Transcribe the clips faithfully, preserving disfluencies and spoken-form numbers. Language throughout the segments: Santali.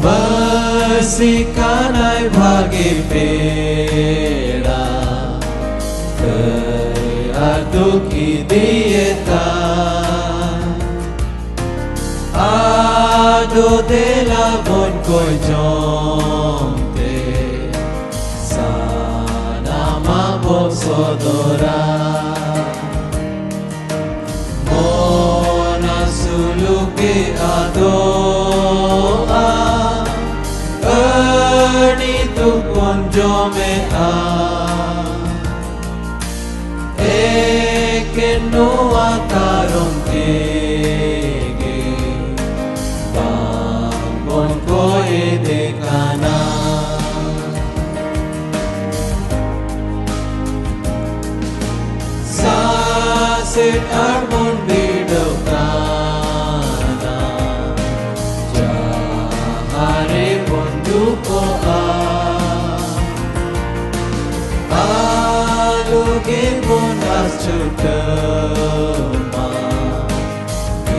ᱢᱟᱹᱥᱤ ᱠᱟᱱᱟᱭ ᱵᱷᱟᱜᱮ ᱯᱮᱲᱟ, ᱫᱟᱹᱭ ᱟᱨ ᱫᱩᱠ ᱤᱫᱤᱭᱮ ᱛᱟᱭ᱾ ᱟᱫᱚ ᱫᱮᱞᱟ ᱵᱚᱱ ᱠᱚᱭ ᱡᱚᱝ ᱛᱮ, ᱥᱟᱱᱟᱢᱟᱜ ᱵᱚᱱ ᱥᱚᱫᱚᱨᱟ᱾ ᱢᱚᱱᱟ ᱥᱩᱞᱩᱠᱮ ᱟᱫᱚᱜᱼᱟ, ᱟᱹᱰᱤ ᱫᱩᱠ ᱵᱚᱱ ᱡᱚᱢᱮᱜᱼᱟ᱾ ᱮᱠᱮᱱ ᱱᱚᱣᱟ ᱠᱟᱨᱚᱱ ᱛᱮᱜᱮ ᱵᱟᱝ ᱵᱚᱱ ᱠᱚᱭᱮᱫᱮ ᱠᱟᱱᱟ᱾ ᱥᱟᱥᱮᱛ ᱟᱨ ᱵᱚᱱ ᱵᱤᱰᱟᱹᱣ ᱠᱟᱱᱟ, ᱡᱟᱦᱟᱸ ᱨᱮ ᱵᱚᱱ ᱫᱩᱠᱚᱜᱼᱟ᱾ ᱟᱞᱚ ᱜᱮ ᱵᱚᱱ ᱟᱥ ᱪᱷᱩᱴᱟᱹᱣ ᱢᱟ,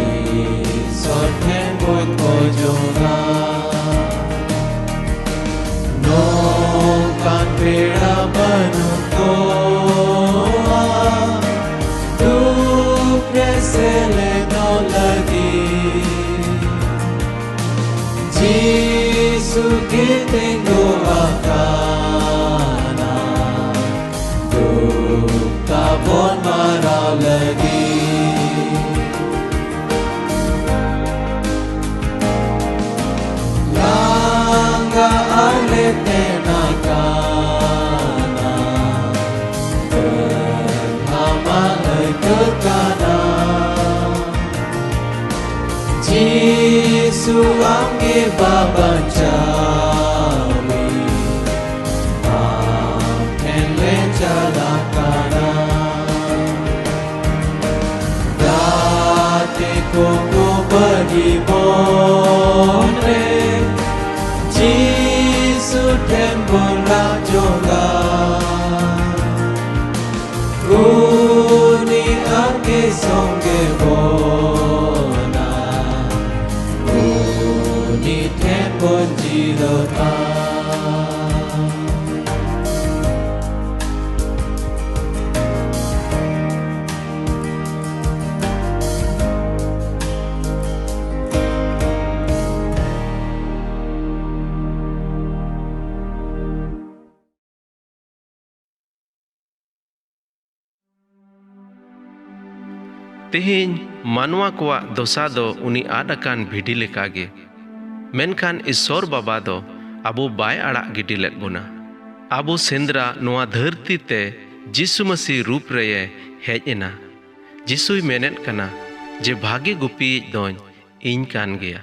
ᱤᱥᱚᱨ ᱴᱷᱮᱱ ᱵᱚᱱ ᱠᱷᱚᱡᱚᱜᱼᱟ᱾ ᱱᱚᱝᱠᱟᱱ ᱯᱮᱲᱟ ᱵᱟᱹᱱᱩᱜ ᱠᱚᱣᱟ, ᱫᱩᱠ ᱨᱮ ᱥᱮᱞᱮᱫᱚᱜ ᱞᱟᱹᱜᱤᱫ᱾ ᱡᱤᱥᱩ ᱜᱮ ᱛᱤᱸᱜᱩ ᱟᱠᱟᱱᱟ, ᱫᱩᱠ ᱛᱟᱵᱚᱱ ᱢᱟᱨᱟᱣ ᱞᱟᱹᱜᱤᱫ᱾ ᱞᱟᱸᱜᱟ ᱟᱨ ᱞᱮᱛᱮᱱ ᱟᱠᱟᱱᱟ, ᱛᱟᱹᱞᱦᱟᱢᱟ ᱟᱹᱭᱠᱟᱹᱜ ᱠᱟᱱᱟ᱾ ᱡᱤᱥᱩ ᱟᱢᱜᱮ ᱵᱟᱵᱟᱧᱪᱟᱣᱤᱡ, ᱟᱢ ᱴᱷᱮᱱ ᱞᱮ ᱪᱟᱞᱟᱜ ᱠᱟᱱᱟ᱾ ᱜᱟᱛᱮ ᱠᱚᱠᱚ ᱵᱟᱹᱜᱤ ᱵᱚᱱ ᱨᱮ, ᱡᱤᱥᱩ ᱴᱷᱮᱱ ᱵᱚᱱ ᱨᱟᱜ ᱡᱚᱝᱟ, ᱩᱱᱤ ᱟᱨ ᱠᱮ ᱥᱚᱝᱜᱮ ᱵᱚᱱᱟ, ᱩᱱᱤ ᱴᱷᱮᱱ ᱵᱚᱱ ᱡᱤᱨᱟᱹᱜᱼᱟ᱾ ᱛᱮᱦᱮᱧ ᱢᱟᱱᱣᱟ ᱠᱚᱣᱟᱜ ᱫᱚᱥᱟ ᱫᱚ ᱩᱱᱤ ᱟᱫ ᱟᱠᱟᱱ ᱵᱷᱤᱰᱤ ᱞᱮᱠᱟᱜᱮ᱾ ᱢᱮᱱᱠᱷᱟᱱ ᱤᱥᱥᱚᱨ ᱵᱟᱵᱟ ᱫᱚ ᱟᱵᱚ ᱵᱟᱭ ᱟᱲᱟᱜ ᱜᱤᱰᱤ ᱞᱮᱫ ᱵᱚᱱᱟ᱾ ᱟᱵᱚ ᱥᱮᱸᱫᱽᱨᱟ ᱱᱚᱣᱟ ᱫᱷᱟᱹᱨᱛᱤ ᱛᱮ ᱡᱤᱥᱩ ᱢᱟᱹᱥᱤ ᱨᱩᱯ ᱨᱮᱭᱮ ᱦᱮᱡ ᱮᱱᱟ᱾ ᱡᱤᱥᱩᱭ ᱢᱮᱱᱮᱫ ᱠᱟᱱᱟ ᱡᱮ ᱵᱷᱟᱜᱮ ᱜᱩᱯᱤᱭᱤᱡ ᱫᱚᱧ ᱤᱧ ᱠᱟᱱ ᱜᱮᱭᱟ᱾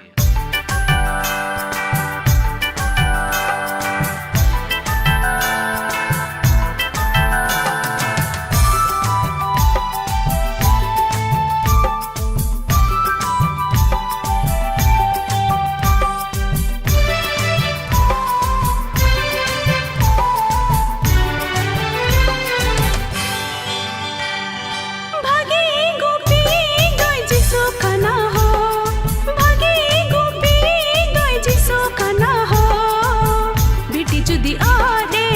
ᱵᱷᱟᱜᱮ ᱜᱩᱯᱤ ᱫᱚᱭ ᱡᱤᱥᱩ ᱠᱟᱱᱟ ᱦᱳ, ᱵᱷᱟᱜᱮ ᱜᱩᱯᱤ ᱫᱚᱭ ᱡᱤᱥᱩ ᱠᱟᱱᱟ ᱦᱳ᱾ ᱵᱤᱴᱤ ᱡᱩᱫᱤ ᱟᱫ ᱮ,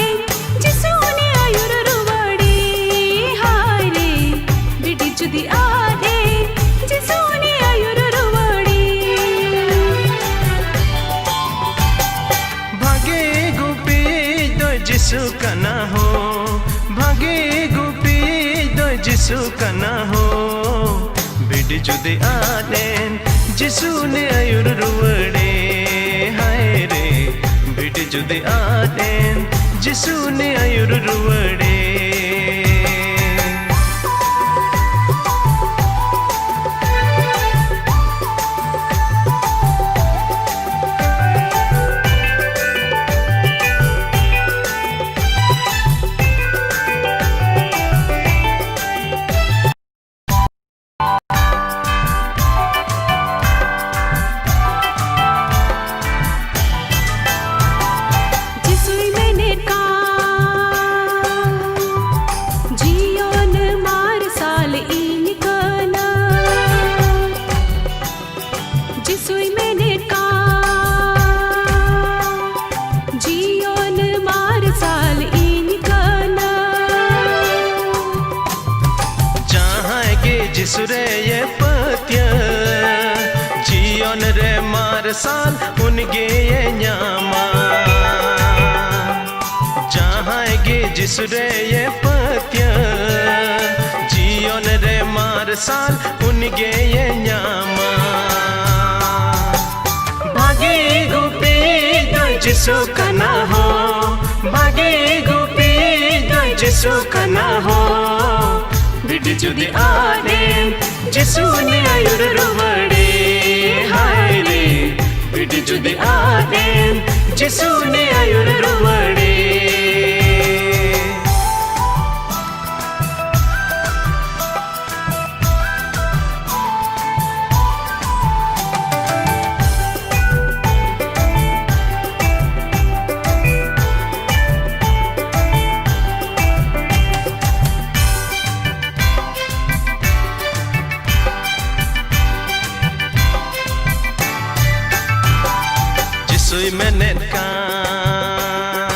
ᱡᱤᱥᱩ ᱩᱱᱤ ᱟᱹᱭᱩᱨ ᱨᱩᱣᱟᱹᱲᱮ᱾ ᱦᱟᱭ ᱨᱮ, ᱵᱤᱴᱤ ᱡᱩᱫᱤ ᱟᱫ ᱮ, ᱡᱤᱥᱩ ᱩᱱᱤ ᱟᱹᱭᱩᱨ ᱨᱩᱣᱟᱹᱲᱮ᱾ ᱵᱷᱟᱜᱮ ᱜᱩᱯᱤᱭᱤᱡ ᱫᱚᱭ ᱡᱤᱥᱩ ᱠᱟᱱᱟ ᱦᱳ, ᱵᱷᱟᱜᱮ ᱜᱩᱯᱤᱭᱤᱡ ᱫᱚᱭ ᱡᱤᱥᱩ ᱠᱟᱱᱟ ᱦᱳ᱾ ᱵᱷᱤᱰᱤ ᱡᱩᱫᱤ ᱟᱫ ᱮᱱ, ᱡᱤᱥᱩ ᱩᱱᱤ ᱟᱹᱭᱩᱨ ᱨᱩᱣᱟᱹᱲᱮ᱾ ᱦᱟᱭ ᱨᱮ, ᱵᱷᱤᱰᱤ ᱡᱩᱫᱤ ᱟᱫ ᱮᱱ, ᱡᱤᱥᱩ ᱩᱱᱤ ᱟᱹᱭᱩᱨ ᱨᱩᱣᱟᱹᱲᱮ᱾ ᱥᱟᱞ ᱩᱱᱤᱜᱮᱭᱮ ᱧᱟᱢᱟ᱾ ᱡᱟᱦᱟᱸᱭ ᱜᱮ ᱡᱤᱥᱩ ᱨᱮᱭᱮ ᱯᱟᱹᱛᱭᱟᱹᱣ, ᱡᱤᱭᱚᱱ ᱨᱮ ᱢᱟᱨᱥᱟᱞ ᱩᱱᱤᱜᱮᱭᱮ ᱧᱟᱢᱟ᱾ ᱵᱷᱟᱜᱮ ᱜᱩᱯᱤ ᱫᱚ ᱡᱤᱥᱩ ᱠᱟᱱᱟ ᱦᱳ, ᱵᱷᱟᱜᱮ ᱜᱩᱯᱤ ᱫᱚ ᱡᱤᱥᱩ ᱠᱟᱱᱟ ᱦᱳ᱾ ᱵᱷᱤᱰᱤ ᱡᱩᱫᱤ ᱟᱫ ᱮᱱ, ᱡᱤᱥᱩ ᱩᱱᱤ ᱟᱹᱭᱩᱨ ᱨᱩᱣᱟᱹᱲᱮ᱾ ᱦᱟᱭ ᱨᱮ, ᱵᱷᱤᱰᱤ ᱡᱩᱫᱤ ᱟᱫ ᱮᱱ, ᱡᱤᱥᱩ ᱩᱱᱤ ᱟᱹᱭᱩᱨ ᱨᱩᱣᱟᱹᱲᱮ᱾ ᱡᱤᱥᱩᱭ ᱢᱮᱱᱮᱫ ᱠᱟᱱ,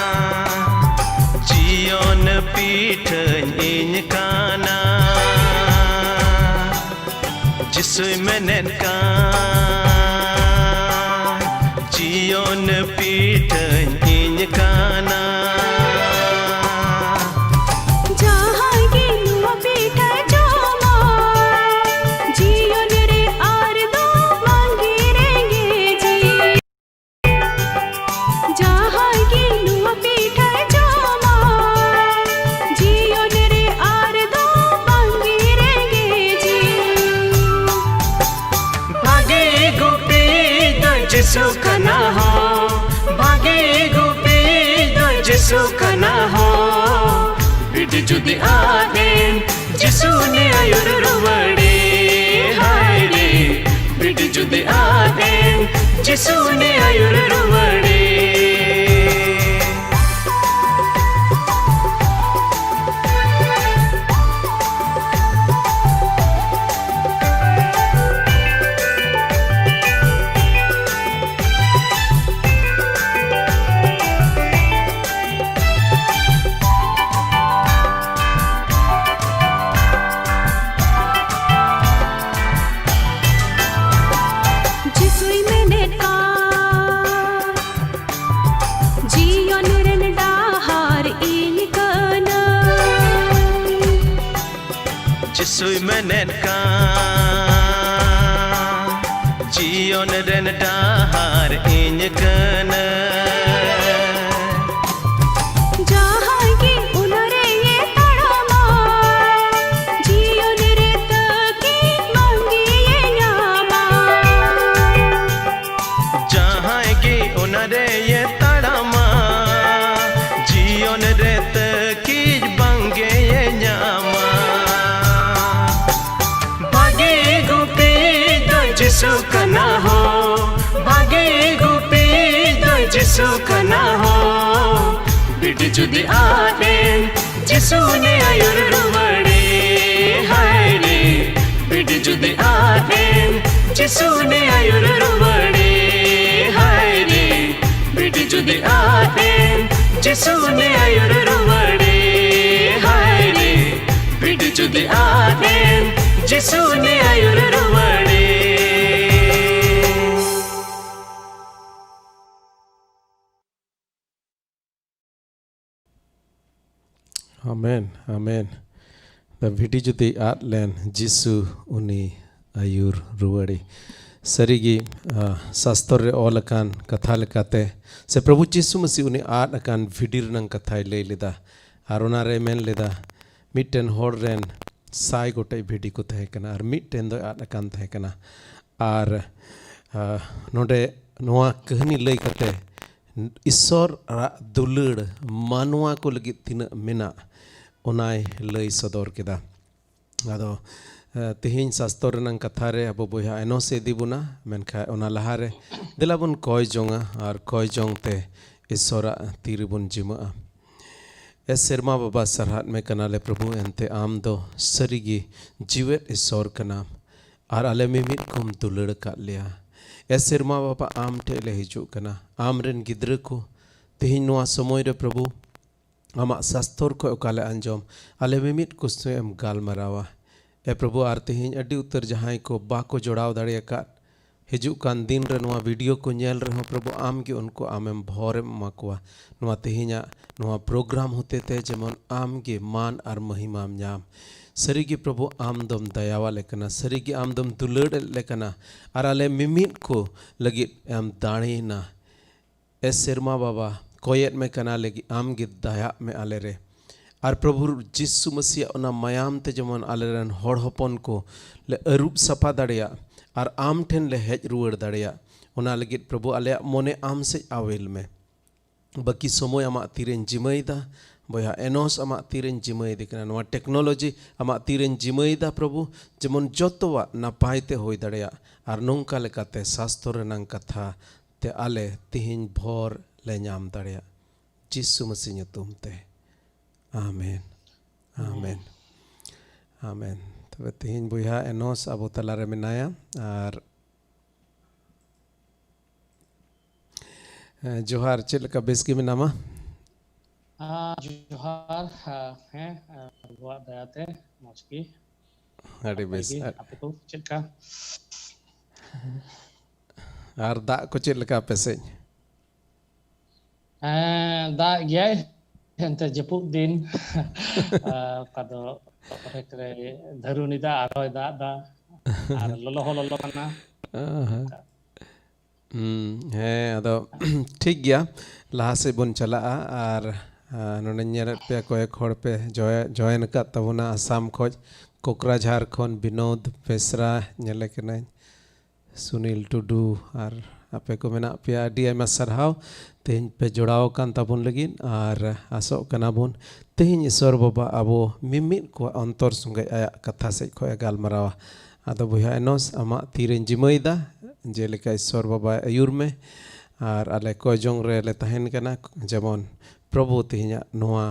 ᱡᱤᱭᱚᱱ ᱯᱤᱴᱷᱟᱹᱧ ᱤᱧ ᱠᱟᱱᱟ᱾ ᱡᱤᱥᱩᱭ ᱢᱮᱱᱮᱫ ᱠᱟᱱ, ᱡᱤᱭᱚᱱ ᱯᱤᱴᱷᱟᱹᱧ ᱤᱧ ᱠᱟᱱᱟ᱾ ᱡᱟᱦᱟᱸᱭ ᱜᱮ ᱱᱚᱣᱟ ᱯᱤᱴᱷᱟᱹᱭ ᱡᱚᱢᱟ, ᱡᱤᱭᱚᱱ ᱨᱮ ᱟᱨ ᱫᱚ ᱵᱟᱝᱜᱮ ᱨᱮᱸᱜᱮᱡᱤ᱾ ᱡᱟᱦᱟᱸᱭ ᱜᱮ ᱱᱚᱣᱟ ᱯᱤᱴᱷᱟᱹᱭ ᱡᱚᱢᱟ, ᱡᱤᱭᱚᱱ ᱨᱮ ᱟᱨ ᱫᱚ ᱵᱟᱝᱜᱮ ᱨᱮᱸᱜᱮᱡᱤ᱾ ᱵᱷᱟᱜᱮ ᱜᱩᱯᱤ ᱫᱚ ᱡᱤᱥᱩ ᱠᱟᱱᱟ ᱦᱳ, ᱵᱷᱟᱜᱮ ᱜᱩᱯᱤ ᱫᱚ ᱡᱤᱥᱩ ᱠᱟᱱᱟ ᱦᱳ᱾ ᱵᱷᱤᱰᱤ ᱡᱩᱫᱤ ᱟᱫ ᱮᱱ, ᱡᱤᱥᱩ ᱩᱱᱤ ᱟᱹᱭᱩᱨ ᱨᱩᱣᱟᱹᱲᱮ᱾ ᱦᱟᱭ ᱨᱮ, ᱵᱷᱤᱰᱤ ᱡᱩᱫᱤ ᱟᱫ ᱮᱱ, ᱡᱤᱥᱩ ᱩᱱᱤ ᱟᱹᱭᱩᱨ ᱨᱩᱣᱟᱹᱲᱮ᱾ ᱡᱤᱥᱩᱭ ᱢᱮᱱᱮᱫ ᱠᱟᱱ ᱥᱩᱭ ᱢᱮᱱᱮᱫ ᱠᱟᱱ ᱡᱤᱭᱚᱱ ᱨᱮᱱ ᱰᱟᱦᱟᱨ ᱤᱧ ᱠᱟᱱᱟ᱾ ᱡᱟᱦᱟᱸᱭ ᱜᱮ ᱚᱱᱟ ᱨᱮᱭᱮ ᱛᱟᱲᱟᱢᱟ, ᱡᱤᱭᱚᱱ ᱨᱮ ᱛᱟᱹᱠᱤᱱ ᱵᱟᱝᱜᱮᱭᱮ ᱧᱟᱢᱟ᱾ ᱡᱟᱦᱟᱸᱭ ᱜᱮ ᱚᱱᱟ ᱨᱮᱭᱮ ᱛᱟᱲᱟᱢᱟ, ᱡᱤᱭᱚᱱ ᱨᱮ ᱛᱟᱹᱠᱤᱡ ᱵᱟᱝᱜᱮᱭᱮ ᱧᱟᱢᱟ᱾ ᱵᱷᱟᱜᱮ ᱜᱩᱯᱤ ᱫᱚ ᱡᱤᱥᱩ ᱠᱟᱱᱟ ᱦᱳ, ᱵᱷᱟᱜᱮ ᱜᱩᱯᱤ ᱫᱚ ᱡᱤᱥᱩ ᱠᱟᱱᱟ ᱦᱳ᱾ ᱵᱤᱴᱤ ᱡᱩᱫᱤ ᱟᱫ ᱮᱱ, ᱡᱤᱥᱩ ᱩᱱᱤ ᱟᱹᱭᱩᱨ ᱨᱩᱣᱟᱹᱲᱮ᱾ ᱦᱟᱭ ᱨᱮ, ᱵᱤᱴᱤ ᱡᱩᱫᱤ ᱟᱫ ᱮᱱ, ᱡᱤᱥᱩ ᱩᱱᱤ ᱟᱹᱭᱩᱨ ᱨᱩᱣᱟᱹᱲᱮ᱾ ᱦᱟᱭ ᱨᱮ, ᱵᱤᱴᱤ ᱡᱩᱫᱤ ᱟᱫ ᱮᱱ, ᱡᱤᱥᱩ ᱩᱱᱤ ᱟᱹᱭᱩᱨ ᱨᱩᱣᱟᱹᱲᱮ᱾ ᱦᱟᱭ ᱨᱮ, ᱵᱤᱴᱤ ᱡᱩᱫᱤ ᱟᱫ ᱮᱱ, ᱡᱤᱥᱩ ᱩᱱᱤ ᱟᱹᱭᱩᱨ ᱨᱩᱣᱟᱹᱲᱮ᱾ ᱟᱢᱮᱱ, ᱟᱢᱮᱱ᱾ ᱫᱟ ᱵᱷᱤᱰᱤ ᱡᱩᱫᱤ ᱟᱫ ᱞᱮᱱ, ᱡᱤᱥᱩ ᱩᱱᱤ ᱟᱹᱭᱩᱨ ᱨᱩᱣᱟᱹᱲᱮ᱾ ᱥᱟᱹᱨᱤᱜᱮ, ᱟ, ᱥᱟᱥᱛᱚᱨ ᱨᱮ ᱚᱞ ᱟᱠᱟᱱ ᱠᱟᱛᱷᱟ ᱞᱮᱠᱟᱛᱮ, ᱥᱮ ᱯᱨᱚᱵᱷᱩ ᱡᱤᱥᱩ ᱢᱟᱹᱥᱤ ᱩᱱᱤ ᱟᱫ ᱟᱠᱟᱱ ᱵᱷᱤᱰᱤ ᱨᱮᱱᱟᱜ ᱠᱟᱛᱷᱟᱭ ᱞᱟᱹᱭ ᱞᱮᱫᱟ᱾ ᱟᱨ ᱚᱱᱟᱨᱮ ᱢᱮᱱ ᱞᱮᱫᱟ, ᱢᱤᱫᱴᱮᱱ ᱦᱚᱲ ᱨᱮᱱ ᱥᱟᱭ ᱜᱚᱴᱮᱡ ᱵᱷᱤᱰᱤ ᱠᱚ ᱛᱟᱦᱮᱸ ᱠᱟᱱᱟ ᱟᱨ ᱢᱤᱫᱴᱮᱱ ᱫᱚᱭ ᱟᱫ ᱟᱠᱟᱱ ᱛᱟᱦᱮᱸ ᱠᱟᱱᱟ᱾ ᱟᱨ, ᱟ, ᱱᱚᱰᱮ ᱱᱚᱣᱟ ᱠᱟᱹᱦᱱᱤ ᱞᱟᱹᱭ ᱠᱟᱛᱮ ᱤᱥᱥᱚᱨ ᱟᱜ ᱫᱩᱞᱟᱹᱲ ᱢᱟᱱᱣᱟ ᱠᱚ ᱞᱟᱹᱜᱤᱫ ᱛᱤᱱᱟᱹᱜ ᱢᱮᱱᱟᱜ, ᱚᱱᱟᱭ ᱞᱟᱹᱭ ᱥᱚᱫᱚᱨ ᱠᱮᱫᱟ᱾ ᱟᱫᱚ, ᱮ, ᱛᱮᱦᱮᱧ ᱥᱟᱥᱛᱚᱨ ᱨᱮᱱᱟᱝ ᱠᱟᱛᱷᱟ ᱨᱮ ᱟᱵᱚ ᱵᱚᱭᱦᱟ ᱮᱱᱚᱥ ᱮ ᱤᱫᱤ ᱵᱚᱱᱟ, ᱢᱮᱱᱠᱷᱟᱱ ᱚᱱᱟ ᱞᱟᱦᱟᱨᱮ ᱫᱮᱞᱟ ᱵᱚᱱ ᱠᱚᱭ ᱡᱚᱝᱟ ᱟᱨ ᱠᱚᱭ ᱡᱚᱝ ᱛᱮ ᱤᱥᱥᱚᱨᱟᱜ ᱛᱤ ᱨᱮᱵᱚᱱ ᱡᱤᱢᱟᱹᱜᱼᱟ᱾ ᱮ ᱥᱮᱨᱢᱟ ᱵᱟᱵᱟ, ᱥᱟᱨᱦᱟᱫ ᱢᱮ ᱠᱟᱱᱟᱞᱮ ᱯᱨᱚᱵᱷᱩ, ᱮᱱᱛᱮ ᱟᱢ ᱫᱚ ᱥᱟᱹᱨᱤᱜᱮ ᱡᱤᱣᱮᱫ ᱤᱥᱥᱚᱨ ᱠᱟᱱᱟᱢ ᱟᱨ ᱟᱞᱮ ᱢᱤᱢᱤᱫ ᱠᱚᱢ ᱫᱩᱞᱟᱹᱲ ᱟᱠᱟᱫ ᱞᱮᱭᱟ᱾ ᱮ ᱥᱮᱨᱢᱟ ᱵᱟᱵᱟ, ᱟᱢ ᱴᱷᱮᱡ ᱞᱮ ᱦᱤᱡᱩᱜ ᱠᱟᱱᱟ᱾ ᱟᱢ ᱨᱮᱱ ᱜᱤᱫᱽᱨᱟᱹ ᱠᱚ ᱛᱮᱦᱮᱧ ᱱᱚᱣᱟ ᱥᱚᱢᱚᱭ ᱨᱮ ᱯᱨᱚᱵᱷᱩ ᱟᱢᱟᱜ ᱥᱟᱥᱛᱚᱨ ᱠᱷᱚᱡ ᱚᱠᱟ ᱞᱮ ᱟᱸᱡᱚᱢ, ᱟᱞᱮ ᱢᱤᱢᱤᱫ ᱠᱚ ᱥᱚᱸᱜᱮ ᱮᱢ ᱜᱟᱞᱢᱟᱨᱟᱣᱟ᱾ ᱮ ᱯᱨᱚᱵᱷᱩ, ᱟᱨ ᱛᱮᱦᱮᱧ ᱟᱹᱰᱤ ᱩᱛᱟᱹᱨ ᱡᱟᱦᱟᱸᱭ ᱠᱚ ᱵᱟᱠᱚ ᱡᱚᱲᱟᱣ ᱫᱟᱲᱮ ᱟᱠᱟᱫ, ᱦᱤᱡᱩᱜ ᱠᱟᱱ ᱫᱤᱱ ᱨᱮ ᱱᱚᱣᱟ ᱵᱷᱤᱰᱤᱭᱳ ᱠᱚ ᱧᱮᱞ ᱨᱮᱦᱚᱸ ᱯᱨᱚᱵᱷᱩ, ᱟᱢ ᱜᱮ ᱩᱱᱠᱩ ᱟᱢᱮᱢ ᱵᱷᱚᱨᱮᱢ ᱮᱢᱟ ᱠᱚᱣᱟ᱾ ᱱᱚᱣᱟ ᱛᱮᱦᱮᱧᱟᱜ ᱱᱚᱣᱟ ᱯᱨᱳᱜᱨᱟᱢ ᱦᱚᱛᱮ ᱛᱮ ᱡᱮᱢᱚᱱ ᱟᱢ ᱜᱮ ᱢᱟᱱ ᱟᱨ ᱢᱚᱦᱤᱢᱟᱢ ᱧᱟᱢ᱾ ᱥᱟᱹᱨᱤ ᱜᱮ ᱯᱨᱚᱵᱷᱩ, ᱟᱢ ᱫᱚᱢ ᱫᱟᱭᱟᱣᱟᱞᱮ ᱠᱟᱱᱟ, ᱥᱟᱹᱨᱤ ᱜᱮ ᱟᱢ ᱫᱚᱢ ᱫᱩᱞᱟᱹᱲ ᱮᱫ ᱞᱮ ᱠᱟᱱᱟ, ᱟᱨ ᱟᱞᱮ ᱢᱤᱢᱤᱫ ᱠᱚ ᱞᱟᱹᱜᱤᱫ ᱮᱢ ᱫᱟᱲᱮᱭᱮᱱᱟ᱾ ᱮ ᱥᱮᱨᱢᱟ ᱵᱟᱵᱟ, ᱠᱚᱭᱮᱫ ᱢᱮ ᱠᱟᱱᱟ ᱞᱟᱹᱜᱤᱫ ᱟᱢ ᱜᱮ ᱫᱟᱭᱟᱜ ᱢᱮ ᱟᱞᱮ ᱨᱮ᱾ ᱟᱨ ᱯᱨᱚᱵᱷᱩ ᱡᱤᱥᱩ ᱢᱟᱹᱥᱤᱭᱟᱜ ᱚᱱᱟ ᱢᱟᱭᱟᱢ ᱛᱮ ᱡᱮᱢᱚᱱ ᱟᱞᱮ ᱨᱮᱱ ᱦᱚᱲ ᱦᱚᱯᱚᱱ ᱠᱚ ᱞᱮ ᱟᱹᱨᱩᱵ ᱥᱟᱯᱷᱟ ᱫᱟᱲᱮᱭᱟᱜ ᱟᱨ ᱟᱢ ᱴᱷᱮᱱ ᱞᱮ ᱦᱮᱡ ᱨᱩᱣᱟᱹᱲ ᱫᱟᱲᱮᱭᱟᱜ, ᱚᱱᱟ ᱞᱟᱹᱜᱤᱫ ᱯᱨᱚᱵᱷᱩ ᱟᱞᱮᱭᱟᱜ ᱢᱚᱱᱮ ᱟᱢ ᱥᱮᱫ ᱟᱣᱮᱞ ᱢᱮ᱾ ᱵᱟᱹᱠᱤ ᱥᱚᱢᱚᱭ ᱟᱢᱟᱜ ᱛᱤᱨᱮᱧ ᱡᱤᱢᱟᱹᱭᱮᱫᱟ, ᱵᱚᱭᱦᱟ ᱮᱱᱚᱥ ᱟᱢᱟᱜ ᱛᱤᱨᱮᱧ ᱡᱤᱢᱟᱹᱭᱮᱫᱮ ᱠᱟᱱᱟ᱾ ᱱᱚᱣᱟ ᱴᱮᱠᱱᱳᱞᱚᱡᱤ ᱟᱢᱟᱜ ᱛᱤᱨᱮᱧ ᱡᱤᱢᱟᱹᱭᱮᱫᱟ ᱯᱨᱚᱵᱷᱩ, ᱡᱮᱢᱚᱱ ᱡᱚᱛᱚᱣᱟᱜ ᱱᱟᱯᱟᱭ ᱛᱮ ᱦᱩᱭ ᱫᱟᱲᱮᱭᱟᱜ ᱟᱨ ᱱᱚᱝᱠᱟ ᱞᱮᱠᱟᱛᱮ ᱥᱟᱥᱛᱚᱨ ᱨᱮᱱᱟᱝ ᱠᱟᱛᱷᱟ ᱛᱮ ᱟᱞᱮ ᱛᱤᱦᱤᱧ ᱵᱷᱳᱨ ᱞᱮ ᱧᱟᱢ ᱫᱟᱲᱮᱭᱟᱜ, ᱡᱤᱥᱩ ᱢᱟᱹᱥᱤ ᱧᱩᱛᱩᱢ ᱛᱮ᱾ ᱟᱢᱮᱱ᱾ ᱟᱢᱮᱱ᱾ ᱟᱢᱮᱱ᱾ ᱛᱚᱵᱮ ᱛᱤᱦᱤᱧ ᱵᱚᱭᱦᱟ ᱮᱱᱚᱥ ᱟᱵᱚ ᱛᱟᱞᱟᱨᱮ ᱢᱮᱱᱟᱭᱟ᱾ ᱟᱨ ᱦᱮᱸ, ᱡᱚᱦᱟᱨ, ᱪᱮᱫ ᱞᱮᱠᱟ, ᱵᱮᱥ ᱜᱮ ᱢᱮᱱᱟᱢᱟ? ᱦᱮᱸ, ᱡᱚᱦᱟᱨ᱾ ᱦᱮᱸ, ᱦᱮᱸ, ᱯᱨᱚᱵᱷᱩᱣᱟᱜ ᱫᱟᱭᱟᱛᱮ ᱢᱚᱡᱽ ᱜᱮ᱾ ᱟᱹᱰᱤ ᱱᱟᱯᱟᱭ ᱵᱮᱥ᱾ ᱜᱮ᱾ ᱟᱨ ᱟᱯᱮ ᱠᱚ ᱪᱮᱫ ᱞᱮᱠᱟ? ᱟᱨ ᱫᱟᱜ ᱠᱚ ᱪᱮᱫ ᱞᱮᱠᱟ ᱟᱯᱮ ᱥᱮᱫ? ᱦᱮᱸ, ᱫᱟᱜ ᱜᱮᱭᱟᱭ᱾ ᱮᱱᱛᱮ ᱡᱟᱹᱯᱩᱫ ᱫᱤᱱ᱾ ᱟᱨ ᱚᱠᱟ ᱫᱚ ᱨᱮ ᱫᱷᱟᱹᱨᱩᱱᱤ ᱫᱟᱜ, ᱟᱨᱦᱚᱸᱭ ᱫᱟᱜ ᱫᱟ᱾ ᱟᱨ ᱞᱚᱞᱚ ᱦᱚᱸ ᱞᱚᱞᱚ ᱠᱟᱱᱟ᱾ ᱟᱦᱟ᱾ ᱦᱩᱸ, ᱦᱮᱸ, ᱟᱫᱚ ᱴᱷᱤᱠ ᱜᱮᱭᱟ, ᱞᱟᱦᱟ ᱥᱮᱫ ᱵᱚᱱ ᱪᱟᱞᱟᱜᱼᱟ᱾ ᱟᱨ, ᱟᱨ ᱱᱚᱰᱮᱧ ᱧᱮᱞᱮᱫ ᱯᱮᱭᱟ, ᱠᱚᱭᱮᱠ ᱦᱚᱲ ᱯᱮ ᱡᱚᱭ-, ᱡᱚᱭᱮᱱ ᱟᱠᱟᱫ ᱛᱟᱵᱚᱱᱟ ᱟᱥᱟᱢ ᱠᱷᱚᱡ, ᱠᱳᱠᱨᱟᱡᱷᱟᱨ ᱠᱷᱚᱱ ᱵᱤᱱᱳᱫ ᱵᱮᱥᱨᱟ ᱧᱮᱞᱮ ᱠᱟᱹᱱᱟᱹᱧ, ᱥᱩᱱᱤᱞ ᱴᱩᱰᱩ, ᱟᱨ ᱟᱯᱮ ᱠᱚ ᱢᱮᱱᱟᱜ ᱯᱮᱭᱟ, ᱟᱹᱰᱤ ᱟᱭᱢᱟ ᱥᱟᱨᱦᱟᱣ᱾ ᱛᱮᱦᱮᱧ ᱯᱮ ᱡᱚᱲᱟᱣ ᱟᱠᱟᱱ ᱛᱟᱵᱚᱱ ᱞᱟᱹᱜᱤᱫ, ᱟᱨ ᱟᱥᱚᱜ ᱠᱟᱱᱟ ᱵᱚᱱ ᱛᱮᱦᱮᱧ ᱤᱥᱚᱨ ᱵᱟᱵᱟ ᱟᱵᱚ ᱢᱤᱢᱤᱫ ᱠᱚᱣᱟᱜ ᱚᱱᱛᱚᱨ ᱥᱚᱸᱜᱮ ᱟᱭᱟᱜ ᱠᱟᱛᱷᱟ ᱥᱮᱫ ᱠᱷᱚᱱ ᱮ ᱜᱟᱞᱢᱟᱨᱟᱣᱟ᱾ ᱟᱫᱚ ᱵᱚᱭᱦᱟ ᱮᱱᱚᱥ, ᱟᱢᱟᱜ ᱛᱤᱨᱮᱧ ᱡᱤᱢᱟᱹᱭᱮᱫᱟ, ᱡᱮᱞᱮᱠᱟ ᱤᱥᱚᱨ ᱵᱟᱵᱟᱭ ᱟᱹᱭᱩᱨ ᱢᱮ, ᱟᱨ ᱟᱞᱮ ᱠᱚᱭ ᱡᱚᱝ ᱨᱮ ᱞᱮ ᱛᱟᱦᱮᱱ ᱠᱟᱱᱟ, ᱡᱮᱢᱚᱱ ᱯᱨᱚᱵᱷᱩ ᱛᱮᱦᱮᱧᱟᱜ ᱱᱚᱣᱟ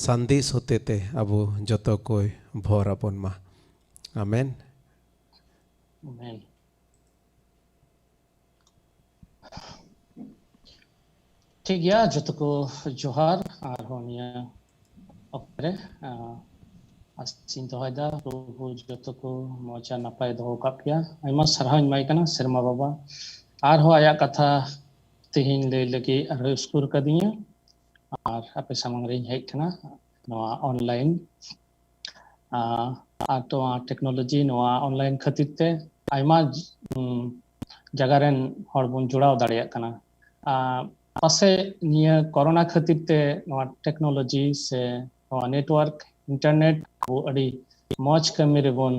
ᱥᱟᱸᱫᱮᱥ ᱦᱚᱛᱮ ᱛᱮ ᱟᱵᱚ ᱡᱚᱛᱚ ᱠᱚᱭ ᱵᱷᱚᱨ ᱟᱵᱚᱱ ᱢᱟ᱾ ᱟᱢᱮᱱ᱾ ᱟᱢᱮᱱ᱾ ᱴᱷᱤᱠ ᱜᱮᱭᱟ, ᱡᱚᱛᱚ ᱠᱚ ᱡᱚᱦᱟᱨ᱾ ᱟᱨᱦᱚᱸ ᱱᱤᱭᱟᱹ ᱚᱠᱛᱮ ᱨᱮ, ᱟᱸ, ᱟᱥᱤᱧ ᱫᱚᱦᱚᱭᱮᱫᱟ ᱯᱨᱚᱵᱷᱩ ᱡᱚᱛᱚ ᱠᱚ ᱢᱚᱡᱽ ᱟᱨ ᱱᱟᱯᱟᱭ ᱫᱚᱦᱚ ᱠᱟᱜ ᱯᱮᱭᱟ᱾ ᱟᱭᱢᱟ ᱥᱟᱨᱦᱟᱣ ᱤᱧ ᱮᱢᱟᱭ ᱠᱟᱱᱟ ᱥᱮᱨᱢᱟ ᱵᱟᱵᱟ, ᱟᱨᱦᱚᱸ ᱟᱭᱟᱜ ᱠᱟᱛᱷᱟ ᱛᱮᱦᱮᱧ ᱞᱟᱹᱭ ᱞᱟᱹᱜᱤᱫ ᱟᱨᱦᱚᱸ ᱩᱥᱠᱩᱨ ᱠᱟᱫᱤᱧᱟ᱾ ᱟᱨ ᱟᱯᱮ ᱥᱟᱢᱟᱝ ᱨᱤᱧ ᱦᱮᱡ ᱠᱟᱱᱟ ᱱᱚᱣᱟ ᱚᱱᱞᱟᱭᱤᱱ, ᱟᱨ ᱱᱚᱣᱟ ᱴᱮᱠᱱᱳᱞᱚᱡᱤ, ᱱᱚᱣᱟ ᱚᱱᱞᱟᱭᱤᱱ ᱠᱷᱟᱹᱛᱤᱨ ᱛᱮ ᱟᱭᱢᱟ ᱡᱟᱭᱜᱟ ᱨᱮᱱ ᱦᱚᱲ ᱵᱚᱱ ᱡᱚᱲᱟᱣ ᱫᱟᱲᱮᱭᱟᱜ ᱠᱟᱱᱟ᱾ ᱯᱟᱥᱮᱡ ᱱᱤᱭᱟᱹ ᱠᱚᱨᱳᱱᱟ ᱠᱷᱟᱹᱛᱤᱨ ᱛᱮ ᱱᱚᱣᱟ ᱴᱮᱠᱱᱳᱞᱚᱡᱤ ᱥᱮ ᱱᱚᱣᱟ ᱱᱮᱴᱣᱟᱨᱠ, ᱤᱱᱴᱟᱨᱱᱮᱴ ᱟᱵᱚ ᱟᱹᱰᱤ ᱢᱚᱡᱽ ᱠᱟᱹᱢᱤ ᱨᱮᱵᱚᱱ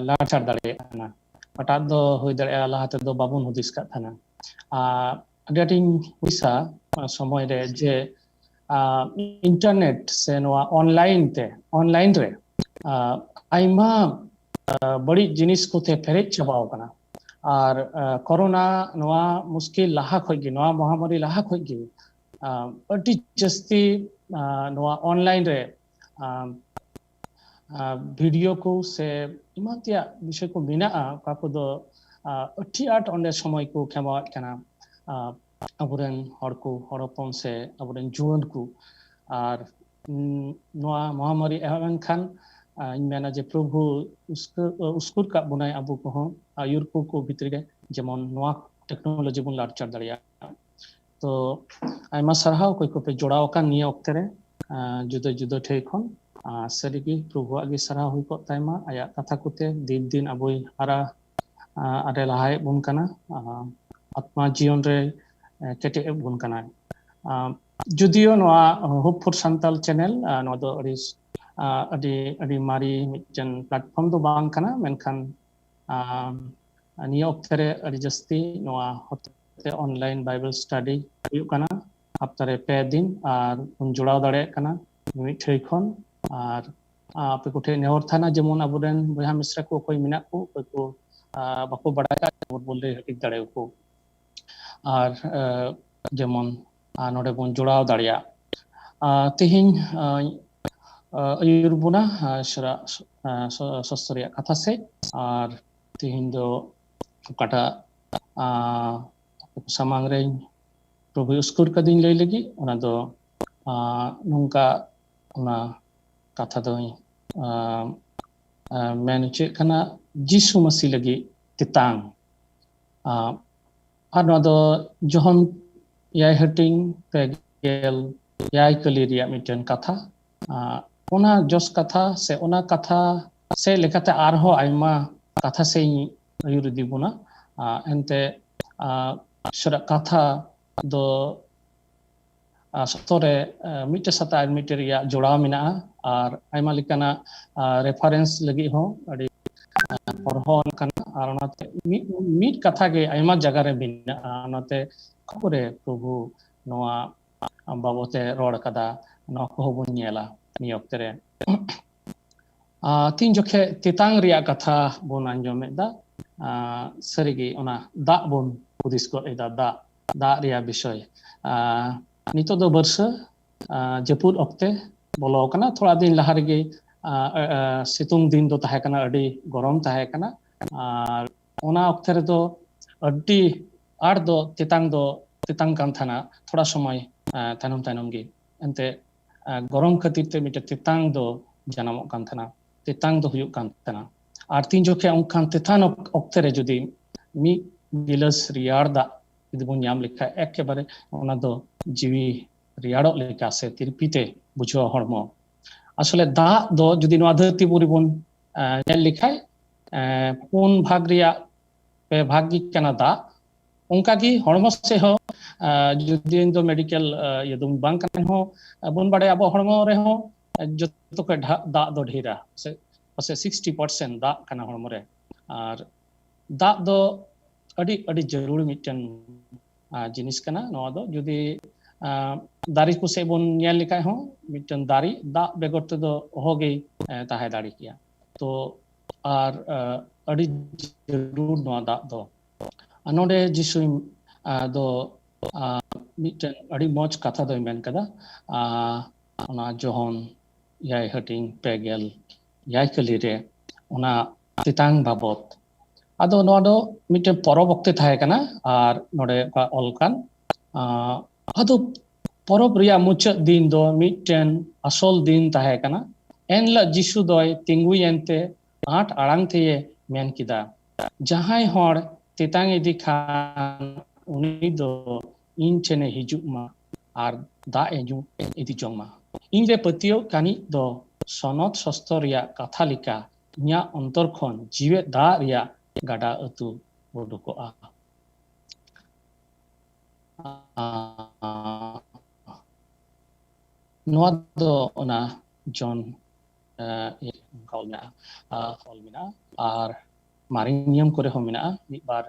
ᱞᱟᱲᱪᱟᱲ ᱫᱟᱲᱮᱭᱟᱜ ᱠᱟᱱᱟ᱾ ᱚᱠᱟᱴᱟᱜ ᱫᱚ ᱦᱩᱭ ᱫᱟᱲᱮᱭᱟᱜᱼᱟ ᱞᱟᱦᱟ ᱛᱮᱫᱚ ᱵᱟᱵᱚᱱ ᱦᱩᱫᱤᱥ ᱠᱟᱜ ᱛᱟᱦᱮᱱᱟ᱾ ᱟᱹᱰᱤ ᱟᱸᱴᱤᱧ ᱦᱩᱫᱤᱥᱟ ᱥᱚᱢᱚᱭ ᱨᱮ ᱡᱮ ᱤᱱᱴᱟᱨᱱᱮᱴ ᱥᱮ ᱱᱚᱣᱟ ᱚᱱᱞᱟᱭᱤᱱ ᱛᱮ, ᱚᱱᱞᱟᱭᱤᱱ ᱨᱮ ᱟᱭᱢᱟ ᱵᱟᱹᱲᱤᱡ ᱡᱤᱱᱤᱥ ᱠᱚᱛᱮ ᱯᱮᱨᱮᱡ ᱪᱟᱵᱟᱣ ᱠᱟᱱᱟ᱾ ᱟᱨ ᱠᱚᱨᱳᱱᱟ ᱱᱚᱣᱟ ᱢᱩᱥᱠᱤᱞ ᱞᱟᱦᱟ ᱠᱷᱚᱡ ᱜᱮ, ᱱᱚᱣᱟ ᱢᱚᱦᱟᱢᱟᱨᱤ ᱞᱟᱦᱟ ᱠᱷᱚᱡ ᱜᱮ ᱟᱹᱰᱤ ᱡᱟᱹᱥᱛᱤ ᱱᱚᱣᱟ ᱚᱱᱞᱟᱭᱤᱱ ᱨᱮ ᱵᱷᱤᱰᱤᱭᱳ ᱠᱚ ᱥᱮ ᱮᱢᱟᱱ ᱛᱮᱭᱟᱜ ᱵᱤᱥᱚᱭ ᱠᱚ ᱢᱮᱱᱟᱜᱼᱟ, ᱚᱠᱟ ᱠᱚᱫᱚ ᱟᱹᱰᱤ ᱟᱸᱴ ᱚᱸᱰᱮ ᱥᱚᱢᱚᱭ ᱠᱚ ᱠᱷᱮᱢᱟᱣᱮᱫ ᱠᱟᱱᱟ ᱟᱵᱚᱨᱮᱱ ᱦᱚᱲ ᱠᱚ, ᱦᱚᱲ ᱦᱚᱯᱚᱱ ᱥᱮ ᱟᱵᱚᱨᱮᱱ ᱡᱩᱣᱟᱹᱱ ᱠᱚ᱾ ᱟᱨ ᱱᱚᱣᱟ ᱢᱚᱦᱟᱢᱟᱨᱤ ᱮᱦᱚᱵ ᱮᱱᱠᱷᱟᱱ ᱤᱧ ᱢᱮᱱᱟ ᱡᱮ ᱯᱨᱚᱵᱷᱩ ᱩᱥᱠᱩᱨ ᱠᱟᱜ ᱵᱚᱱᱟᱭ ᱟᱵᱚ ᱠᱚᱦᱚᱸ, ᱟᱭᱩᱨ ᱠᱚ ᱠᱚ ᱵᱷᱤᱛᱨᱤ ᱨᱮ ᱡᱮᱢᱚᱱ ᱱᱚᱣᱟ ᱴᱮᱠᱱᱳᱞᱚᱡᱤ ᱵᱚᱱ ᱞᱟᱲᱪᱟᱨ ᱫᱟᱲᱮᱭᱟᱜᱼᱟ᱾ ᱛᱚ ᱟᱭᱢᱟ ᱥᱟᱨᱦᱟᱣ ᱚᱠᱚᱭ ᱠᱚᱯᱮ ᱡᱚᱲᱟᱣ ᱟᱠᱟᱱ ᱱᱤᱭᱟᱹ ᱚᱠᱛᱮ ᱨᱮ ᱡᱩᱫᱟᱹ ᱡᱩᱫᱟᱹ ᱴᱷᱮᱡ ᱠᱷᱚᱱ᱾ ᱥᱟᱹᱨᱤᱜᱮ ᱯᱨᱚᱵᱷᱩᱣᱟᱜ ᱜᱮ ᱥᱟᱨᱦᱟᱣ ᱦᱩᱭ ᱠᱚᱜ ᱛᱟᱭᱢᱟ, ᱟᱭᱟᱜ ᱠᱟᱛᱷᱟ ᱠᱚᱛᱮ ᱫᱤᱱ ᱫᱤᱱ ᱟᱵᱚᱭ ᱦᱟᱨᱟ ᱟᱨᱮ ᱞᱟᱦᱟᱭᱮᱫ ᱵᱚᱱ ᱠᱟᱱᱟ, ᱟᱛᱢᱟ ᱡᱤᱭᱚᱱ ᱨᱮ ᱠᱮᱴᱮᱡ ᱮᱫ ᱵᱚᱱ ᱠᱟᱱᱟᱭ᱾ ᱡᱩᱫᱤᱭᱳ ᱱᱚᱣᱟ ᱦᱳᱯ ᱯᱷᱚᱨ ᱥᱟᱱᱛᱟᱞ ᱪᱮᱱᱮᱞ, ᱱᱚᱣᱟ ᱫᱚ ᱟᱹᱰᱤ ᱟᱹᱰᱤ ᱟᱹᱰᱤ ᱢᱟᱨᱮ ᱢᱤᱫᱴᱮᱱ ᱯᱞᱟᱴᱯᱷᱚᱨᱢ ᱫᱚ ᱵᱟᱝ ᱠᱟᱱᱟ, ᱢᱮᱱᱠᱷᱟᱱ ᱱᱤᱭᱟᱹ ᱚᱠᱛᱮ ᱨᱮ ᱟᱹᱰᱤ ᱡᱟᱹᱥᱛᱤ ᱱᱚᱣᱟ ᱦᱚᱛᱮᱛᱮ ᱚᱱᱞᱟᱭᱤᱱ ᱵᱟᱭᱵᱮᱞ ᱥᱴᱟᱰᱤ ᱦᱩᱭᱩᱜ ᱠᱟᱱᱟ ᱦᱟᱯᱛᱟ ᱨᱮ ᱯᱮ ᱫᱤᱱ, ᱟᱨ ᱵᱚᱱ ᱡᱚᱲᱟᱣ ᱫᱟᱲᱮᱭᱟᱜ ᱠᱟᱱᱟ ᱢᱤᱫ ᱴᱷᱮᱡ ᱠᱷᱚᱱ᱾ ᱟᱨ ᱟᱯᱮ ᱠᱚᱴᱷᱮᱱ ᱱᱮᱦᱚᱨ ᱛᱟᱦᱮᱱᱟ ᱡᱮᱢᱚᱱ ᱟᱵᱚᱨᱮᱱ ᱵᱚᱭᱦᱟ ᱢᱤᱥᱨᱟ ᱠᱚ ᱚᱠᱚᱭ ᱢᱮᱱᱟᱜ ᱠᱚ, ᱚᱠᱚᱭ ᱠᱚ ᱵᱟᱠᱚ ᱵᱟᱲᱟᱭ ᱠᱟᱜ, ᱡᱮᱢᱚᱱ ᱵᱚᱱ ᱞᱟᱹᱭ ᱦᱟᱹᱴᱤᱧ ᱫᱟᱲᱮᱭᱟᱠᱚ᱾ ᱟᱨ ᱡᱮᱢᱚᱱ ᱱᱚᱰᱮ ᱵᱚᱱ ᱡᱚᱲᱟᱣ ᱫᱟᱲᱮᱭᱟᱜ᱾ ᱛᱮᱦᱮᱧ ᱟᱹᱭᱩᱨ ᱵᱚᱱᱟ ᱥᱚᱥᱛᱚ ᱨᱮᱭᱟᱜ ᱠᱟᱛᱷᱟ ᱥᱮᱫ᱾ ᱟᱨ ᱛᱮᱦᱮᱧ ᱫᱚ ᱚᱠᱟᱴᱟᱜ ᱥᱟᱢᱟᱝ ᱨᱮᱧ ᱯᱨᱚᱵᱷᱩᱭ ᱩᱥᱠᱩᱨ ᱠᱟᱫᱤᱧ ᱞᱟᱹᱭ ᱞᱟᱹᱜᱤᱫ, ᱚᱱᱟ ᱫᱚ ᱱᱚᱝᱠᱟ, ᱚᱱᱟ ᱠᱟᱛᱷᱟ ᱫᱚᱧ ᱢᱮᱱ ᱦᱚᱪᱚᱭᱮᱫ ᱠᱟᱱᱟ ᱡᱤᱥᱩ ᱢᱟᱹᱥᱤ ᱞᱟᱹᱜᱤᱫ ᱛᱮᱛᱟᱝ᱾ ᱟᱨ ᱱᱚᱣᱟ ᱫᱚ ᱡᱚᱦᱚᱱ ᱮᱭᱟᱭ ᱦᱟᱹᱴᱤᱧ ᱯᱮ ᱜᱮᱞ ᱮᱭᱟᱭ ᱠᱟᱹᱞᱤ ᱨᱮᱭᱟᱜ ᱢᱤᱫᱴᱮᱱ ᱠᱟᱛᱷᱟ᱾ ᱚᱱᱟ ᱡᱚᱥ ᱠᱟᱛᱷᱟ ᱥᱮ ᱚᱱᱟ ᱠᱟᱛᱷᱟ ᱥᱮ ᱞᱮᱠᱟᱛᱮ ᱟᱨᱦᱚᱸ ᱟᱭᱢᱟ ᱠᱟᱛᱷᱟ ᱥᱮ ᱤᱧ ᱟᱹᱭᱩᱨ ᱤᱫᱤ ᱵᱚᱱᱟ᱾ ᱮᱱᱛᱮ ᱥᱟᱨᱟ ᱠᱟᱛᱷᱟ ᱫᱚ ᱥᱚᱛᱚ ᱨᱮ ᱢᱤᱫᱴᱮᱡ ᱥᱟᱛᱮ ᱟᱨ ᱢᱤᱫᱴᱮᱡ ᱨᱮᱭᱟᱜ ᱡᱚᱲᱟᱣ ᱢᱮᱱᱟᱜᱼᱟ᱾ ᱟᱨ ᱟᱭᱢᱟ ᱞᱮᱠᱟᱱᱟᱜ ᱨᱮᱯᱷᱟᱨᱮᱱᱥ ᱞᱟᱹᱜᱤᱫ ᱦᱚᱸ ᱟᱹᱰᱤ ᱯᱚᱨᱦᱚᱱ ᱠᱟᱱᱟ᱾ ᱟᱨ ᱚᱱᱟᱛᱮ ᱢᱤᱫ ᱢᱤᱫ ᱠᱟᱛᱷᱟ ᱜᱮ ᱟᱭᱢᱟ ᱡᱟᱭᱜᱟ ᱨᱮ ᱢᱮᱱᱟᱜᱼᱟ᱾ ᱚᱱᱟᱛᱮ ᱠᱷᱚᱵᱚᱨᱮ ᱯᱨᱚᱵᱷᱩ ᱱᱚᱣᱟ ᱵᱟᱵᱚᱛ ᱮ ᱨᱚᱲ ᱠᱟᱫᱟ, ᱱᱚᱣᱟ ᱠᱚᱦᱚᱸ ᱵᱚᱱ ᱧᱮᱞᱟ ᱱᱤᱭᱟᱹ ᱚᱠᱛᱮ ᱨᱮ᱾ ᱛᱤᱱ ᱡᱚᱠᱷᱮᱡ ᱛᱮᱛᱟᱝ ᱨᱮᱭᱟᱜ ᱠᱟᱛᱷᱟ ᱵᱚᱱ ᱟᱸᱡᱚᱢᱮᱫ ᱫᱟ, ᱥᱟᱹᱨᱤᱜᱮ ᱚᱱᱟ ᱫᱟᱜ ᱵᱚᱱ ᱦᱩᱫᱤᱥ ᱜᱚᱫ ᱮᱫᱟ, ᱫᱟᱜ ᱫᱟᱜ ᱨᱮᱭᱟᱜ ᱵᱤᱥᱚᱭ᱾ ᱱᱤᱛᱚᱜ ᱫᱚ ᱵᱟᱹᱨᱥᱟᱹ ᱡᱟᱹᱯᱩᱫ ᱚᱠᱛᱮ ᱵᱚᱞᱚ ᱟᱠᱟᱱᱟ᱾ ᱛᱷᱚᱲᱟ ᱫᱤᱱ ᱞᱟᱦᱟ ᱨᱮᱜᱮ ᱥᱤᱛᱩᱝ ᱫᱤᱱ ᱫᱚ ᱛᱟᱦᱮᱸ ᱠᱟᱱᱟ, ᱟᱹᱰᱤ ᱜᱚᱨᱚᱢ ᱛᱟᱦᱮᱸ ᱠᱟᱱᱟ᱾ ᱟᱨ ᱚᱱᱟ ᱚᱠᱛᱮ ᱨᱮᱫᱚ ᱟᱹᱰᱤ ᱟᱸᱴ ᱫᱚ ᱛᱮᱛᱟᱝ ᱫᱚ ᱛᱮᱛᱟᱝ ᱠᱟᱱ ᱛᱟᱦᱮᱱᱟ ᱛᱷᱚᱲᱟ ᱥᱚᱢᱚᱭ ᱛᱟᱭᱱᱚᱢ ᱛᱟᱭᱱᱚᱢ ᱜᱮ᱾ ᱮᱱᱛᱮ ᱜᱚᱨᱚᱢ ᱠᱷᱟᱹᱛᱤᱨ ᱛᱮ ᱢᱤᱫᱴᱮᱱ ᱛᱮᱛᱟᱝ ᱫᱚ ᱡᱟᱱᱟᱢᱚᱜ ᱠᱟᱱ ᱛᱟᱦᱮᱱᱟ, ᱛᱮᱛᱟᱝ ᱫᱚ ᱦᱩᱭᱩᱜ ᱠᱟᱱ ᱛᱟᱦᱮᱱᱟ᱾ ᱟᱨ ᱛᱤᱱ ᱡᱚᱠᱷᱮᱡ ᱚᱱᱠᱟᱱ ᱛᱮᱛᱟᱝ ᱚᱠᱛᱮ ᱨᱮ ᱡᱩᱫᱤ ᱢᱤᱫ ᱜᱤᱞᱟᱹᱥ ᱨᱮᱭᱟᱲ ᱫᱟᱜ ᱡᱩᱫᱤ ᱵᱚᱱ ᱧᱟᱢ ᱞᱮᱠᱷᱟᱱ, ᱮᱠᱮᱵᱟᱨᱮ ᱚᱱᱟ ᱫᱚ ᱡᱤᱣᱤ ᱨᱮᱭᱟᱲᱚᱜ ᱞᱮᱠᱟ ᱥᱮ ᱛᱤᱨᱯᱤ ᱛᱮ ᱵᱩᱡᱷᱟᱹᱣᱟ ᱦᱚᱲᱢᱚ᱾ ᱟᱥᱚᱞᱮ ᱫᱟᱜ ᱫᱚ ᱡᱩᱫᱤ ᱱᱚᱣᱟ ᱫᱷᱟᱹᱨᱛᱤ ᱯᱩᱨᱤ ᱵᱚᱱ ᱧᱮᱞ ᱞᱮᱠᱷᱟᱱ, ᱯᱩᱱ ᱵᱷᱟᱜᱽ ᱨᱮᱭᱟᱜ ᱯᱮ ᱵᱷᱟᱜᱽ ᱜᱮ ᱠᱟᱱᱟ ᱫᱟᱜ᱾ ᱚᱱᱠᱟᱜᱮ ᱦᱚᱲᱢᱚ ᱥᱮᱫ ᱦᱚᱸ ᱡᱩᱫᱤ ᱤᱧ ᱫᱚ ᱢᱮᱰᱤᱠᱮᱞ ᱤᱭᱟᱹ ᱫᱚ ᱵᱟᱝ ᱠᱟᱱᱟ ᱦᱚᱸ, ᱵᱚᱱ ᱵᱟᱲᱟᱭᱟ ᱟᱵᱚ ᱦᱚᱲᱢᱚ ᱨᱮᱦᱚᱸ ᱡᱚᱛᱚ ᱠᱷᱚᱱ ᱫᱟᱜ ᱫᱚ ᱰᱷᱮᱨᱟ, ᱯᱟᱥᱮᱡ ᱥᱤᱠᱥᱴᱤ ᱯᱟᱨᱥᱮᱱᱴ ᱫᱟᱜ ᱠᱟᱱᱟ ᱦᱚᱲᱢᱚ ᱨᱮ᱾ ᱟᱨ ᱫᱟᱜ ᱫᱚ ᱟᱹᱰᱤ ᱟᱹᱰᱤ ᱡᱟᱹᱨᱩᱲ ᱢᱤᱫᱴᱮᱱ ᱡᱤᱱᱤᱥ ᱠᱟᱱᱟ᱾ ᱱᱚᱣᱟ ᱫᱚ ᱡᱩᱫᱤ ᱫᱟᱨᱮ ᱠᱚ ᱥᱮᱫ ᱵᱚᱱ ᱧᱮᱞ ᱞᱮᱠᱷᱟᱡ ᱦᱚᱸ, ᱢᱤᱫᱴᱮᱱ ᱫᱟᱨᱮ ᱫᱟᱜ ᱵᱮᱜᱚᱨ ᱛᱮᱫᱚ ᱚᱦᱚᱜᱮ ᱛᱟᱦᱮᱸ ᱫᱟᱲᱮ ᱠᱮᱭᱟ᱾ ᱛᱚ ᱟᱨ ᱟᱹᱰᱤ ᱡᱟᱹᱨᱩᱲ ᱱᱚᱣᱟ ᱫᱟᱜ ᱫᱚ᱾ ᱟᱨ ᱱᱚᱰᱮ ᱡᱤᱥᱩ ᱫᱚ ᱢᱤᱫᱴᱮᱱ ᱟᱹᱰᱤ ᱢᱚᱡᱽ ᱠᱟᱛᱷᱟ ᱫᱚᱭ ᱢᱮᱱ ᱠᱟᱫᱟ᱾ ᱚᱱᱟ ᱡᱚᱦᱚᱱ ᱮᱭᱟᱭ ᱦᱟᱹᱴᱤᱧ ᱯᱮ ᱜᱮᱞ ᱮᱭᱟᱭ ᱠᱟᱹᱞᱤ ᱨᱮ ᱚᱱᱟ ᱛᱮᱛᱟᱝ ᱵᱟᱵᱚᱛ᱾ ᱟᱫᱚ ᱱᱚᱣᱟ ᱫᱚ ᱢᱤᱫᱴᱮᱱ ᱯᱚᱨᱚᱵᱽ ᱚᱠᱛᱮ ᱛᱟᱦᱮᱸ ᱠᱟᱱᱟ᱾ ᱟᱨ ᱱᱚᱰᱮ ᱚᱞ ᱠᱟᱱ ᱟᱫᱚ ᱯᱚᱨᱚᱵᱽ ᱨᱮᱭᱟᱜ ᱢᱩᱪᱟᱹᱫ ᱫᱤᱱ ᱫᱚ ᱢᱤᱫᱴᱮᱱ ᱟᱥᱚᱞ ᱫᱤᱱ ᱛᱟᱦᱮᱸ ᱠᱟᱱᱟ᱾ ᱮᱱ ᱦᱤᱞᱳᱜ ᱡᱤᱥᱩ ᱫᱚᱭ ᱛᱤᱸᱜᱩᱭᱮᱱ ᱛᱮ ᱟᱸᱴ ᱟᱲᱟᱝ ᱛᱮᱭᱮ ᱢᱮᱱ ᱠᱮᱫᱟ, "ᱡᱟᱦᱟᱸᱭ ᱦᱚᱲ ᱛᱮᱛᱟᱝ ᱤᱫᱤ ᱠᱷᱟᱱ, ᱩᱱᱤ ᱫᱚ ᱤᱧ ᱴᱷᱮᱱᱮ ᱦᱤᱡᱩᱜ ᱢᱟ ᱟᱨ ᱫᱟᱜ ᱮ ᱧᱩ ᱤᱫᱤ ᱡᱚᱝ ᱢᱟ᱾ ᱤᱧ ᱨᱮ ᱯᱟᱹᱛᱭᱟᱹᱣ ᱠᱟᱱᱤᱡ ᱫᱚ ᱥᱚᱱᱚᱛ ᱥᱚᱥᱛᱚ ᱨᱮᱭᱟᱜ ᱠᱟᱛᱷᱟ ᱞᱮᱠᱟ ᱤᱧᱟᱹᱜ ᱚᱱᱛᱚᱨ ᱠᱷᱚᱱ ᱡᱤᱣᱮᱫ ᱫᱟᱜ ᱨᱮᱭᱟᱜ ᱜᱟᱰᱟ ᱟᱹᱛᱩ ᱩᱰᱩᱠᱚᱜᱼᱟ᱾" ᱟᱨ ᱱᱚᱣᱟ ᱫᱚ ᱚᱱᱟ ᱡᱚᱱ, ᱮ, ᱚᱱᱠᱟ ᱚᱞ ᱢᱮᱱᱟᱜᱼᱟ, ᱟ, ᱚᱞ ᱢᱮᱱᱟᱜᱼᱟ᱾ ᱟᱨ ᱢᱟᱨᱮ ᱱᱤᱭᱚᱢ ᱠᱚᱨᱮ ᱦᱚᱸ ᱢᱮᱱᱟᱜᱼᱟ, ᱢᱤᱫ ᱵᱟᱨ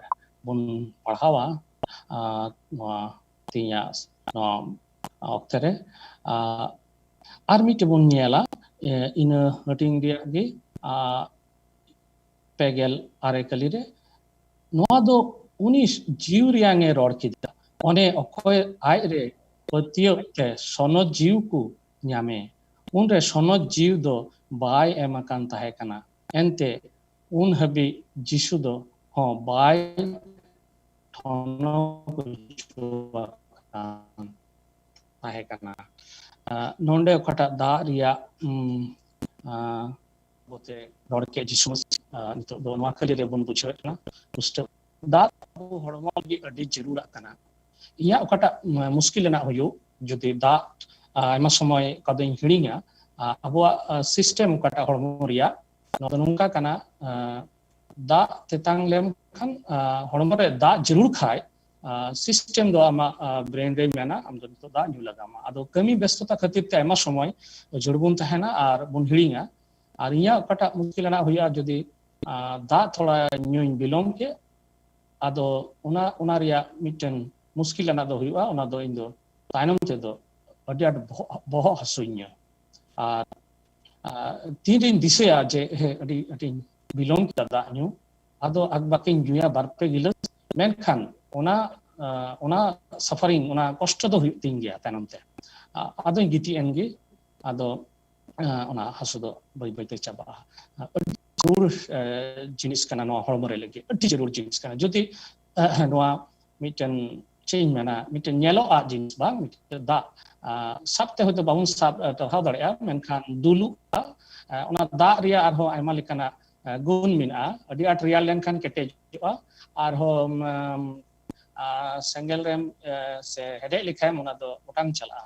ᱵᱚᱱ ᱯᱟᱲᱦᱟᱣᱟ, ᱟ, ᱱᱚᱣᱟ ᱛᱮᱦᱮᱧᱟᱜ ᱱᱚᱣᱟ ᱚᱠᱛᱮ ᱨᱮ᱾ ᱟ, ᱟᱨ ᱢᱤᱫᱴᱮᱱ ᱵᱚᱱ ᱧᱮᱞᱟ, ᱮ, ᱤᱱᱟᱹ ᱦᱟᱹᱴᱤᱧ ᱨᱮᱭᱟᱜ ᱜᱮ, ᱟ, ᱯᱮ ᱜᱮᱞ ᱟᱨᱮ ᱠᱟᱹᱞᱤ ᱨᱮ, ᱱᱚᱣᱟ ᱫᱚ ᱩᱱᱤ ᱡᱤᱣᱤ ᱨᱮᱭᱟᱝ ᱮ ᱨᱚᱲ ᱠᱮᱫᱟ᱾ ᱚᱱᱮ ᱚᱠᱚᱭ ᱟᱡ ᱨᱮ ᱯᱟᱹᱛᱭᱟᱹᱣ ᱛᱮ ᱥᱚᱱᱚᱛ ᱡᱤᱣᱤ ᱠᱚ ᱧᱟᱢᱮ, ᱩᱱᱨᱮ ᱥᱚᱱᱚᱛ ᱡᱤᱣᱤ ᱫᱚ ᱵᱟᱭ ᱮᱢ ᱟᱠᱟᱱ ᱛᱟᱦᱮᱸ ᱠᱟᱱᱟ᱾ ᱮᱱᱛᱮ ᱩᱱ ᱦᱟᱹᱵᱤᱡ ᱡᱤᱥᱩ ᱫᱚ ᱦᱚᱸ ᱵᱟᱭ ᱴᱷᱚᱱᱚᱠ ᱦᱚᱪᱚ ᱟᱠᱟᱱ ᱛᱟᱦᱮᱸ ᱠᱟᱱᱟ᱾ ᱟᱸ, ᱱᱚᱰᱮ ᱚᱠᱟᱴᱟᱜ ᱫᱟᱜ ᱨᱮᱭᱟᱜ, ᱩᱢ, ᱟᱸ, ᱵᱚᱛᱮ ᱨᱚᱲ ᱠᱮᱫ ᱡᱤᱥᱩ ᱢᱟᱥᱤ, ᱟᱸ, ᱱᱤᱛᱚᱜ ᱫᱚ ᱱᱚᱣᱟ ᱠᱷᱟᱹᱞᱤ ᱨᱮᱵᱚᱱ ᱵᱩᱡᱷᱟᱹᱣᱮᱫ ᱠᱟᱱᱟ ᱯᱩᱥᱴᱟᱹᱣ᱾ ᱫᱟᱜ ᱟᱵᱚ ᱦᱚᱲᱢᱚ ᱞᱟᱹᱜᱤᱫ ᱟᱹᱰᱤ ᱡᱟᱹᱨᱩᱲᱟᱜ ᱠᱟᱱᱟ᱾ ᱤᱧᱟᱹᱜ ᱚᱠᱟᱴᱟᱜ, ᱩᱢ, ᱢᱩᱥᱠᱤᱞ ᱨᱮᱱᱟᱜ ᱦᱩᱭᱩᱜ, ᱡᱩᱫᱤ ᱫᱟᱜ, ᱟᱸ, ᱟᱭᱢᱟ ᱥᱚᱢᱚᱭ ᱚᱠᱟ ᱫᱚᱧ ᱦᱤᱲᱤᱧᱟ, ᱟᱸ, ᱟᱵᱚᱣᱟᱜ, ᱟᱸ, system ᱚᱠᱟᱴᱟᱜ ᱦᱚᱲᱢᱚ ᱨᱮᱭᱟᱜ, ᱱᱚᱣᱟ ᱫᱚ ᱱᱚᱝᱠᱟ ᱠᱟᱱᱟ, ᱟᱸ, ᱫᱟᱜ ᱛᱮᱛᱟᱝ ᱞᱮᱢᱠᱷᱟᱱ, ᱟᱸ, ᱦᱚᱲᱢᱚ ᱨᱮ ᱫᱟᱜ ᱡᱟᱹᱨᱩᱲ ᱠᱷᱟᱡ, ᱟᱸ, system ᱫᱚ ᱟᱢᱟᱜ, ᱟᱸ, brain ᱨᱮᱭ ᱢᱮᱱᱟ, ᱟᱢ ᱫᱚ ᱱᱤᱛᱚᱜ ᱫᱟᱜ ᱧᱩ ᱞᱟᱜᱟᱣ ᱟᱢᱟ᱾ ᱟᱫᱚ ᱠᱟᱹᱢᱤ ᱵᱮᱥᱛᱚᱛᱟ ᱠᱷᱟᱹᱛᱤᱨ ᱛᱮ ᱟᱭᱢᱟ ᱥᱚᱢᱚᱭ ᱡᱟᱹᱨᱩᱲ ᱵᱚᱱ ᱛᱟᱦᱮᱱᱟ ᱟᱨ ᱵᱚᱱ ᱦᱤᱲᱤᱧᱟ᱾ ᱟᱨ ᱤᱧᱟᱹᱜ ᱚᱠᱟᱴᱟᱜ ᱢᱩᱥᱠᱤᱞ ᱟᱱᱟᱜ ᱦᱩᱭᱩᱜᱼᱟ, ᱡᱩᱫᱤ, ᱟᱸ, ᱫᱟᱜ ᱛᱷᱚᱲᱟ ᱧᱩᱧ ᱵᱤᱞᱚᱢ ᱠᱮᱫ, ᱟᱫᱚ ᱚᱱᱟ, ᱚᱱᱟ ᱨᱮᱭᱟᱜ ᱢᱤᱫᱴᱮᱱ ᱢᱩᱥᱠᱤᱞ ᱟᱱᱟᱜ ᱫᱚ ᱦᱩᱭᱩᱜᱼᱟ, ᱚᱱᱟ ᱫᱚ ᱤᱧ ᱫᱚ ᱛᱟᱭᱱᱚᱢ ᱛᱮᱫᱚ ᱟᱹᱰᱤ ᱟᱸᱴ ᱵᱚᱦᱚᱜ, ᱵᱚᱦᱚᱜ ᱦᱟᱹᱥᱩᱧᱟ᱾ ᱟᱨ, ᱟᱨ ᱛᱤᱱᱨᱤᱧ ᱫᱤᱥᱟᱹᱭᱟ ᱡᱮ, ᱦᱮᱸ, ᱟᱹᱰᱤ, ᱟᱹᱰᱤᱧ ᱵᱤᱞᱚᱢ ᱠᱮᱫᱟ ᱫᱟᱜ ᱧᱩ, ᱟᱫᱚ ᱟᱠᱵᱟᱠᱤᱧ ᱧᱩᱭᱟ ᱵᱟᱨ ᱯᱮ ᱜᱤᱞᱟᱹᱥ, ᱢᱮᱱᱠᱷᱟᱱ ᱚᱱᱟ, ᱟᱸ, ᱚᱱᱟ suffering, ᱚᱱᱟ ᱠᱚᱥᱴᱚ ᱫᱚ ᱦᱩᱭᱩᱜ ᱛᱤᱧ ᱜᱮᱭᱟ ᱛᱟᱭᱱᱚᱢ ᱛᱮ᱾ ᱟ-, ᱟᱫᱚᱧ ᱜᱤᱛᱤᱡ ᱮᱱ ᱜᱮ, ᱟᱫᱚ, ᱟᱸ, ᱚᱱᱟ ᱦᱟᱹᱥᱩ ᱫᱚ ᱵᱟᱹᱭ ᱵᱟᱹᱭ ᱛᱮ ᱪᱟᱵᱟᱜᱼᱟ᱾ ᱟᱹᱰᱤ ᱡᱟᱹᱨᱩᱲ, ᱮ, ᱡᱤᱱᱤᱥ ᱠᱟᱱᱟ ᱱᱚᱣᱟ ᱦᱚᱲᱢᱚ ᱨᱮ ᱞᱟᱹᱜᱤᱫ, ᱟᱹᱰᱤ ᱡᱟᱹᱨᱩᱲ ᱡᱤᱱᱤᱥ ᱠᱟᱱᱟ᱾ ᱡᱩᱫᱤ, ᱮ, ᱱᱚᱣᱟ ᱢᱤᱫᱴᱮᱱ ᱪᱮᱫ ᱤᱧ ᱢᱮᱱᱟ, ᱢᱤᱫᱴᱮᱱ ᱧᱮᱞᱚᱜᱼᱟ ᱡᱤᱱᱤᱥ ᱵᱟᱝ, ᱢᱤᱫᱴᱮᱱ ᱫᱟᱜ, ᱟᱸ, ᱥᱟᱵ ᱛᱮ ᱦᱚᱭᱛᱳ ᱵᱟᱵᱚᱱ ᱥᱟᱵ, ᱟᱸ, ᱴᱟᱨᱦᱟᱣ ᱫᱟᱲᱮᱭᱟᱜᱼᱟ, ᱢᱮᱱᱠᱷᱟᱱ ᱫᱩᱞᱩᱜᱼᱟ᱾ ᱟᱸ, ᱚᱱᱟ ᱫᱟᱜ ᱨᱮᱭᱟᱜ ᱟᱨᱦᱚᱸ ᱟᱭᱢᱟ ᱞᱮᱠᱟᱱᱟᱜ, ᱟᱸ, ᱜᱩᱱ ᱢᱮᱱᱟᱜᱼᱟ᱾ ᱟᱹᱰᱤ ᱟᱸᱴ ᱨᱮᱭᱟᱲ ᱞᱮᱱᱠᱷᱟᱱ ᱠᱮᱴᱮᱡᱚᱜᱼᱟ, ᱟᱨᱦᱚᱸ, ᱟᱸ, ᱟᱸ, ᱥᱮᱸᱜᱮᱞ ᱨᱮᱢ, ᱟᱸ, ᱥᱮ ᱦᱮᱰᱮᱡ ᱞᱮᱠᱷᱟᱱ ᱚᱱᱟ ᱫᱚ ᱚᱴᱟᱝ ᱪᱟᱞᱟᱜᱼᱟ᱾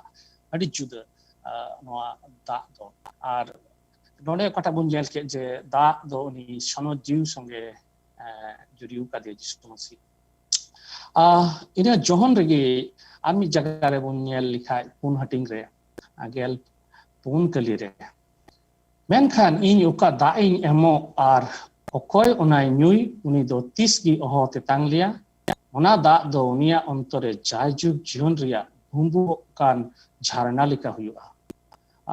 ᱟᱹᱰᱤ ᱡᱩᱫᱟᱹ, ᱟᱸ, ᱱᱚᱣᱟ ᱫᱟᱜ ᱫᱚ᱾ ᱟᱨ ᱱᱚᱰᱮ ᱚᱠᱟᱴᱟᱜ ᱵᱚᱱ ᱧᱮᱞ ᱠᱮᱫ ᱡᱮ ᱫᱟᱜ ᱫᱚ ᱩᱱᱤ ᱥᱚᱱᱚᱛ ᱡᱤᱣᱤ ᱥᱚᱸᱜᱮ, ᱟᱸ, ᱡᱩᱨᱤ ᱟᱠᱟᱫᱮᱭᱟ ᱡᱤᱥᱩ ᱢᱟᱹᱥᱤ᱾ ᱟᱨ ᱤᱱᱟᱹ ᱡᱚᱦᱚᱱ ᱨᱮᱜᱮ ᱟᱨ ᱢᱤᱫ ᱡᱟᱭᱜᱟ ᱨᱮᱵᱚᱱ ᱧᱮᱞ ᱞᱮᱠᱷᱟᱡ ᱯᱩᱱ ᱦᱟᱹᱴᱤᱧ ᱨᱮ, ᱜᱮᱞ ᱯᱩᱱ ᱠᱟᱹᱞᱤ ᱨᱮ, "ᱢᱮᱱᱠᱷᱟᱱ ᱤᱧ ᱚᱠᱟ ᱫᱟᱜ ᱤᱧ ᱮᱢᱚᱜ ᱟᱨ ᱚᱠᱚᱭ ᱚᱱᱟᱭ ᱧᱩᱭ, ᱩᱱᱤ ᱫᱚ ᱛᱤᱥ ᱜᱮ ᱚᱦᱚ ᱛᱮᱛᱟᱝ ᱞᱮᱭᱟ᱾ ᱚᱱᱟ ᱫᱟᱜ ᱫᱚ ᱩᱱᱤᱭᱟᱜ ᱚᱱᱛᱚᱨ ᱨᱮ ᱡᱟᱭᱡᱩᱜᱽ ᱡᱤᱭᱚᱱ ᱨᱮᱭᱟᱜ ᱵᱷᱩᱸᱵᱩᱜ ᱠᱟᱱ ᱡᱷᱟᱨᱱᱟ ᱞᱮᱠᱟ ᱦᱩᱭᱩᱜᱼᱟ᱾"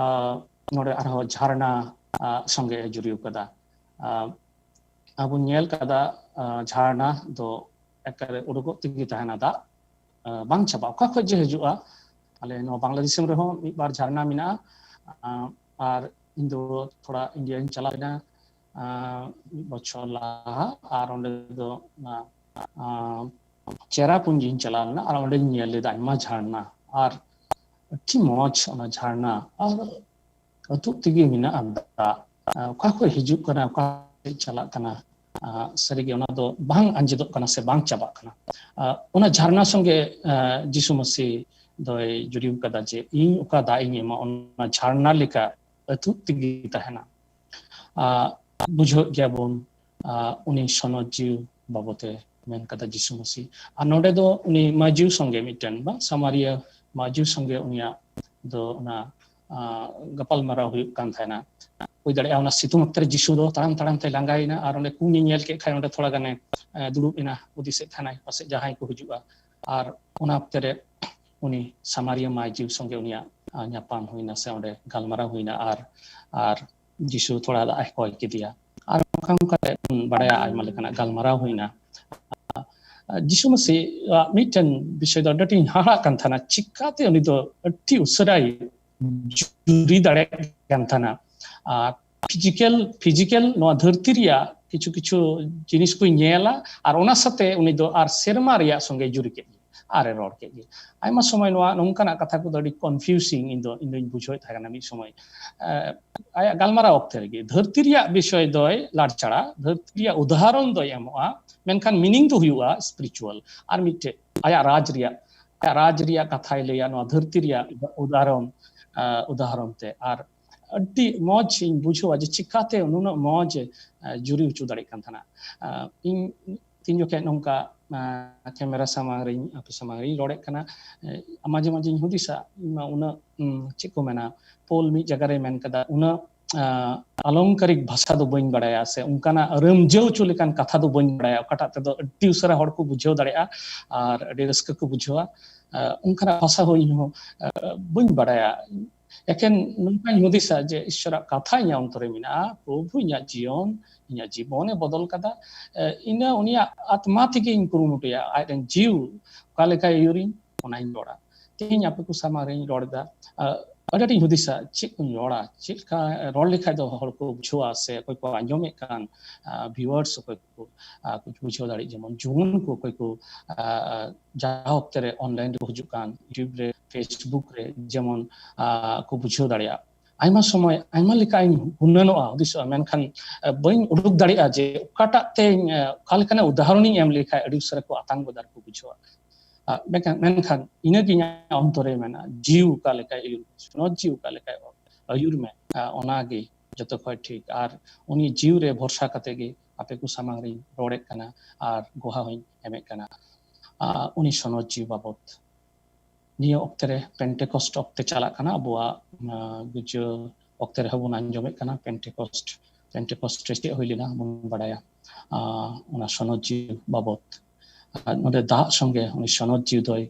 ᱟᱨ ᱱᱚᱰᱮ ᱟᱨᱦᱚᱸ ᱡᱷᱟᱨᱱᱟ, ᱟᱨ ᱥᱚᱸᱜᱮ ᱮ ᱡᱩᱨᱤ ᱟᱠᱟᱫᱟ᱾ ᱟᱨ ᱟᱵᱚ ᱧᱮᱞ ᱠᱟᱫᱟ, ᱟᱨ ᱡᱷᱟᱨᱱᱟ ᱫᱚ ᱮᱠᱟᱞᱮ ᱩᱰᱩᱠᱚᱜ ᱛᱮᱜᱮ ᱛᱟᱦᱮᱱᱟ ᱫᱟᱜ, ᱟᱨ ᱵᱟᱝ ᱪᱟᱵᱟᱜᱼᱟ᱾ ᱚᱠᱟ ᱠᱷᱚᱡ ᱡᱮ ᱦᱤᱡᱩᱜᱼᱟ, ᱟᱞᱮ ᱱᱚᱣᱟ ᱵᱟᱝᱞᱟᱫᱮᱥ ᱫᱤᱥᱚᱢ ᱨᱮᱦᱚᱸ ᱢᱤᱫ ᱵᱟᱨ ᱡᱷᱟᱨᱱᱟ ᱢᱮᱱᱟᱜᱼᱟ᱾ ᱟᱨ, ᱟᱨ ᱤᱧ ᱫᱚ ᱛᱷᱚᱲᱟ ᱤᱱᱰᱤᱭᱟᱧ ᱪᱟᱞᱟᱣ ᱞᱮᱱᱟ, ᱟᱨ ᱢᱤᱫ ᱵᱚᱪᱷᱚᱨ ᱞᱟᱦᱟ, ᱟᱨ ᱚᱸᱰᱮ ᱫᱚ ᱚᱱᱟ, ᱟᱨ ᱪᱮᱨᱟᱯᱩᱸᱡᱤᱧ ᱪᱟᱞᱟᱣ ᱞᱮᱱᱟ, ᱟᱨ ᱚᱸᱰᱮᱧ ᱧᱮᱞ ᱞᱮᱫᱟ ᱟᱭᱢᱟ ᱡᱷᱟᱨᱱᱟ, ᱟᱨ ᱟᱹᱰᱤ ᱢᱚᱡᱽ ᱚᱱᱟ ᱡᱷᱟᱨᱱᱟ, ᱟᱨ ᱟᱹᱛᱩᱜ ᱛᱮᱜᱮ ᱢᱮᱱᱟᱜᱼᱟ ᱫᱟᱜ᱾ ᱟᱨ ᱚᱠᱟ ᱠᱷᱚᱡ ᱦᱤᱡᱩᱜ ᱠᱟᱱᱟ, ᱚᱠᱟ ᱠᱷᱚᱡ ᱪᱟᱞᱟᱜ ᱠᱟᱱᱟ, ᱟᱨ ᱥᱟᱹᱨᱤᱜᱮ ᱚᱱᱟ ᱫᱚ ᱵᱟᱝ ᱟᱸᱡᱮᱫᱚᱜ ᱠᱟᱱᱟ ᱥᱮ ᱵᱟᱝ ᱪᱟᱵᱟᱜ ᱠᱟᱱᱟ᱾ ᱟᱨ ᱚᱱᱟ ᱡᱷᱟᱨᱱᱟ ᱥᱚᱸᱜᱮ, ᱟᱨ ᱡᱤᱥᱩ ᱢᱟᱹᱥᱤ ᱫᱚᱭ ᱡᱩᱨᱤ ᱠᱟᱫᱟ ᱡᱮ, "ᱤᱧ ᱚᱠᱟ ᱫᱟᱜ ᱤᱧ ᱮᱢᱟ, ᱚᱱᱟ ᱡᱷᱟᱨᱱᱟ ᱞᱮᱠᱟ ᱟᱹᱛᱩᱜ ᱛᱮᱜᱮ ᱛᱟᱦᱮᱱᱟ᱾" ᱟᱨ ᱵᱩᱡᱷᱟᱹᱣ ᱜᱮᱭᱟᱵᱚᱱ, ᱟᱨ ᱩᱱᱤ ᱥᱚᱱᱚᱛ ᱡᱤᱣᱤ ᱵᱟᱵᱚᱛᱮ ᱢᱮᱱ ᱠᱟᱫᱟ ᱡᱤᱥᱩ ᱢᱟᱹᱥᱤ᱾ ᱟᱨ ᱱᱚᱰᱮ ᱫᱚ ᱩᱱᱤ ᱢᱟᱹᱡᱤᱣ ᱥᱚᱸᱜᱮ ᱢᱤᱫᱴᱮᱱ, ᱵᱟᱝ, ᱥᱟᱢᱟᱨᱤᱭᱟᱹ ᱢᱟᱹᱡᱤᱣ ᱥᱚᱸᱜᱮ ᱩᱱᱤᱭᱟᱜ ᱫᱚ ᱚᱱᱟ, ᱟᱸ, ᱜᱟᱯᱟᱞ ᱢᱟᱨᱟᱣ ᱦᱩᱭᱩᱜ ᱠᱟᱱ ᱛᱟᱦᱮᱱᱟ᱾ ᱦᱩᱭ ᱫᱟᱲᱮᱭᱟᱜᱼᱟ ᱚᱱᱟ ᱥᱤᱛᱩᱝ ᱚᱠᱛᱮ ᱨᱮ ᱡᱤᱥᱩ ᱫᱚ ᱛᱟᱲᱟᱢ ᱛᱟᱲᱟᱢ ᱛᱮ ᱞᱟᱸᱜᱟᱭᱮᱱᱟ, ᱟᱨ ᱚᱸᱰᱮ ᱠᱩᱧ ᱧᱮᱞ ᱠᱮᱫ ᱠᱷᱟᱱ ᱚᱸᱰᱮ ᱛᱷᱚᱲᱟ ᱜᱟᱱᱮ, ᱮ, ᱫᱩᱲᱩᱵ ᱮᱱᱟ, ᱦᱩᱫᱤᱥᱮᱫ ᱛᱟᱦᱮᱱᱟᱭ ᱯᱟᱥᱮᱡ ᱡᱟᱦᱟᱸᱭ ᱠᱚ ᱦᱤᱡᱩᱜᱼᱟ᱾ ᱟᱨ ᱚᱱᱟ ᱚᱠᱛᱮ ᱨᱮ ᱩᱱᱤ ᱥᱟᱢᱟᱨᱤᱭᱟᱹ ᱢᱟᱹᱡᱤᱣ ᱥᱚᱸᱜᱮ ᱩᱱᱤᱭᱟᱜ, ᱟᱸ, ᱧᱟᱯᱟᱢ ᱦᱩᱭᱱᱟ ᱥᱮ ᱚᱸᱰᱮ ᱜᱟᱞᱢᱟᱨᱟᱣ ᱦᱩᱭᱱᱟ, ᱟᱨ, ᱟᱨ ᱡᱤᱥᱩ ᱛᱷᱚᱲᱟ ᱫᱟᱜ ᱮ ᱠᱚᱭ ᱠᱮᱫᱮᱭᱟ᱾ ᱟᱨ ᱚᱱᱠᱟ ᱚᱱᱠᱟ ᱛᱮ ᱵᱚᱱ ᱵᱟᱲᱟᱭᱟ ᱟᱭᱢᱟ ᱞᱮᱠᱟᱱᱟᱜ ᱜᱟᱞᱢᱟᱨᱟᱣ ᱦᱩᱭᱱᱟ᱾ ᱡᱤᱥᱩ ᱢᱟᱹᱥᱤ ᱟᱜ ᱢᱤᱫᱴᱮᱱ ᱵᱤᱥᱚᱭ ᱫᱚ ᱟᱹᱰᱤ ᱟᱸᱴᱤᱧ ᱦᱟᱦᱟᱲᱟᱜ ᱠᱟᱱ ᱛᱟᱦᱮᱱᱟ, ᱪᱤᱠᱟᱛᱮ ᱩᱱᱤ ᱫᱚ ᱟᱹᱰᱤ ᱩᱥᱟᱹᱨᱟᱭ ᱡᱩᱨᱤ ᱫᱟᱲᱮᱭᱟᱜ ᱠᱟᱱ ᱛᱟᱦᱮᱱᱟ᱾ ᱟᱨ ᱯᱷᱤᱡᱤᱠᱮᱞ, ᱯᱷᱤᱡᱤᱠᱮᱞ ᱱᱚᱣᱟ ᱫᱷᱟᱹᱨᱛᱤ ᱨᱮᱭᱟᱜ ᱠᱤᱪᱷᱩ ᱠᱤᱪᱷᱩ ᱡᱤᱱᱤᱥ ᱠᱚᱭ ᱧᱮᱞᱟ, ᱟᱨ ᱚᱱᱟ ᱥᱟᱛᱮ ᱩᱱᱤ ᱫᱚ ᱟᱨ ᱥᱮᱨᱢᱟ ᱨᱮᱭᱟᱜ ᱥᱚᱸᱜᱮ ᱡᱩᱨᱤ ᱠᱮᱫ ᱜᱮ᱾ ᱟᱨᱮ ᱨᱚᱲ ᱠᱮᱫ ᱜᱮ᱾ ᱟᱭᱢᱟ ᱥᱚᱢᱚᱭ ᱱᱚᱣᱟ ᱱᱚᱝᱠᱟᱱᱟᱜ ᱠᱟᱛᱷᱟ ᱠᱚᱫᱚ ᱟᱹᱰᱤ confusing ᱤᱧ ᱫᱚ, ᱤᱧ ᱫᱚᱧ ᱵᱩᱡᱷᱟᱹᱣᱮᱫ ᱛᱟᱦᱮᱸ ᱠᱟᱱᱟ ᱢᱤᱫ ᱥᱚᱢᱚᱭ᱾ ᱟᱭᱟᱜ ᱜᱟᱞᱢᱟᱨᱟᱣ ᱚᱠᱛᱮ ᱨᱮᱜᱮ ᱫᱷᱟᱹᱨᱛᱤ ᱨᱮᱭᱟᱜ ᱵᱤᱥᱚᱭ ᱫᱚᱭ ᱞᱟᱲᱪᱟᱲᱟ, ᱫᱷᱟᱹᱨᱛᱤ ᱨᱮᱭᱟᱜ ᱩᱫᱟᱦᱚᱨᱚᱱ ᱫᱚᱭ ᱮᱢᱚᱜᱼᱟ, ᱢᱮᱱᱠᱷᱟᱱ meaning ᱫᱚ ᱦᱩᱭᱩᱜᱼᱟ spiritual᱾ ᱟᱨ ᱢᱤᱫᱴᱮᱡ ᱟᱭᱟᱜ ᱨᱟᱡᱽ ᱨᱮᱭᱟᱜ, ᱟᱭᱟᱜ ᱨᱟᱡᱽ ᱨᱮᱭᱟᱜ ᱠᱟᱛᱷᱟᱭ ᱞᱟᱹᱭᱟ ᱱᱚᱣᱟ ᱫᱷᱟᱹᱨᱛᱤ ᱨᱮᱭᱟᱜ ᱩᱫᱟᱦᱚᱨᱚᱱ, ᱩᱫᱟᱦᱚᱨᱚᱱ ᱛᱮ᱾ ᱟᱨ ᱟᱹᱰᱤ ᱢᱚᱡᱽ ᱤᱧ ᱵᱩᱡᱷᱟᱹᱣᱟ ᱡᱮ ᱪᱤᱠᱟᱛᱮ ᱱᱩᱱᱟᱹᱜ ᱢᱚᱡᱽ ᱮ ᱡᱩᱨᱤ ᱦᱚᱪᱚ ᱫᱟᱲᱮᱭᱟᱜ ᱠᱟᱱ ᱛᱟᱦᱮᱱᱟ᱾ ᱤᱧ ᱛᱤᱱ ᱡᱚᱠᱷᱮᱡ ᱱᱚᱝᱠᱟ ᱠᱮᱢᱮᱨᱟ ᱥᱟᱢᱟᱝ ᱨᱤᱧ, ᱟᱯᱮ ᱥᱟᱢᱟᱝ ᱨᱤᱧ ᱨᱚᱲᱮᱫ ᱠᱟᱱᱟ, ᱢᱟᱡᱷᱮ ᱢᱟᱡᱷᱮᱧ ᱦᱩᱫᱤᱥᱟ, ᱤᱧ ᱢᱟ ᱩᱱᱟᱹᱜ, ᱪᱮᱫ ᱠᱚ ᱢᱮᱱᱟ, ᱯᱳᱞ ᱢᱤᱫ ᱡᱟᱭᱜᱟ ᱨᱮᱭ ᱢᱮᱱ ᱠᱟᱫᱟ, ᱩᱱᱟᱹᱜ ᱟᱞᱚᱝᱠᱟᱨᱤᱠ ᱵᱷᱟᱥᱟ ᱫᱚ ᱵᱟᱹᱧ ᱵᱟᱲᱟᱭᱟ, ᱥᱮ ᱚᱱᱠᱟᱱᱟᱜ ᱨᱟᱹᱢᱡᱟᱹᱣ ᱦᱚᱪᱚ ᱞᱮᱠᱟᱱ ᱠᱟᱛᱷᱟ ᱫᱚ ᱵᱟᱹᱧ ᱵᱟᱲᱟᱭᱟ, ᱚᱠᱟᱴᱟᱜ ᱛᱮᱫᱚ ᱟᱹᱰᱤ ᱩᱥᱟᱹᱨᱟ ᱦᱚᱲ ᱠᱚ ᱵᱩᱡᱷᱟᱹᱣ ᱫᱟᱲᱮᱭᱟᱜᱼᱟ ᱟᱨ ᱟᱹᱰᱤ ᱨᱟᱹᱥᱠᱟᱹ ᱠᱚ ᱵᱩᱡᱷᱟᱹᱣᱟ᱾ ᱚᱱᱠᱟᱱᱟᱜ ᱵᱷᱟᱥᱟ ᱦᱚᱸ ᱤᱧ ᱦᱚᱸ ᱵᱟᱹᱧ ᱵᱟᱲᱟᱭᱟ᱾ ᱮᱠᱮᱱ ᱱᱚᱝᱠᱟᱧ ᱦᱩᱫᱤᱥᱟ ᱡᱮ ᱤᱥᱥᱚᱨᱟᱜ ᱠᱟᱛᱷᱟ ᱤᱧᱟᱹᱜ ᱚᱱᱛᱚᱨᱮ ᱢᱮᱱᱟᱜᱼᱟ, ᱯᱨᱚᱵᱷᱩ ᱤᱧᱟᱹᱜ ᱡᱤᱭᱚᱱ, ᱤᱧᱟᱹᱜ ᱡᱤᱵᱚᱱᱮ ᱵᱚᱫᱚᱞ ᱠᱟᱫᱟ᱾ ᱤᱱᱟᱹ ᱩᱱᱤᱭᱟᱜ ᱟᱛᱢᱟ ᱛᱮᱜᱮᱧ ᱠᱩᱨᱩᱢᱩᱴᱩᱭᱟ, ᱟᱡ ᱨᱮᱱ ᱡᱤᱣ ᱚᱠᱟ ᱞᱮᱠᱟᱭ ᱟᱹᱭᱩᱨᱤᱧ, ᱚᱱᱟᱧ ᱨᱚᱲᱟ᱾ ᱛᱮᱦᱮᱧ ᱟᱯᱮ ᱠᱚ ᱥᱟᱢᱟᱝ ᱨᱮᱧ ᱨᱚᱲ ᱮᱫᱟ᱾ ᱟᱹᱰᱤ ᱟᱸᱴᱤᱧ ᱦᱩᱫᱤᱥᱟ ᱪᱮᱫ ᱠᱚᱧ ᱨᱚᱲᱟ, ᱪᱮᱫ ᱞᱮᱠᱟ ᱨᱚᱲ ᱞᱮᱠᱷᱟᱡ ᱫᱚ ᱦᱚᱲ ᱠᱚ ᱵᱩᱡᱷᱟᱹᱣᱟ, ᱥᱮ ᱚᱠᱚᱭ ᱠᱚ ᱟᱸᱡᱚᱢᱮᱫ ᱠᱟᱱ viewers ᱚᱠᱚᱭ ᱠᱚ ᱵᱩᱡᱷᱟᱹᱣ ᱫᱟᱲᱮᱭᱟᱜ, ᱡᱮᱢᱚᱱ ᱡᱩᱣᱟᱹᱱ ᱠᱚ ᱚᱠᱚᱭ ᱠᱚ ᱡᱟᱦᱟᱸ ᱚᱠᱛᱮ ᱨᱮ online ᱨᱮᱠᱚ ᱦᱤᱡᱩᱜ ᱠᱟᱱ, YouTube ᱨᱮ, Facebook ᱨᱮ ᱡᱮᱢᱚᱱ ᱠᱚ ᱵᱩᱡᱷᱟᱹᱣ ᱫᱟᱲᱮᱭᱟᱜ᱾ ᱟᱭᱢᱟ ᱥᱚᱢᱚᱭ ᱟᱭᱢᱟ ᱞᱮᱠᱟᱧ ᱜᱩᱱᱟᱹᱱᱚᱜᱼᱟ, ᱦᱩᱫᱤᱥᱚᱜᱼᱟ, ᱢᱮᱱᱠᱷᱟᱱ ᱵᱟᱹᱧ ᱩᱰᱩᱠ ᱫᱟᱲᱮᱭᱟᱜᱼᱟ ᱡᱮ ᱚᱠᱟᱴᱟᱜ ᱛᱮᱧ, ᱚᱠᱟ ᱞᱮᱠᱟᱱᱟᱜ ᱩᱫᱟᱦᱚᱨᱚᱱᱤᱧ ᱮᱢ ᱞᱮᱠᱷᱟᱱ ᱟᱹᱰᱤ ᱩᱥᱟᱹᱨᱟ ᱠᱚ ᱟᱛᱟᱝ ᱜᱚᱫᱟ ᱟᱨ ᱠᱚ ᱵᱩᱡᱷᱟᱹᱣᱟ᱾ ᱢᱮᱱᱠᱷᱟᱱ, ᱢᱮᱱᱠᱷᱟᱱ ᱤᱱᱟᱹᱜᱮ ᱤᱧᱟᱹᱜ ᱚᱱᱛᱚᱨᱮ ᱢᱮᱱᱟᱜᱼᱟ, ᱡᱤᱣᱤ ᱚᱠᱟ ᱞᱮᱠᱟᱭ ᱟᱹᱭᱩᱨ, ᱥᱚᱱᱚᱛ ᱡᱤᱣᱤ ᱚᱠᱟ ᱞᱮᱠᱟᱭ ᱟᱹᱭᱩᱨ ᱢᱮ, ᱚᱱᱟᱜᱮ ᱡᱚᱛᱚ ᱠᱷᱚᱱ ᱴᱷᱤᱠ᱾ ᱟᱨ ᱩᱱᱤ ᱡᱤᱣᱤ ᱨᱮ ᱵᱷᱚᱨᱥᱟ ᱠᱟᱛᱮ ᱜᱮ ᱟᱯᱮ ᱠᱚ ᱥᱟᱢᱟᱝ ᱨᱤᱧ ᱨᱚᱲᱮᱫ ᱠᱟᱱᱟ ᱟᱨ ᱜᱚᱦᱟ ᱦᱚᱸᱧ ᱮᱢᱮᱫ ᱠᱟᱱᱟ᱾ ᱩᱱᱤ ᱥᱚᱱᱚᱛ ᱡᱤᱣᱤ ᱵᱟᱵᱚᱛ ᱱᱤᱭᱟᱹ ᱚᱠᱛᱮ ᱨᱮ Pentecost ᱚᱠᱛᱮ ᱪᱟᱞᱟᱜ ᱠᱟᱱᱟ ᱟᱵᱚᱣᱟᱜ, ᱜᱤᱨᱡᱟᱹ ᱚᱠᱛᱮ ᱨᱮᱦᱚᱸ ᱵᱚᱱ ᱟᱸᱡᱚᱢᱮᱫ ᱠᱟᱱᱟ Pentecost᱾ Pentecost ᱨᱮ ᱪᱮᱫ ᱦᱩᱭ ᱞᱮᱱᱟ ᱵᱚᱱ ᱵᱟᱲᱟᱭᱟ᱾ ᱚᱱᱟ ᱥᱚᱱᱚᱛ ᱡᱤᱣᱤ ᱵᱟᱵᱚᱛ ᱱᱚᱰᱮ ᱫᱟᱜ ᱥᱚᱸᱜᱮ ᱩᱱᱤ ᱥᱚᱱᱚᱛ ᱡᱤᱣᱤ ᱫᱚᱭ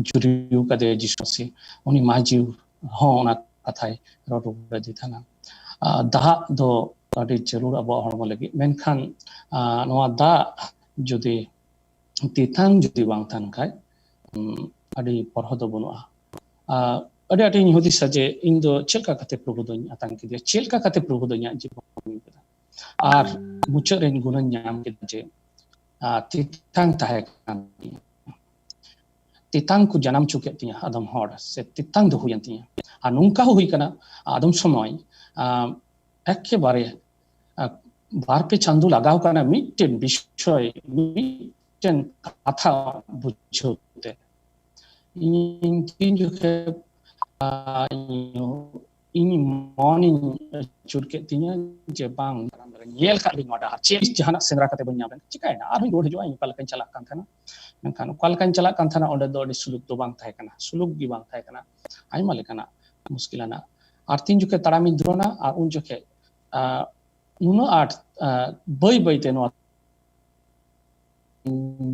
ᱡᱩᱨᱤ ᱠᱟᱫᱮᱭᱟ ᱡᱤᱥᱩ ᱢᱟᱥᱤ᱾ ᱩᱱᱤ ᱢᱟᱭ ᱡᱤᱣᱤ ᱦᱚᱸ ᱚᱱᱟ ᱠᱟᱛᱷᱟᱭ ᱨᱚᱲ ᱨᱩᱣᱟᱹᱲ ᱟᱫᱮ ᱛᱟᱦᱮᱱᱟ᱾ ᱫᱟᱜ ᱫᱚ ᱟᱹᱰᱤ ᱡᱟᱹᱨᱩᱲ ᱟᱵᱚᱣᱟᱜ ᱦᱚᱲᱢᱚ ᱞᱟᱹᱜᱤᱫ, ᱢᱮᱱᱠᱷᱟᱱ ᱱᱚᱣᱟ ᱫᱟᱜ ᱡᱩᱫᱤ ᱛᱮᱛᱟᱝ ᱡᱩᱫᱤ ᱵᱟᱝ ᱛᱟᱦᱮᱱ ᱠᱷᱟᱡ, ᱟᱹᱰᱤ ᱯᱚᱨᱦᱚ ᱫᱚ ᱵᱟᱹᱱᱩᱜᱼᱟ᱾ ᱟᱹᱰᱤ ᱟᱸᱴᱤᱧ ᱦᱩᱫᱤᱥᱟ ᱡᱮ ᱤᱧ ᱫᱚ ᱪᱮᱫ ᱞᱮᱠᱟ ᱠᱟᱛᱮ ᱯᱨᱚᱵᱷᱩ ᱫᱚᱧ ᱟᱛᱟᱝ ᱠᱮᱫᱮᱭᱟ, ᱪᱮᱫ ᱞᱮᱠᱟ ᱠᱟᱛᱮ ᱯᱨᱚᱵᱷᱩ ᱫᱚ ᱤᱧᱟᱹᱜ ᱡᱤᱵᱚᱱ ᱠᱟᱫᱟ᱾ ᱟᱨ ᱢᱩᱪᱟᱹᱫ ᱨᱮᱧ ᱜᱩᱱᱟᱹᱧ ᱧᱟᱢ ᱠᱮᱫᱟ ᱡᱮ ᱛᱮᱛᱟᱝ ᱛᱟᱦᱮᱸ ᱠᱟᱱ ᱛᱤᱧᱟ᱾ ᱛᱮᱛᱟᱝ ᱠᱚ ᱡᱟᱱᱟᱢ ᱦᱚᱪᱚ ᱠᱮᱫ ᱛᱤᱧᱟ ᱟᱫᱚᱢ ᱦᱚᱲ, ᱥᱮ ᱛᱮᱛᱟᱝ ᱫᱚ ᱦᱩᱭᱮᱱ ᱛᱤᱧᱟ᱾ ᱟᱨ ᱱᱚᱝᱠᱟ ᱦᱚᱸ ᱦᱩᱭ ᱠᱟᱱᱟ, ᱟᱫᱚᱢ ᱥᱚᱢᱚᱭ ᱮᱠᱮᱵᱟᱨᱮ ᱵᱟᱨ ᱯᱮ ᱪᱟᱸᱫᱳ ᱞᱟᱜᱟᱣ ᱠᱟᱱᱟ ᱢᱤᱫᱴᱮᱱ ᱵᱤᱥᱚᱭ, ᱢᱤᱫᱴᱮᱱ ᱠᱟᱛᱷᱟ ᱵᱩᱡᱷᱟᱹᱣ ᱛᱮ᱾ ᱤᱧ ᱛᱤᱱ ᱡᱚᱠᱷᱮᱡ ᱤᱧ ᱢᱚᱱᱤᱧ ᱟᱹᱪᱩᱨ ᱠᱮᱫ ᱛᱤᱧᱟ ᱡᱮ ᱵᱟᱝ, ᱧᱮᱞ ᱠᱟᱜ ᱞᱤᱧ ᱱᱚᱣᱟ ᱰᱟᱦᱟᱨ, ᱪᱮᱫ ᱡᱟᱦᱟᱱᱟᱜ ᱥᱮᱸᱫᱽᱨᱟ ᱠᱟᱛᱮ ᱵᱟᱹᱧ ᱧᱟᱢ ᱞᱮᱱᱟ, ᱪᱤᱠᱟᱭᱮᱱᱟ, ᱟᱨᱦᱚᱸᱧ ᱨᱩᱣᱟᱹᱲ ᱦᱤᱡᱩᱜᱼᱟ, ᱤᱧ ᱚᱠᱟ ᱞᱮᱠᱟᱧ ᱪᱟᱞᱟᱜ ᱠᱟᱱ ᱛᱟᱦᱮᱱᱟ᱾ ᱢᱮᱱᱠᱷᱟᱱ ᱚᱠᱟ ᱞᱮᱠᱟᱧ ᱪᱟᱞᱟᱜ ᱠᱟᱱ ᱛᱟᱦᱮᱱᱟ, ᱚᱸᱰᱮ ᱫᱚ ᱟᱹᱰᱤ ᱥᱩᱞᱩᱠ ᱫᱚ ᱵᱟᱝ ᱛᱟᱦᱮᱸ ᱠᱟᱱᱟ, ᱥᱩᱞᱩᱠ ᱜᱮ ᱵᱟᱝ ᱛᱟᱦᱮᱸ ᱠᱟᱱᱟ, ᱟᱭᱢᱟ ᱞᱮᱠᱟᱱᱟᱜ ᱢᱩᱥᱠᱤᱞ ᱟᱱᱟᱜ᱾ ᱟᱨ ᱛᱤᱱ ᱡᱚᱠᱷᱮᱡ ᱛᱟᱲᱟᱢᱤᱧ ᱫᱷᱩᱨᱟᱹᱣᱱᱟ, ᱟᱨ ᱩᱱ ᱡᱚᱠᱷᱮᱡ ᱱᱩᱱᱟᱹᱜ ᱟᱸᱴ ᱵᱟᱹᱭ ᱵᱟᱹᱭᱛᱮ ᱱᱚᱣᱟ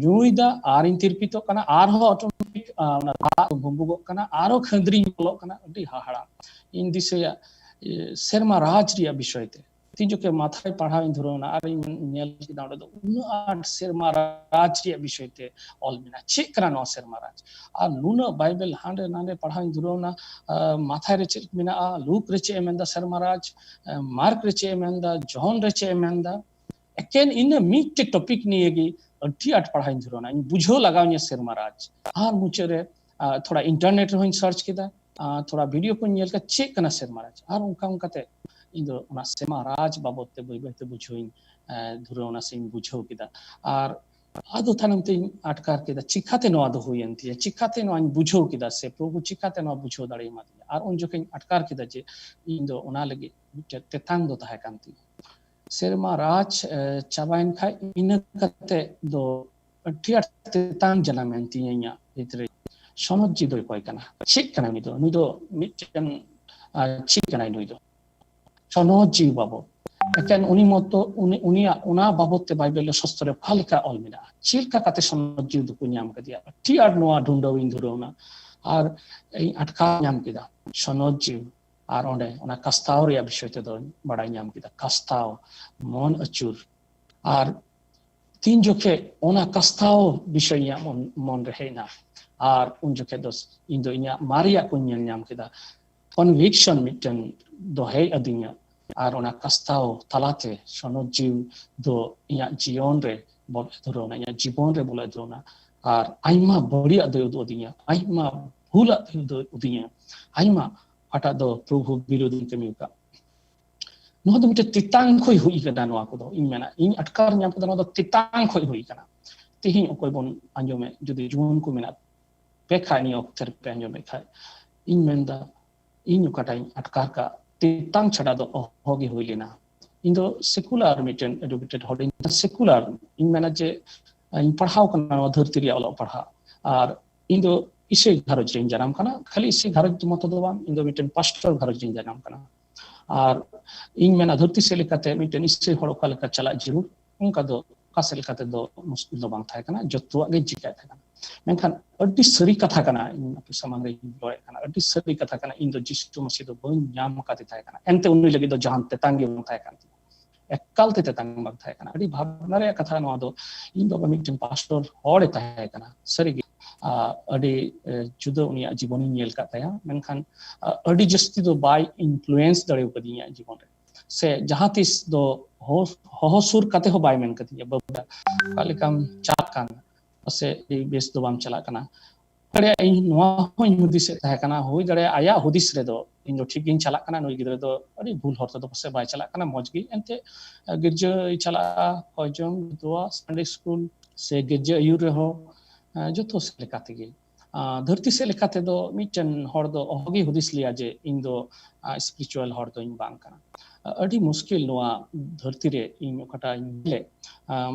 ᱧᱩᱭᱫᱟ, ᱟᱨᱤᱧ ᱛᱤᱨᱯᱤᱛᱚᱜ ᱠᱟᱱᱟ, ᱟᱨᱦᱚᱸ ᱚᱴᱳᱢᱮᱴᱤᱠ ᱚᱱᱟ ᱫᱟᱜ ᱵᱷᱩᱢᱵᱩᱜᱚᱜ ᱠᱟᱱᱟ, ᱟᱨᱦᱚᱸ ᱠᱷᱟᱹᱫᱽᱨᱤᱧ ᱵᱚᱞᱚᱜ ᱠᱟᱱᱟ, ᱟᱹᱰᱤ ᱦᱟᱦᱟᱲᱟ᱾ ᱤᱧ ᱫᱤᱥᱟᱹᱭᱟ ᱥᱮᱨᱢᱟ ᱨᱟᱡᱽ ᱨᱮᱭᱟᱜ ᱵᱤᱥᱚᱭ ᱛᱮ ᱛᱤᱱ ᱡᱚᱠᱷᱮᱡ ᱢᱟᱛᱷᱟᱭ ᱯᱟᱲᱦᱟᱣ ᱤᱧ ᱫᱷᱩᱨᱟᱹᱣ ᱮᱱᱟ, ᱟᱨᱤᱧ ᱧᱮᱞ ᱠᱮᱫᱟ ᱚᱸᱰᱮ ᱫᱚ ᱩᱱᱟᱹᱜ ᱟᱸᱴ ᱥᱮᱨᱢᱟ ᱨᱟᱡᱽ ᱨᱮᱭᱟᱜ ᱵᱤᱥᱚᱭ ᱛᱮ ᱚᱞ ᱢᱮᱱᱟᱜᱼᱟ᱾ ᱪᱮᱫ ᱠᱟᱱᱟ ᱱᱚᱣᱟ ᱥᱮᱨᱢᱟ ᱨᱟᱡᱽ? ᱟᱨ ᱱᱩᱱᱟᱹᱜ ᱵᱟᱭᱵᱮᱞ ᱦᱟᱸᱰᱮ ᱱᱟᱰᱮ ᱯᱟᱲᱦᱟᱣ ᱤᱧ ᱫᱷᱩᱨᱟᱹᱣ ᱮᱱᱟ᱾ ᱢᱟᱛᱷᱟᱭ ᱨᱮ ᱪᱮᱫ ᱢᱮᱱᱟᱜᱼᱟ, ᱞᱩᱠ ᱨᱮ ᱪᱮᱫ ᱮ ᱢᱮᱱᱫᱟ ᱥᱮᱨᱢᱟ ᱨᱟᱡᱽ, ᱢᱟᱨᱠ ᱨᱮ ᱪᱮᱫ ᱮ ᱢᱮᱱᱫᱟ, ᱡᱚᱦᱚᱱ ᱨᱮ ᱪᱮᱫ ᱮ ᱢᱮᱱᱫᱟ, ᱮᱠᱮᱱ ᱤᱱᱟᱹ ᱢᱤᱫᱴᱮᱡ ᱴᱚᱯᱤᱠ ᱱᱤᱭᱮ ᱜᱮ ᱟᱹᱰᱤ ᱟᱸᱴ ᱯᱟᱲᱦᱟᱣ ᱤᱧ ᱫᱷᱩᱨᱟᱹᱣ ᱮᱱᱟ᱾ ᱤᱧ ᱵᱩᱡᱷᱟᱹᱣ ᱞᱟᱜᱟᱣ ᱤᱧᱟᱹ ᱥᱮᱨᱢᱟ ᱨᱟᱡᱽ᱾ ᱟᱨ ᱢᱩᱪᱟᱹᱫ ᱨᱮ ᱛᱷᱚᱲᱟ ᱤᱱᱴᱟᱨᱱᱮᱴ ᱨᱮᱦᱚᱸᱧ ᱥᱟᱨᱪ ᱠᱮᱫᱟ, ᱛᱷᱚᱲᱟ ᱵᱷᱤᱰᱤᱭᱳ ᱠᱚᱧ ᱧᱮᱞ ᱠᱮᱫᱟ, ᱪᱮᱫ ᱠᱟᱱᱟ ᱥᱮᱨᱢᱟ ᱨᱟᱡᱽ᱾ ᱟᱨ ᱚᱱᱠᱟ ᱚᱱᱠᱟᱛᱮ ᱤᱧ ᱫᱚ ᱚᱱᱟ ᱥᱮᱨᱢᱟ ᱨᱟᱡᱽ ᱵᱟᱵᱚᱫ ᱛᱮ ᱵᱟᱹᱭ ᱵᱟᱹᱭᱛᱮ ᱵᱩᱡᱷᱟᱹᱣ ᱤᱧ ᱫᱷᱩᱨᱟᱹᱣ ᱮᱱᱟ ᱥᱮᱧ ᱵᱩᱡᱷᱟᱹᱣ ᱠᱮᱫᱟ᱾ ᱟᱨ ᱟᱫᱚ ᱛᱟᱭᱱᱚᱢ ᱛᱮᱧ ᱟᱴᱠᱟᱨ ᱠᱮᱫᱟ, ᱪᱤᱠᱟᱛᱮ ᱱᱚᱣᱟ ᱫᱚ ᱦᱩᱭᱮᱱ ᱛᱤᱧᱟ, ᱪᱤᱠᱟᱛᱮ ᱱᱚᱣᱟᱧ ᱵᱩᱡᱷᱟᱹᱣ ᱠᱮᱫᱟ, ᱥᱮ ᱯᱨᱚᱵᱷᱩ ᱪᱤᱠᱟᱛᱮ ᱱᱚᱣᱟ ᱵᱩᱡᱷᱟᱹᱣ ᱫᱟᱲᱮ ᱮᱢᱟ ᱫᱤᱧᱟ᱾ ᱟᱨ ᱩᱱ ᱡᱚᱠᱷᱚᱱ ᱤᱧ ᱟᱴᱠᱟᱨ ᱠᱮᱫᱟ ᱡᱮ ᱤᱧ ᱫᱚ ᱚᱱᱟ ᱞᱟᱹᱜᱤᱫ ᱢᱤᱫᱴᱮᱱ ᱛᱮᱛᱟᱝ ᱫᱚ ᱛᱟᱦᱮᱸ ᱠᱟᱱ ᱛᱤᱧᱟ᱾ ᱥᱮᱨᱢᱟ ᱨᱟᱡᱽ ᱪᱟᱵᱟᱭᱮᱱ ᱠᱷᱟᱡ ᱤᱱᱟᱹ ᱠᱟᱛᱮ ᱫᱚ ᱟᱹᱰᱤ ᱟᱸᱴ ᱛᱮᱛᱟᱝ ᱡᱟᱱᱟᱢᱮᱱ ᱛᱤᱧᱟᱹ ᱤᱧᱟᱹᱜ ᱵᱷᱤᱛᱨᱮ᱾ ᱥᱚᱱᱚᱛ ᱡᱤᱣᱤ ᱫᱚ ᱚᱠᱚᱭ ᱠᱟᱱᱟ? ᱪᱮᱫ ᱠᱟᱱᱟᱭ ᱱᱩᱭ ᱫᱚ? ᱱᱩᱭ ᱫᱚ ᱢᱤᱫᱴᱮᱱ ᱪᱮᱫ ᱠᱟᱱᱟᱭ ᱱᱩᱭ ᱫᱚ? ᱥᱚᱱᱚᱛ ᱡᱤᱣᱤ ᱵᱟᱵᱚᱫ᱾ ᱮᱠᱮᱱ ᱩᱱᱤ ᱢᱚᱛᱚ, ᱩᱱᱤ, ᱩᱱᱤᱭᱟᱜ ᱚᱱᱟ ᱵᱟᱵᱚᱫ ᱛᱮ ᱵᱟᱭᱵᱮᱞ ᱨᱮ ᱥᱚᱥᱛᱚᱨ ᱨᱮ ᱚᱠᱟ ᱞᱮᱠᱟ ᱚᱞ ᱢᱮᱱᱟᱜᱼᱟ? ᱪᱮᱫ ᱞᱮᱠᱟ ᱠᱟᱛᱮ ᱥᱚᱱᱚᱛ ᱡᱤᱣᱤ ᱫᱚᱠᱚ ᱧᱟᱢ ᱠᱮᱫᱮᱭᱟ? ᱟᱹᱰᱤ ᱟᱸᱴ ᱱᱚᱣᱟ ᱰᱩᱸᱰᱟᱹᱣ ᱤᱧ ᱫᱷᱩᱨᱟᱹᱣ ᱮᱱᱟ᱾ ᱟᱨ ᱤᱧ ᱟᱴᱠᱟᱨ ᱧᱟᱢ ᱠᱮᱫᱟ ᱥᱚᱱᱚᱛ ᱡᱤᱣᱤ᱾ ᱟᱨ ᱚᱸᱰᱮ ᱚᱱᱟ ᱠᱟᱥᱛᱟᱣ ᱨᱮᱭᱟᱜ ᱵᱤᱥᱚᱭ ᱛᱮᱫᱚᱧ ᱵᱟᱲᱟᱭ ᱧᱟᱢ ᱠᱮᱫᱟ, ᱠᱟᱥᱛᱟᱣ, ᱢᱚᱱ ᱟᱹᱪᱩᱨ᱾ ᱟᱨ ᱛᱤᱱ ᱡᱚᱠᱷᱮᱡ ᱚᱱᱟ ᱠᱟᱥᱛᱟᱣ ᱵᱤᱥᱚᱭ ᱤᱧᱟᱹᱜ ᱢᱚᱱ, ᱢᱚᱱ ᱨᱮ ᱦᱮᱡ ᱮᱱᱟ, ᱟᱨ ᱩᱱ ᱡᱚᱠᱷᱮᱡ ᱫᱚ ᱤᱧ ᱫᱚ ᱤᱧᱟᱹᱜ ᱢᱟᱨᱮᱭᱟᱜ ᱠᱚᱧ ᱧᱮᱞ ᱧᱟᱢ ᱠᱮᱫᱟ᱾ ᱠᱚᱱᱵᱷᱤᱠᱥᱚᱱ ᱢᱤᱫᱴᱮᱱ ᱫᱚ ᱦᱮᱡ ᱟᱹᱫᱤᱧᱟ, ᱟᱨ ᱚᱱᱟ ᱠᱟᱥᱛᱟᱣ ᱛᱟᱞᱟᱛᱮ ᱥᱚᱱᱚᱛ ᱡᱤᱣᱤ ᱫᱚ ᱤᱧᱟᱹᱜ ᱡᱤᱭᱚᱱ ᱨᱮ ᱵᱚᱞᱚ ᱫᱷᱩᱨᱟᱹᱣ ᱮᱱᱟ, ᱤᱧᱟᱹᱜ ᱡᱤᱵᱚᱱ ᱨᱮ ᱵᱚᱞᱚ ᱫᱷᱩᱨᱟᱹᱣ ᱮᱱᱟ᱾ ᱟᱨ ᱟᱭᱢᱟ ᱵᱟᱹᱲᱤᱡᱟᱜ ᱫᱚᱭ ᱩᱫᱩᱜ ᱟᱹᱫᱤᱧᱟ, ᱟᱭᱢᱟ ᱵᱷᱩᱞᱟᱜ ᱫᱚᱭ ᱩᱫᱩᱜ ᱟᱹᱫᱤᱧᱟ, ᱟᱭᱢᱟ ᱚᱠᱟᱴᱟᱜ ᱫᱚ ᱯᱨᱚᱵᱷᱩ ᱵᱤᱨᱳᱫᱷᱤᱧ ᱠᱟᱹᱢᱤ ᱟᱠᱟᱫ᱾ ᱱᱚᱣᱟ ᱫᱚ ᱢᱤᱫᱴᱮᱱ ᱛᱮᱛᱟᱝ ᱠᱷᱚᱱ ᱦᱩᱭ ᱠᱟᱱᱟ᱾ ᱱᱚᱣᱟ ᱠᱚᱫᱚ ᱤᱧ ᱢᱮᱱᱟ, ᱤᱧ ᱟᱴᱠᱟᱨ ᱧᱟᱢ ᱠᱮᱫᱟ, ᱱᱚᱣᱟ ᱫᱚ ᱛᱮᱛᱟᱝ ᱠᱷᱚᱱ ᱦᱩᱭ ᱠᱟᱱᱟ᱾ ᱛᱮᱦᱮᱧ ᱚᱠᱚᱭ ᱵᱚᱱ ᱟᱸᱡᱚᱢᱮᱫ, ᱡᱩᱫᱤ ᱡᱩᱣᱟᱹᱱ ᱠᱚ ᱢᱮᱱᱟᱜ ᱯᱮ ᱠᱷᱟᱡ, ᱱᱤᱭᱟᱹ ᱚᱠᱛᱮ ᱨᱮᱯᱮ ᱟᱸᱡᱚᱢᱮᱫ ᱠᱷᱟᱡ, ᱤᱧ ᱢᱮᱱᱫᱟ, ᱤᱧ ᱚᱠᱟᱴᱟᱜ ᱤᱧ ᱟᱴᱠᱟᱨ ᱠᱟᱜ, ᱛᱮᱛᱟᱝ ᱪᱷᱟᱰᱟ ᱫᱚ ᱚᱦᱚ ᱜᱮ ᱦᱩᱭ ᱞᱮᱱᱟ᱾ ᱤᱧ ᱫᱚ ᱥᱮᱠᱩᱞᱟᱨ ᱢᱤᱫᱴᱮᱱ ᱮᱰᱩᱠᱮᱴᱮᱰ ᱦᱚᱲ, ᱤᱧ ᱥᱮᱠᱩᱞᱟᱨ, ᱤᱧ ᱢᱮᱱᱟ ᱡᱮ ᱤᱧ ᱯᱟᱲᱦᱟᱣ ᱠᱟᱱᱟ ᱱᱚᱣᱟ ᱫᱷᱟᱹᱨᱛᱤ ᱨᱮᱭᱟᱜ ᱚᱞᱚᱜ ᱯᱟᱲᱦᱟᱜ, ᱟᱨ ᱤᱧ ᱫᱚ ᱤᱥᱟᱹᱭ ᱜᱷᱟᱨᱚᱸᱡᱽ ᱨᱮᱧ ᱡᱟᱱᱟᱢ ᱠᱟᱱᱟ᱾ ᱠᱷᱟᱹᱞᱤ ᱤᱥᱟᱹᱭ ᱜᱷᱟᱨᱚᱸᱡᱽ ᱢᱚᱛᱚ ᱫᱚ ᱵᱟᱝ, ᱤᱧ ᱫᱚ ᱢᱤᱫᱴᱮᱱ ᱯᱟᱥᱴᱚᱨ ᱜᱷᱟᱨᱚᱸᱡᱽ ᱨᱮᱧ ᱡᱟᱱᱟᱢ ᱠᱟᱱᱟ᱾ ᱟᱨ ᱤᱧ ᱢᱮᱱᱟ, ᱫᱷᱟᱹᱨᱛᱤ ᱥᱮᱫ ᱞᱮᱠᱟᱛᱮ ᱢᱤᱫᱴᱮᱱ ᱤᱥᱟᱹᱭ ᱦᱚᱲ ᱚᱠᱟ ᱞᱮᱠᱟ ᱪᱟᱞᱟᱜ ᱡᱟᱹᱨᱩᱲ, ᱚᱱᱠᱟ ᱫᱚ ᱚᱠᱟ ᱥᱮᱫ ᱞᱮᱠᱟᱛᱮ ᱫᱚ ᱢᱩᱥᱠᱤᱞ ᱫᱚ ᱵᱟᱝ ᱛᱟᱦᱮᱸ ᱠᱟᱱᱟ, ᱡᱚᱛᱚᱣᱟᱜ ᱜᱮ ᱪᱤᱠᱟᱹᱭ ᱛᱟᱦᱮᱸ ᱠᱟᱱᱟ᱾ ᱢᱮᱱᱠᱷᱟᱱ ᱟᱹᱰᱤ ᱥᱟᱹᱨᱤ ᱠᱟᱛᱷᱟ ᱠᱟᱱᱟ, ᱤᱧ ᱟᱯᱮ ᱥᱟᱢᱟᱝ ᱨᱮᱧ ᱨᱚᱲᱮᱫ ᱠᱟᱱᱟ, ᱟᱹᱰᱤ ᱥᱟᱹᱨᱤ ᱠᱟᱛᱷᱟ ᱠᱟᱱᱟ᱾ ᱤᱧ ᱫᱚ ᱡᱤᱥᱩ ᱢᱟᱹᱥᱤ ᱫᱚ ᱵᱟᱹᱧ ᱧᱟᱢ ᱟᱠᱟᱫᱮ ᱛᱟᱦᱮᱸ ᱠᱟᱱᱟ, ᱮᱱᱛᱮ ᱩᱱᱤ ᱞᱟᱹᱜᱤᱫ ᱫᱚ ᱡᱟᱦᱟᱱ ᱛᱮᱛᱟᱝ ᱜᱮ ᱵᱟᱝ ᱛᱟᱦᱮᱸ ᱠᱟᱱ ᱛᱤᱧᱟ, ᱮᱠᱟᱞ ᱛᱮ ᱛᱮᱛᱟᱝ ᱵᱟᱝ ᱛᱟᱦᱮᱸ ᱠᱟᱱᱟ᱾ ᱟᱹᱰᱤ ᱵᱷᱟᱵᱽᱱᱟ ᱨᱮᱭᱟᱜ ᱠᱟᱛᱷᱟ ᱱᱚᱣᱟ ᱫᱚ᱾ ᱤᱧ ᱵᱟᱵᱟ ᱢᱤᱫᱴᱮᱱ ᱯᱟᱥᱴᱚᱨ ᱦᱚᱲᱮ ᱛᱟᱦᱮᱸ ᱠᱟᱱᱟ, ᱥᱟᱹᱨᱤᱜᱮ ᱟᱹᱰᱤ ᱡᱩᱫᱟᱹ ᱩᱱᱤᱭᱟᱜ ᱡᱤᱵᱚᱱᱤᱧ ᱧᱮᱞ ᱟᱠᱟᱫ ᱛᱟᱭᱟ, ᱢᱮᱱᱠᱷᱟᱱ ᱟᱹᱰᱤ ᱡᱟᱹᱥᱛᱤ ᱫᱚ ᱵᱟᱭ ᱤᱱᱯᱷᱞᱩᱭᱮᱱᱥ ᱫᱟᱲᱮ ᱟᱠᱟᱫᱤᱧᱟ ᱡᱤᱵᱚᱱ ᱨᱮ᱾ ᱥᱮ ᱡᱟᱦᱟᱸ ᱛᱤᱥ ᱫᱚ ᱦᱚᱦᱚ ᱥᱩᱨ ᱠᱟᱛᱮ ᱦᱚᱸ ᱵᱟᱭ ᱢᱮᱱ ᱠᱟᱫᱤᱧᱟ, "ᱵᱟᱹᱵᱩ, ᱚᱠᱟ ᱞᱮᱠᱟᱢ ᱪᱟᱞᱟᱜ ᱠᱟᱱ? ᱯᱟᱥᱮᱡ ᱟᱹᱰᱤ ᱵᱮᱥ ᱫᱚ ᱵᱟᱢ ᱪᱟᱞᱟᱜ ᱠᱟᱱᱟ?" ᱦᱩᱭ ᱫᱟᱲᱮᱭᱟᱜᱼᱟ, ᱤᱧ ᱱᱚᱣᱟ ᱦᱚᱸᱧ ᱦᱩᱫᱤᱥᱮᱫ ᱛᱟᱦᱮᱸ ᱠᱟᱱᱟ, ᱦᱩᱭ ᱫᱟᱲᱮᱭᱟᱜᱼᱟ ᱟᱭᱟᱜ ᱦᱩᱫᱤᱥ ᱨᱮᱫᱚ ᱤᱧ ᱫᱚ ᱴᱷᱤᱠ ᱜᱤᱧ ᱪᱟᱞᱟᱜ ᱠᱟᱱᱟ, ᱱᱩᱭ ᱜᱤᱫᱽᱨᱟᱹ ᱫᱚ ᱟᱹᱰᱤ ᱵᱷᱩᱞ ᱦᱚᱨ ᱛᱮᱫᱚ ᱯᱟᱥᱮᱡ ᱵᱟᱭ ᱪᱟᱞᱟᱜ ᱠᱟᱱᱟ, ᱢᱚᱡᱽ ᱜᱮ᱾ ᱮᱱᱛᱮ ᱜᱤᱨᱡᱟᱹᱭ ᱪᱟᱞᱟᱜᱼᱟ, ᱦᱚᱭ ᱡᱚᱢ, ᱫᱩᱣᱟ, ᱥᱟᱱᱰᱮ ᱥᱠᱩᱞ ᱥᱮ ᱜᱤᱨᱡᱟᱹ ᱟᱹᱭᱩᱨ ᱨᱮᱦᱚᱸ ᱡᱚᱛᱚ ᱥᱮᱫ ᱞᱮᱠᱟ ᱛᱮᱜᱮ᱾ ᱫᱷᱟᱹᱨᱛᱤ ᱥᱮᱫ ᱞᱮᱠᱟ ᱛᱮᱫᱚ ᱢᱤᱫᱴᱮᱱ ᱦᱚᱲ ᱫᱚ ᱚᱦᱚᱜᱮ ᱦᱩᱫᱤᱥ ᱞᱮᱭᱟ ᱡᱮ ᱤᱧ ᱫᱚ ᱥᱯᱤᱨᱤᱪᱩᱣᱟᱞ ᱦᱚᱲ ᱫᱚᱧ ᱵᱟᱝ ᱠᱟᱱᱟ᱾ ᱟᱹᱰᱤ ᱢᱩᱥᱠᱤᱞ ᱱᱚᱣᱟ ᱫᱷᱟᱹᱨᱛᱤ ᱨᱮ ᱤᱧ ᱚᱠᱟᱴᱟᱜ ᱤᱧ ᱧᱮᱞᱮᱫ᱾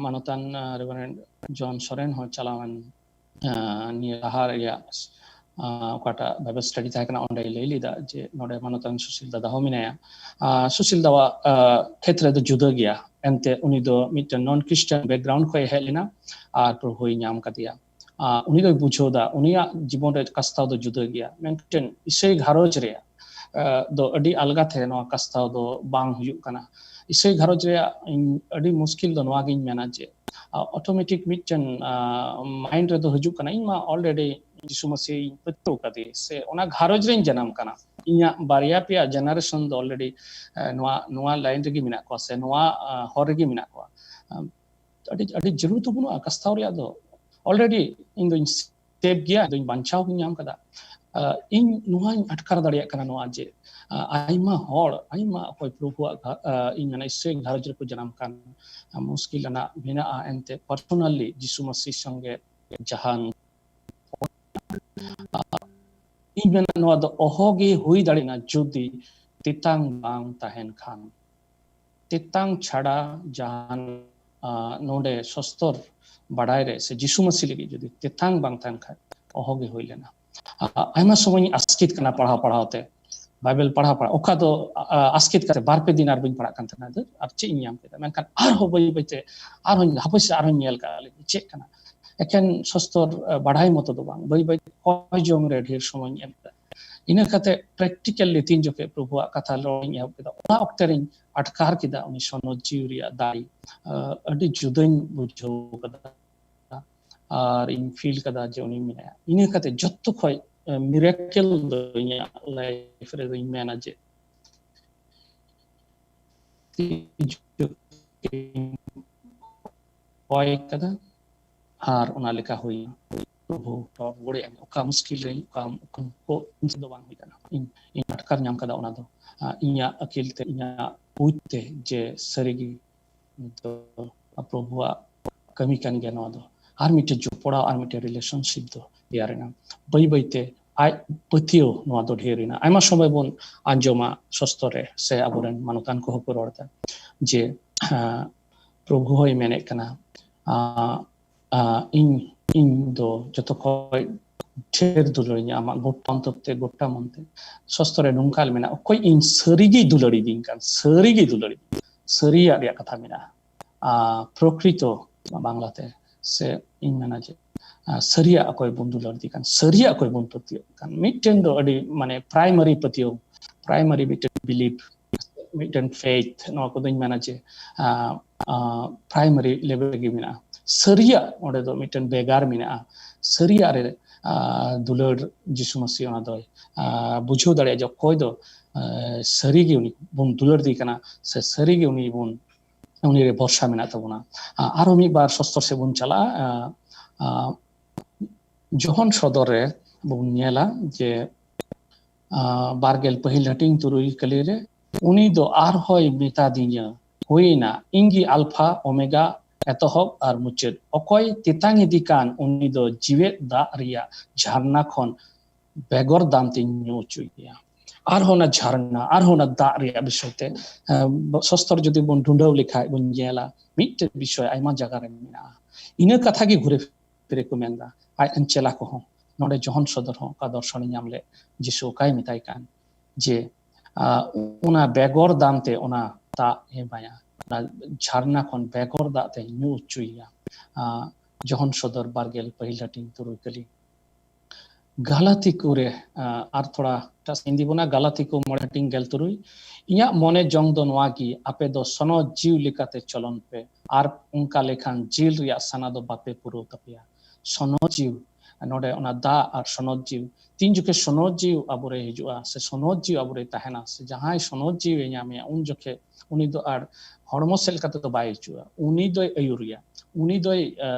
ᱢᱟᱱᱚᱛᱟᱱ ᱨᱮᱵᱷᱟᱨᱮᱱᱰ ᱡᱚᱱ ᱥᱚᱨᱮᱱ ᱦᱚᱸ ᱪᱟᱞᱟᱣᱮᱱ ᱱᱤᱭᱟᱹ ᱞᱟᱦᱟ ᱨᱮᱭᱟᱜ ᱚᱠᱟᱴᱟᱜ ᱵᱟᱭᱵᱮᱞ ᱥᱴᱟᱰᱤ ᱛᱟᱦᱮᱸ ᱠᱟᱱᱟ, ᱚᱸᱰᱮᱭ ᱞᱟᱹᱭ ᱞᱮᱫᱟ ᱡᱮ ᱱᱚᱰᱮ ᱢᱟᱱᱚᱛᱟᱱ ᱥᱩᱥᱤᱞ ᱫᱟᱫᱟ ᱦᱚᱸ ᱢᱮᱱᱟᱭᱟ᱾ ᱥᱩᱥᱤᱞ ᱫᱟᱣᱟᱜ ᱠᱷᱮᱛᱨᱮ ᱫᱚ ᱡᱩᱫᱟᱹ ᱜᱮᱭᱟ, ᱮᱱᱛᱮ ᱩᱱᱤ ᱫᱚ ᱢᱤᱫᱴᱮᱱ ᱱᱚᱱ ᱠᱷᱨᱤᱥᱴᱟᱱ ᱵᱮᱠᱜᱨᱟᱣᱩᱱᱰ ᱠᱷᱚᱱ ᱦᱮᱡ ᱞᱮᱱᱟ ᱟᱨ ᱯᱨᱚᱵᱷᱩᱭ ᱧᱟᱢ ᱠᱟᱫᱮᱭᱟ᱾ ᱩᱱᱤ ᱫᱚᱭ ᱵᱩᱡᱷᱟᱹᱣ ᱫᱟ ᱩᱱᱤᱭᱟᱜ ᱡᱤᱵᱚᱱ ᱨᱮ ᱠᱟᱥᱛᱟᱣ ᱫᱚ ᱡᱩᱫᱟᱹ ᱜᱮᱭᱟ, ᱢᱮᱱᱠᱷᱟᱱ ᱤᱥᱟᱹᱭ ᱜᱷᱟᱨᱚᱸᱡᱽ ᱨᱮᱭᱟᱜ ᱫᱚ ᱟᱹᱰᱤ ᱟᱞᱜᱟ ᱛᱮ ᱱᱚᱣᱟ ᱠᱟᱥᱛᱟᱣ ᱫᱚ ᱵᱟᱝ ᱦᱩᱭᱩᱜ ᱠᱟᱱᱟ᱾ ᱤᱥᱟᱹᱭ ᱜᱷᱟᱨᱚᱸᱡᱽ ᱨᱮᱭᱟᱜ ᱤᱧ ᱟᱹᱰᱤ ᱢᱩᱥᱠᱤᱞ ᱫᱚ ᱱᱚᱣᱟ ᱜᱤᱧ ᱢᱮᱱᱟ ᱡᱮ ᱚᱴᱳᱢᱮᱴᱤᱠ ᱢᱤᱫᱴᱮᱱ ᱢᱟᱭᱤᱱᱰ ᱨᱮᱫᱚ ᱦᱤᱡᱩᱜ ᱠᱟᱱᱟ, ᱤᱧ ᱢᱟ ᱚᱞᱨᱮᱰᱤ ᱡᱤᱥᱩ ᱢᱟᱹᱥᱤᱧ ᱯᱟᱹᱛᱭᱟᱹᱣ ᱠᱟᱫᱮ ᱥᱮ ᱚᱱᱟ ᱜᱷᱟᱨᱚᱸᱡᱽ ᱨᱮᱧ ᱡᱟᱱᱟᱢ ᱠᱟᱱᱟ, ᱤᱧᱟᱹᱜ ᱵᱟᱨᱭᱟ ᱯᱮᱭᱟ ᱡᱮᱱᱟᱨᱮᱥᱚᱱ ᱫᱚ ᱚᱞᱨᱮᱰᱤ ᱱᱚᱣᱟ ᱱᱚᱣᱟ ᱞᱟᱭᱤᱱ ᱨᱮᱜᱮ ᱢᱮᱱᱟᱜ ᱠᱚᱣᱟ ᱥᱮ ᱱᱚᱣᱟ ᱦᱚᱨ ᱨᱮᱜᱮ ᱢᱮᱱᱟᱜ ᱠᱚᱣᱟ᱾ ᱟᱹᱰᱤ ᱟᱹᱰᱤ ᱡᱟᱹᱨᱩᱲ ᱫᱚ ᱵᱟᱹᱱᱩᱜᱼᱟ ᱠᱟᱥᱛᱟᱣ ᱨᱮᱭᱟᱜ ᱫᱚ᱾ already ᱤᱧ ᱫᱚᱧ ᱥᱮᱯ ᱜᱮᱭᱟ, ᱤᱧ ᱫᱚᱧ ᱵᱟᱧᱪᱟᱣ ᱦᱚᱸᱧ ᱧᱟᱢ ᱠᱟᱫᱟ᱾ ᱤᱧ ᱱᱚᱣᱟᱧ ᱟᱴᱠᱟᱨ ᱫᱟᱲᱮᱭᱟᱜ ᱠᱟᱱᱟ ᱱᱚᱣᱟ ᱡᱮ ᱟᱭᱢᱟ ᱦᱚᱲ, ᱟᱭᱢᱟ ᱚᱠᱚᱭ ᱯᱨᱚᱵᱷᱩᱣᱟᱜ ᱤᱧ ᱢᱮᱱᱟ ᱤᱥᱨᱟᱹᱭᱞ ᱜᱷᱟᱨᱚᱸᱡᱽ ᱨᱮᱠᱚ ᱡᱟᱱᱟᱢ ᱠᱟᱱ, ᱢᱩᱥᱠᱤᱞ ᱟᱱᱟᱜ ᱢᱮᱱᱟᱜᱼᱟ, ᱮᱱᱛᱮ personally ᱡᱤᱥᱩ ᱢᱟᱥᱤ ᱥᱚᱸᱜᱮ ᱡᱟᱦᱟᱱ ᱤᱧ ᱢᱮᱱᱟ ᱱᱚᱣᱟ ᱫᱚ ᱚᱦᱚᱜᱮ ᱦᱩᱭ ᱫᱟᱲᱮᱭᱟᱜᱼᱟ ᱡᱩᱫᱤ ᱛᱮᱛᱟᱝ ᱵᱟᱝ ᱛᱟᱦᱮᱱ ᱠᱷᱟᱱ᱾ ᱛᱮᱛᱟᱝ ᱪᱷᱟᱲᱟ ᱡᱟᱦᱟᱱ ᱱᱚᱰᱮ ᱥᱚᱥᱛᱚᱨ ᱵᱟᱰᱟᱭ ᱨᱮ ᱥᱮ ᱡᱤᱥᱩ ᱢᱟᱹᱥᱤ ᱞᱟᱹᱜᱤᱫ ᱡᱩᱫᱤ ᱛᱮᱛᱟᱝ ᱵᱟᱝ ᱛᱟᱦᱮᱱ ᱠᱷᱟᱱ ᱚᱦᱚᱜᱮ ᱦᱩᱭ ᱞᱮᱱᱟ᱾ ᱟᱭᱢᱟ ᱥᱚᱢᱚᱭ ᱤᱧ ᱟᱥᱠᱮᱛ ᱠᱟᱱᱟ ᱯᱟᱲᱦᱟᱣ ᱯᱟᱲᱦᱟᱣ ᱛᱮ, ᱵᱟᱭᱵᱮᱞ ᱯᱟᱲᱦᱟᱣ ᱯᱟᱲᱦᱟᱣ, ᱚᱠᱟ ᱫᱚ ᱟᱥᱠᱮᱛ ᱠᱟᱛᱮ ᱵᱟᱨ ᱯᱮ ᱫᱤᱱ ᱟᱨ ᱵᱟᱹᱧ ᱯᱟᱲᱦᱟᱜ ᱠᱟᱱ ᱛᱟᱦᱮᱱᱟ, ᱟᱨ ᱪᱮᱫ ᱤᱧ ᱧᱟᱢ ᱠᱮᱫᱟ᱾ ᱢᱮᱱᱠᱷᱟᱱ ᱟᱨᱦᱚᱸ ᱵᱟᱹᱭ ᱵᱟᱹᱭᱛᱮ ᱟᱨᱦᱚᱸ ᱦᱟᱯᱳᱭ ᱥᱮ ᱟᱨᱦᱚᱸᱧ ᱧᱮᱞ ᱠᱟᱜᱼᱟ ᱞᱤᱧ ᱪᱮᱫ ᱠᱟᱱᱟ᱾ ᱮᱠᱮᱱ ᱥᱚᱥᱛᱚᱨ ᱵᱟᱰᱟᱭ ᱢᱚᱛᱚ ᱫᱚ ᱵᱟᱝ, ᱵᱟᱹᱭ ᱵᱟᱹᱭ ᱠᱚᱭ ᱡᱚᱝ ᱨᱮ ᱰᱷᱮᱨ ᱥᱚᱢᱚᱭ ᱤᱧ ᱮᱢ ᱠᱮᱫᱟ᱾ ᱤᱱᱟᱹ ᱠᱟᱛᱮ practically ᱛᱤᱱ ᱡᱚᱠᱷᱮᱡ ᱯᱨᱚᱵᱷᱩᱣᱟᱜ ᱠᱟᱛᱷᱟ ᱨᱚᱲᱤᱧ ᱮᱦᱚᱵ ᱠᱮᱫᱟ, ᱚᱱᱟ ᱚᱠᱛᱮ ᱨᱤᱧ ᱟᱴᱠᱟᱨ ᱠᱮᱫᱟ ᱩᱱᱤ ᱥᱚᱱᱚᱛ ᱡᱤᱣᱤ ᱨᱮᱭᱟᱜ ᱫᱟᱲᱮ᱾ ᱟᱹᱰᱤ ᱡᱩᱫᱟᱹᱧ ᱵᱩᱡᱷᱟᱹᱣ ᱠᱟᱫᱟ ᱟᱨ ᱤᱧ ᱯᱷᱤᱞ ᱠᱟᱫᱟ ᱡᱮ ᱩᱱᱤ ᱢᱮᱱᱟᱭᱟ᱾ ᱤᱱᱟᱹ ᱠᱟᱛᱮ ᱡᱚᱛᱚ ᱠᱷᱚᱡ ᱢᱤᱨᱮᱠᱮᱞ ᱫᱚ ᱤᱧᱟᱹᱜ ᱞᱟᱭᱤᱯᱷ ᱨᱮᱫᱚᱧ ᱢᱮᱱᱟ ᱡᱮ ᱠᱚᱭ ᱠᱟᱫᱟ ᱟᱨ ᱚᱱᱟ ᱞᱮᱠᱟ ᱦᱩᱭ᱾ ᱯᱨᱚᱵᱷᱩ ᱜᱚᱲᱚᱭ ᱮᱢ, ᱚᱠᱟ ᱢᱩᱥᱠᱤᱞ ᱨᱮ ᱚᱠᱟ ᱠᱚ ᱫᱚ ᱵᱟᱝ ᱦᱩᱭ ᱠᱟᱱᱟ᱾ ᱤᱧ ᱤᱧ ᱟᱴᱠᱟᱨ ᱧᱟᱢ ᱠᱟᱫᱟ ᱚᱱᱟ ᱫᱚ ᱤᱧᱟᱹᱜ ᱟᱹᱠᱤᱞ ᱛᱮ, ᱤᱧᱟᱹᱜ ᱵᱩᱡᱽ ᱛᱮ ᱡᱮ ᱥᱟᱹᱨᱤᱜᱮ ᱫᱚ ᱯᱨᱚᱵᱷᱩᱣᱟᱜ ᱠᱟᱹᱢᱤ ᱠᱟᱱ ᱜᱮᱭᱟ ᱱᱚᱣᱟ ᱫᱚ᱾ ᱟᱨ ᱢᱤᱫᱴᱮᱡ ᱡᱚᱯᱲᱟᱣ, ᱟᱨ ᱢᱤᱫᱴᱮᱡ ᱨᱤᱞᱮᱥᱚᱱᱥᱤᱯ ᱫᱚ ᱛᱮᱭᱟᱨ ᱮᱱᱟ᱾ ᱵᱟᱹᱭ ᱵᱟᱹᱭᱛᱮ ᱟᱡ ᱯᱟᱹᱛᱭᱟᱹᱣ ᱱᱚᱣᱟ ᱫᱚ ᱰᱷᱮᱨ ᱮᱱᱟ᱾ ᱟᱭᱢᱟ ᱥᱚᱢᱚᱭ ᱵᱚᱱ ᱟᱸᱡᱚᱢᱟ ᱥᱚᱥᱛᱚ ᱨᱮ ᱥᱮ ᱟᱵᱚᱨᱮᱱ ᱢᱟᱱᱚᱛᱟᱱ ᱠᱚᱦᱚᱸ ᱠᱚ ᱨᱚᱲ ᱮᱫᱟ ᱡᱮ ᱯᱨᱚᱵᱷᱩ ᱦᱚᱸᱭ ᱢᱮᱱᱮᱫ ᱠᱟᱱᱟ, ᱤᱧ ᱤᱧ ᱫᱚ ᱡᱚᱛᱚ ᱠᱷᱚᱡ ᱰᱷᱮᱨ ᱫᱩᱞᱟᱹᱲᱤᱧᱟ ᱟᱢᱟᱜ ᱜᱚᱴᱟ ᱚᱱᱛᱚᱨ ᱛᱮ, ᱜᱚᱴᱟ ᱢᱚᱱ ᱛᱮ᱾ ᱥᱚᱥᱛᱚ ᱨᱮ ᱱᱚᱝᱠᱟ ᱢᱮᱱᱟᱜᱼᱟ, ᱚᱠᱚᱭ ᱤᱧ ᱥᱟᱹᱨᱤᱜᱮᱭ ᱫᱩᱞᱟᱹᱲᱤᱫᱤᱧ ᱠᱟᱱ, ᱥᱟᱹᱨᱤᱜᱮᱭ ᱫᱩᱞᱟᱹᱲᱤᱫᱤᱧ, ᱥᱟᱹᱨᱤᱭᱟᱜ ᱨᱮᱭᱟᱜ ᱠᱟᱛᱷᱟ ᱢᱮᱱᱟᱜᱼᱟ᱾ ᱯᱨᱚᱠᱨᱤᱛᱚ ᱵᱟᱝᱞᱟᱛᱮ ᱥᱮ ᱤᱧ ᱢᱮᱱᱟ ᱡᱮ ᱥᱟᱹᱨᱤᱭᱟᱜ ᱚᱠᱚᱭ ᱵᱚᱱ ᱫᱩᱞᱟᱹᱲᱤᱫᱤ ᱠᱟᱱ, ᱥᱟᱹᱨᱤᱭᱟᱜ ᱚᱠᱚᱭ ᱵᱚᱱ ᱯᱟᱹᱛᱭᱟᱹᱜ ᱠᱟᱱ᱾ ᱢᱤᱫᱴᱮᱱ ᱫᱚ ᱟᱹᱰᱤ ᱢᱟᱱᱮ ᱯᱨᱟᱭᱢᱟᱨᱤ ᱯᱟᱹᱛᱭᱟᱹᱣ, ᱯᱨᱟᱭᱢᱟᱨᱤ ᱢᱤᱫᱴᱮᱱ ᱵᱤᱞᱤᱯ, ᱢᱤᱫᱴᱮᱱ ᱯᱷᱮᱭᱛᱷ, ᱱᱚᱣᱟ ᱠᱚᱫᱚᱧ ᱢᱮᱱᱟ ᱡᱮ ᱯᱨᱟᱭᱢᱟᱨᱤ ᱞᱮᱵᱮᱞ ᱨᱮᱜᱮ ᱢᱮᱱᱟᱜᱼᱟ᱾ ᱥᱟᱹᱨᱤᱭᱟᱜ ᱚᱸᱰᱮ ᱫᱚ ᱢᱤᱫᱴᱮᱱ ᱵᱮᱜᱟᱨ ᱢᱮᱱᱟᱜᱼᱟ᱾ ᱥᱟᱹᱨᱤᱭᱟᱜ ᱨᱮ ᱫᱩᱞᱟᱹᱲ ᱡᱤᱥᱩ ᱢᱟᱹᱥᱤ ᱚᱱᱟ ᱫᱚᱭ ᱵᱩᱡᱷᱟᱹᱣ ᱫᱟᱲᱮᱭᱟᱜᱼᱟ ᱡᱮ ᱚᱠᱚᱭ ᱫᱚ ᱥᱟᱹᱨᱤᱜᱮ ᱩᱱᱤ ᱵᱚᱱ ᱫᱩᱞᱟᱹᱲ ᱫᱤ ᱠᱟᱱᱟ ᱥᱮ ᱥᱟᱹᱨᱤᱜᱮ ᱩᱱᱤ ᱵᱚᱱ, ᱩᱱᱤ ᱨᱮ ᱵᱷᱚᱨᱥᱟ ᱢᱮᱱᱟᱜ ᱛᱟᱵᱚᱱᱟ᱾ ᱟᱨᱦᱚᱸ ᱢᱤᱫ ᱵᱟᱨ ᱥᱚᱥᱛᱚᱨ ᱥᱮᱫ ᱵᱚᱱ ᱪᱟᱞᱟᱜᱼᱟ᱾ ᱡᱚᱦᱚᱱ ᱥᱚᱫᱚᱨ ᱨᱮ ᱵᱚᱱ ᱧᱮᱞᱟ ᱡᱮ ᱵᱟᱨᱜᱮᱞ ᱯᱟᱹᱦᱤᱞ ᱦᱟᱹᱴᱤᱧ ᱛᱩᱨᱩᱭ ᱠᱟᱹᱞᱤ ᱨᱮ ᱩᱱᱤ ᱫᱚ ᱟᱨᱦᱚᱸᱭ ᱢᱮᱛᱟ ᱫᱤᱧᱟ, ᱦᱩᱭᱮᱱᱟ, ᱤᱧ ᱜᱮ ᱟᱞᱯᱷᱟ ᱳᱢᱮᱜᱟ, ᱮᱛᱚᱦᱚᱵ ᱟᱨ ᱢᱩᱪᱟᱹᱫ᱾ ᱚᱠᱚᱭ ᱛᱮᱛᱟᱝ ᱤᱫᱤ ᱠᱟᱱ ᱩᱱᱤ ᱫᱚ ᱡᱤᱣᱮᱫ ᱫᱟᱜ ᱨᱮᱭᱟᱜ ᱡᱷᱟᱨᱱᱟ ᱠᱷᱚᱱ ᱵᱮᱜᱚᱨ ᱫᱟᱢ ᱛᱮᱧ ᱧᱩ ᱦᱚᱪᱚᱭᱮᱭᱟ᱾ ᱟᱨᱦᱚᱸ ᱚᱱᱟ ᱡᱷᱟᱨᱱᱟ, ᱟᱨᱦᱚᱸ ᱚᱱᱟ ᱫᱟᱜ ᱨᱮᱭᱟᱜ ᱵᱤᱥᱚᱭ ᱛᱮ ᱥᱚᱥᱛᱚᱨ ᱡᱩᱫᱤ ᱵᱚᱱ ᱰᱩᱰᱟᱹᱣ ᱞᱮᱠᱷᱟᱡ ᱵᱚᱱ ᱧᱮᱞᱟ, ᱢᱤᱫᱴᱮᱡ ᱵᱤᱥᱚᱭ ᱟᱭᱢᱟ ᱡᱟᱭᱜᱟ ᱨᱮ ᱢᱮᱱᱟᱜᱼᱟ᱾ ᱤᱱᱟᱹ ᱠᱟᱛᱷᱟ ᱜᱮ ᱜᱷᱩᱨᱮ ᱯᱷᱤᱨᱮ ᱠᱚ ᱢᱮᱱᱫᱟ᱾ ᱟᱡ ᱨᱮᱱ ᱪᱮᱞᱟ ᱠᱚᱦᱚᱸ ᱱᱚᱰᱮ ᱡᱚᱦᱚᱱ ᱥᱚᱫᱚᱨ ᱦᱚᱸ ᱚᱠᱟ ᱫᱚᱨᱥᱚᱱᱮ ᱧᱟᱢ ᱞᱮᱫ, ᱡᱤᱥᱩ ᱚᱠᱟᱭ ᱢᱮᱛᱟᱭ ᱠᱟᱱ ᱡᱮ ᱚᱱᱟ ᱵᱮᱜᱚᱨ ᱫᱟᱢ ᱛᱮ ᱚᱱᱟ ᱫᱟᱜ ᱮ ᱮᱢᱟᱭᱟ, ᱚᱱᱟ ᱡᱷᱟᱨᱱᱟ ᱠᱷᱚᱱ ᱵᱮᱜᱚᱨ ᱫᱟᱜ ᱛᱮ ᱧᱩ ᱦᱚᱪᱚᱭᱮᱭᱟ᱾ ᱡᱚᱦᱚᱱ ᱥᱚᱫᱚᱨ ᱵᱟᱨᱜᱮᱞ ᱯᱟᱹᱦᱤᱞ ᱦᱟᱹᱴᱤᱧ ᱛᱩᱨᱩᱭ ᱠᱟᱹᱞᱤ᱾ ᱜᱟᱞᱟᱛᱤ ᱠᱚᱨᱮ ᱟᱨ ᱛᱷᱚᱲᱟ ᱮᱴᱟᱜ ᱥᱮᱫ ᱤᱧ ᱤᱫᱤ ᱵᱚᱱᱟ, ᱜᱟᱞᱟᱛᱤ ᱠᱚ ᱢᱚᱬᱮ ᱦᱟᱹᱴᱤᱧ ᱜᱮᱞ ᱛᱩᱨᱩᱭ᱾ ᱤᱧᱟᱹᱜ ᱢᱚᱱᱮ ᱡᱚᱝ ᱫᱚ ᱱᱚᱣᱟ ᱜᱮ, ᱟᱯᱮ ᱫᱚ ᱥᱚᱱᱚᱛ ᱡᱤᱣᱤ ᱞᱮᱠᱟᱛᱮ ᱪᱚᱞᱚᱱ ᱯᱮ, ᱟᱨ ᱚᱱᱠᱟ ᱞᱮᱠᱷᱟᱱ ᱡᱤᱞ ᱨᱮᱭᱟᱜ ᱥᱟᱱᱟ ᱫᱚ ᱵᱟᱯᱮ ᱯᱩᱨᱟᱹᱣ ᱛᱟᱯᱮᱭᱟ᱾ ᱥᱚᱱᱚᱛ ᱡᱤᱣᱤ, ᱱᱚᱰᱮ ᱚᱱᱟ ᱫᱟᱜ ᱟᱨ ᱥᱚᱱᱚᱛ ᱡᱤᱣᱤ, ᱛᱤᱱ ᱡᱚᱠᱷᱮᱡ ᱥᱚᱱᱚᱛ ᱡᱤᱣᱤ ᱟᱵᱚᱨᱮ ᱦᱤᱡᱩᱜᱼᱟ ᱥᱮ ᱥᱚᱱᱚᱛ ᱡᱤᱣᱤ ᱟᱵᱚᱨᱮ ᱛᱟᱦᱮᱱᱟ ᱥᱮ ᱡᱟᱦᱟᱸᱭ ᱥᱚᱱᱚᱛ ᱡᱤᱣᱤ ᱧᱟᱢᱮᱭᱟ, ᱩᱱ ᱡᱚᱠᱷᱮᱡ ᱩᱱᱤ ᱫᱚ ᱟᱨ ᱦᱚᱲᱢᱚ ᱥᱮᱫ ᱞᱮᱠᱟ ᱛᱮᱫᱚ ᱵᱟᱭ ᱦᱤᱡᱩᱜᱼᱟ, ᱩᱱᱤ ᱫᱚᱭ ᱟᱹᱭᱩᱨᱮᱭᱟ, ᱩᱱᱤ ᱫᱚᱭ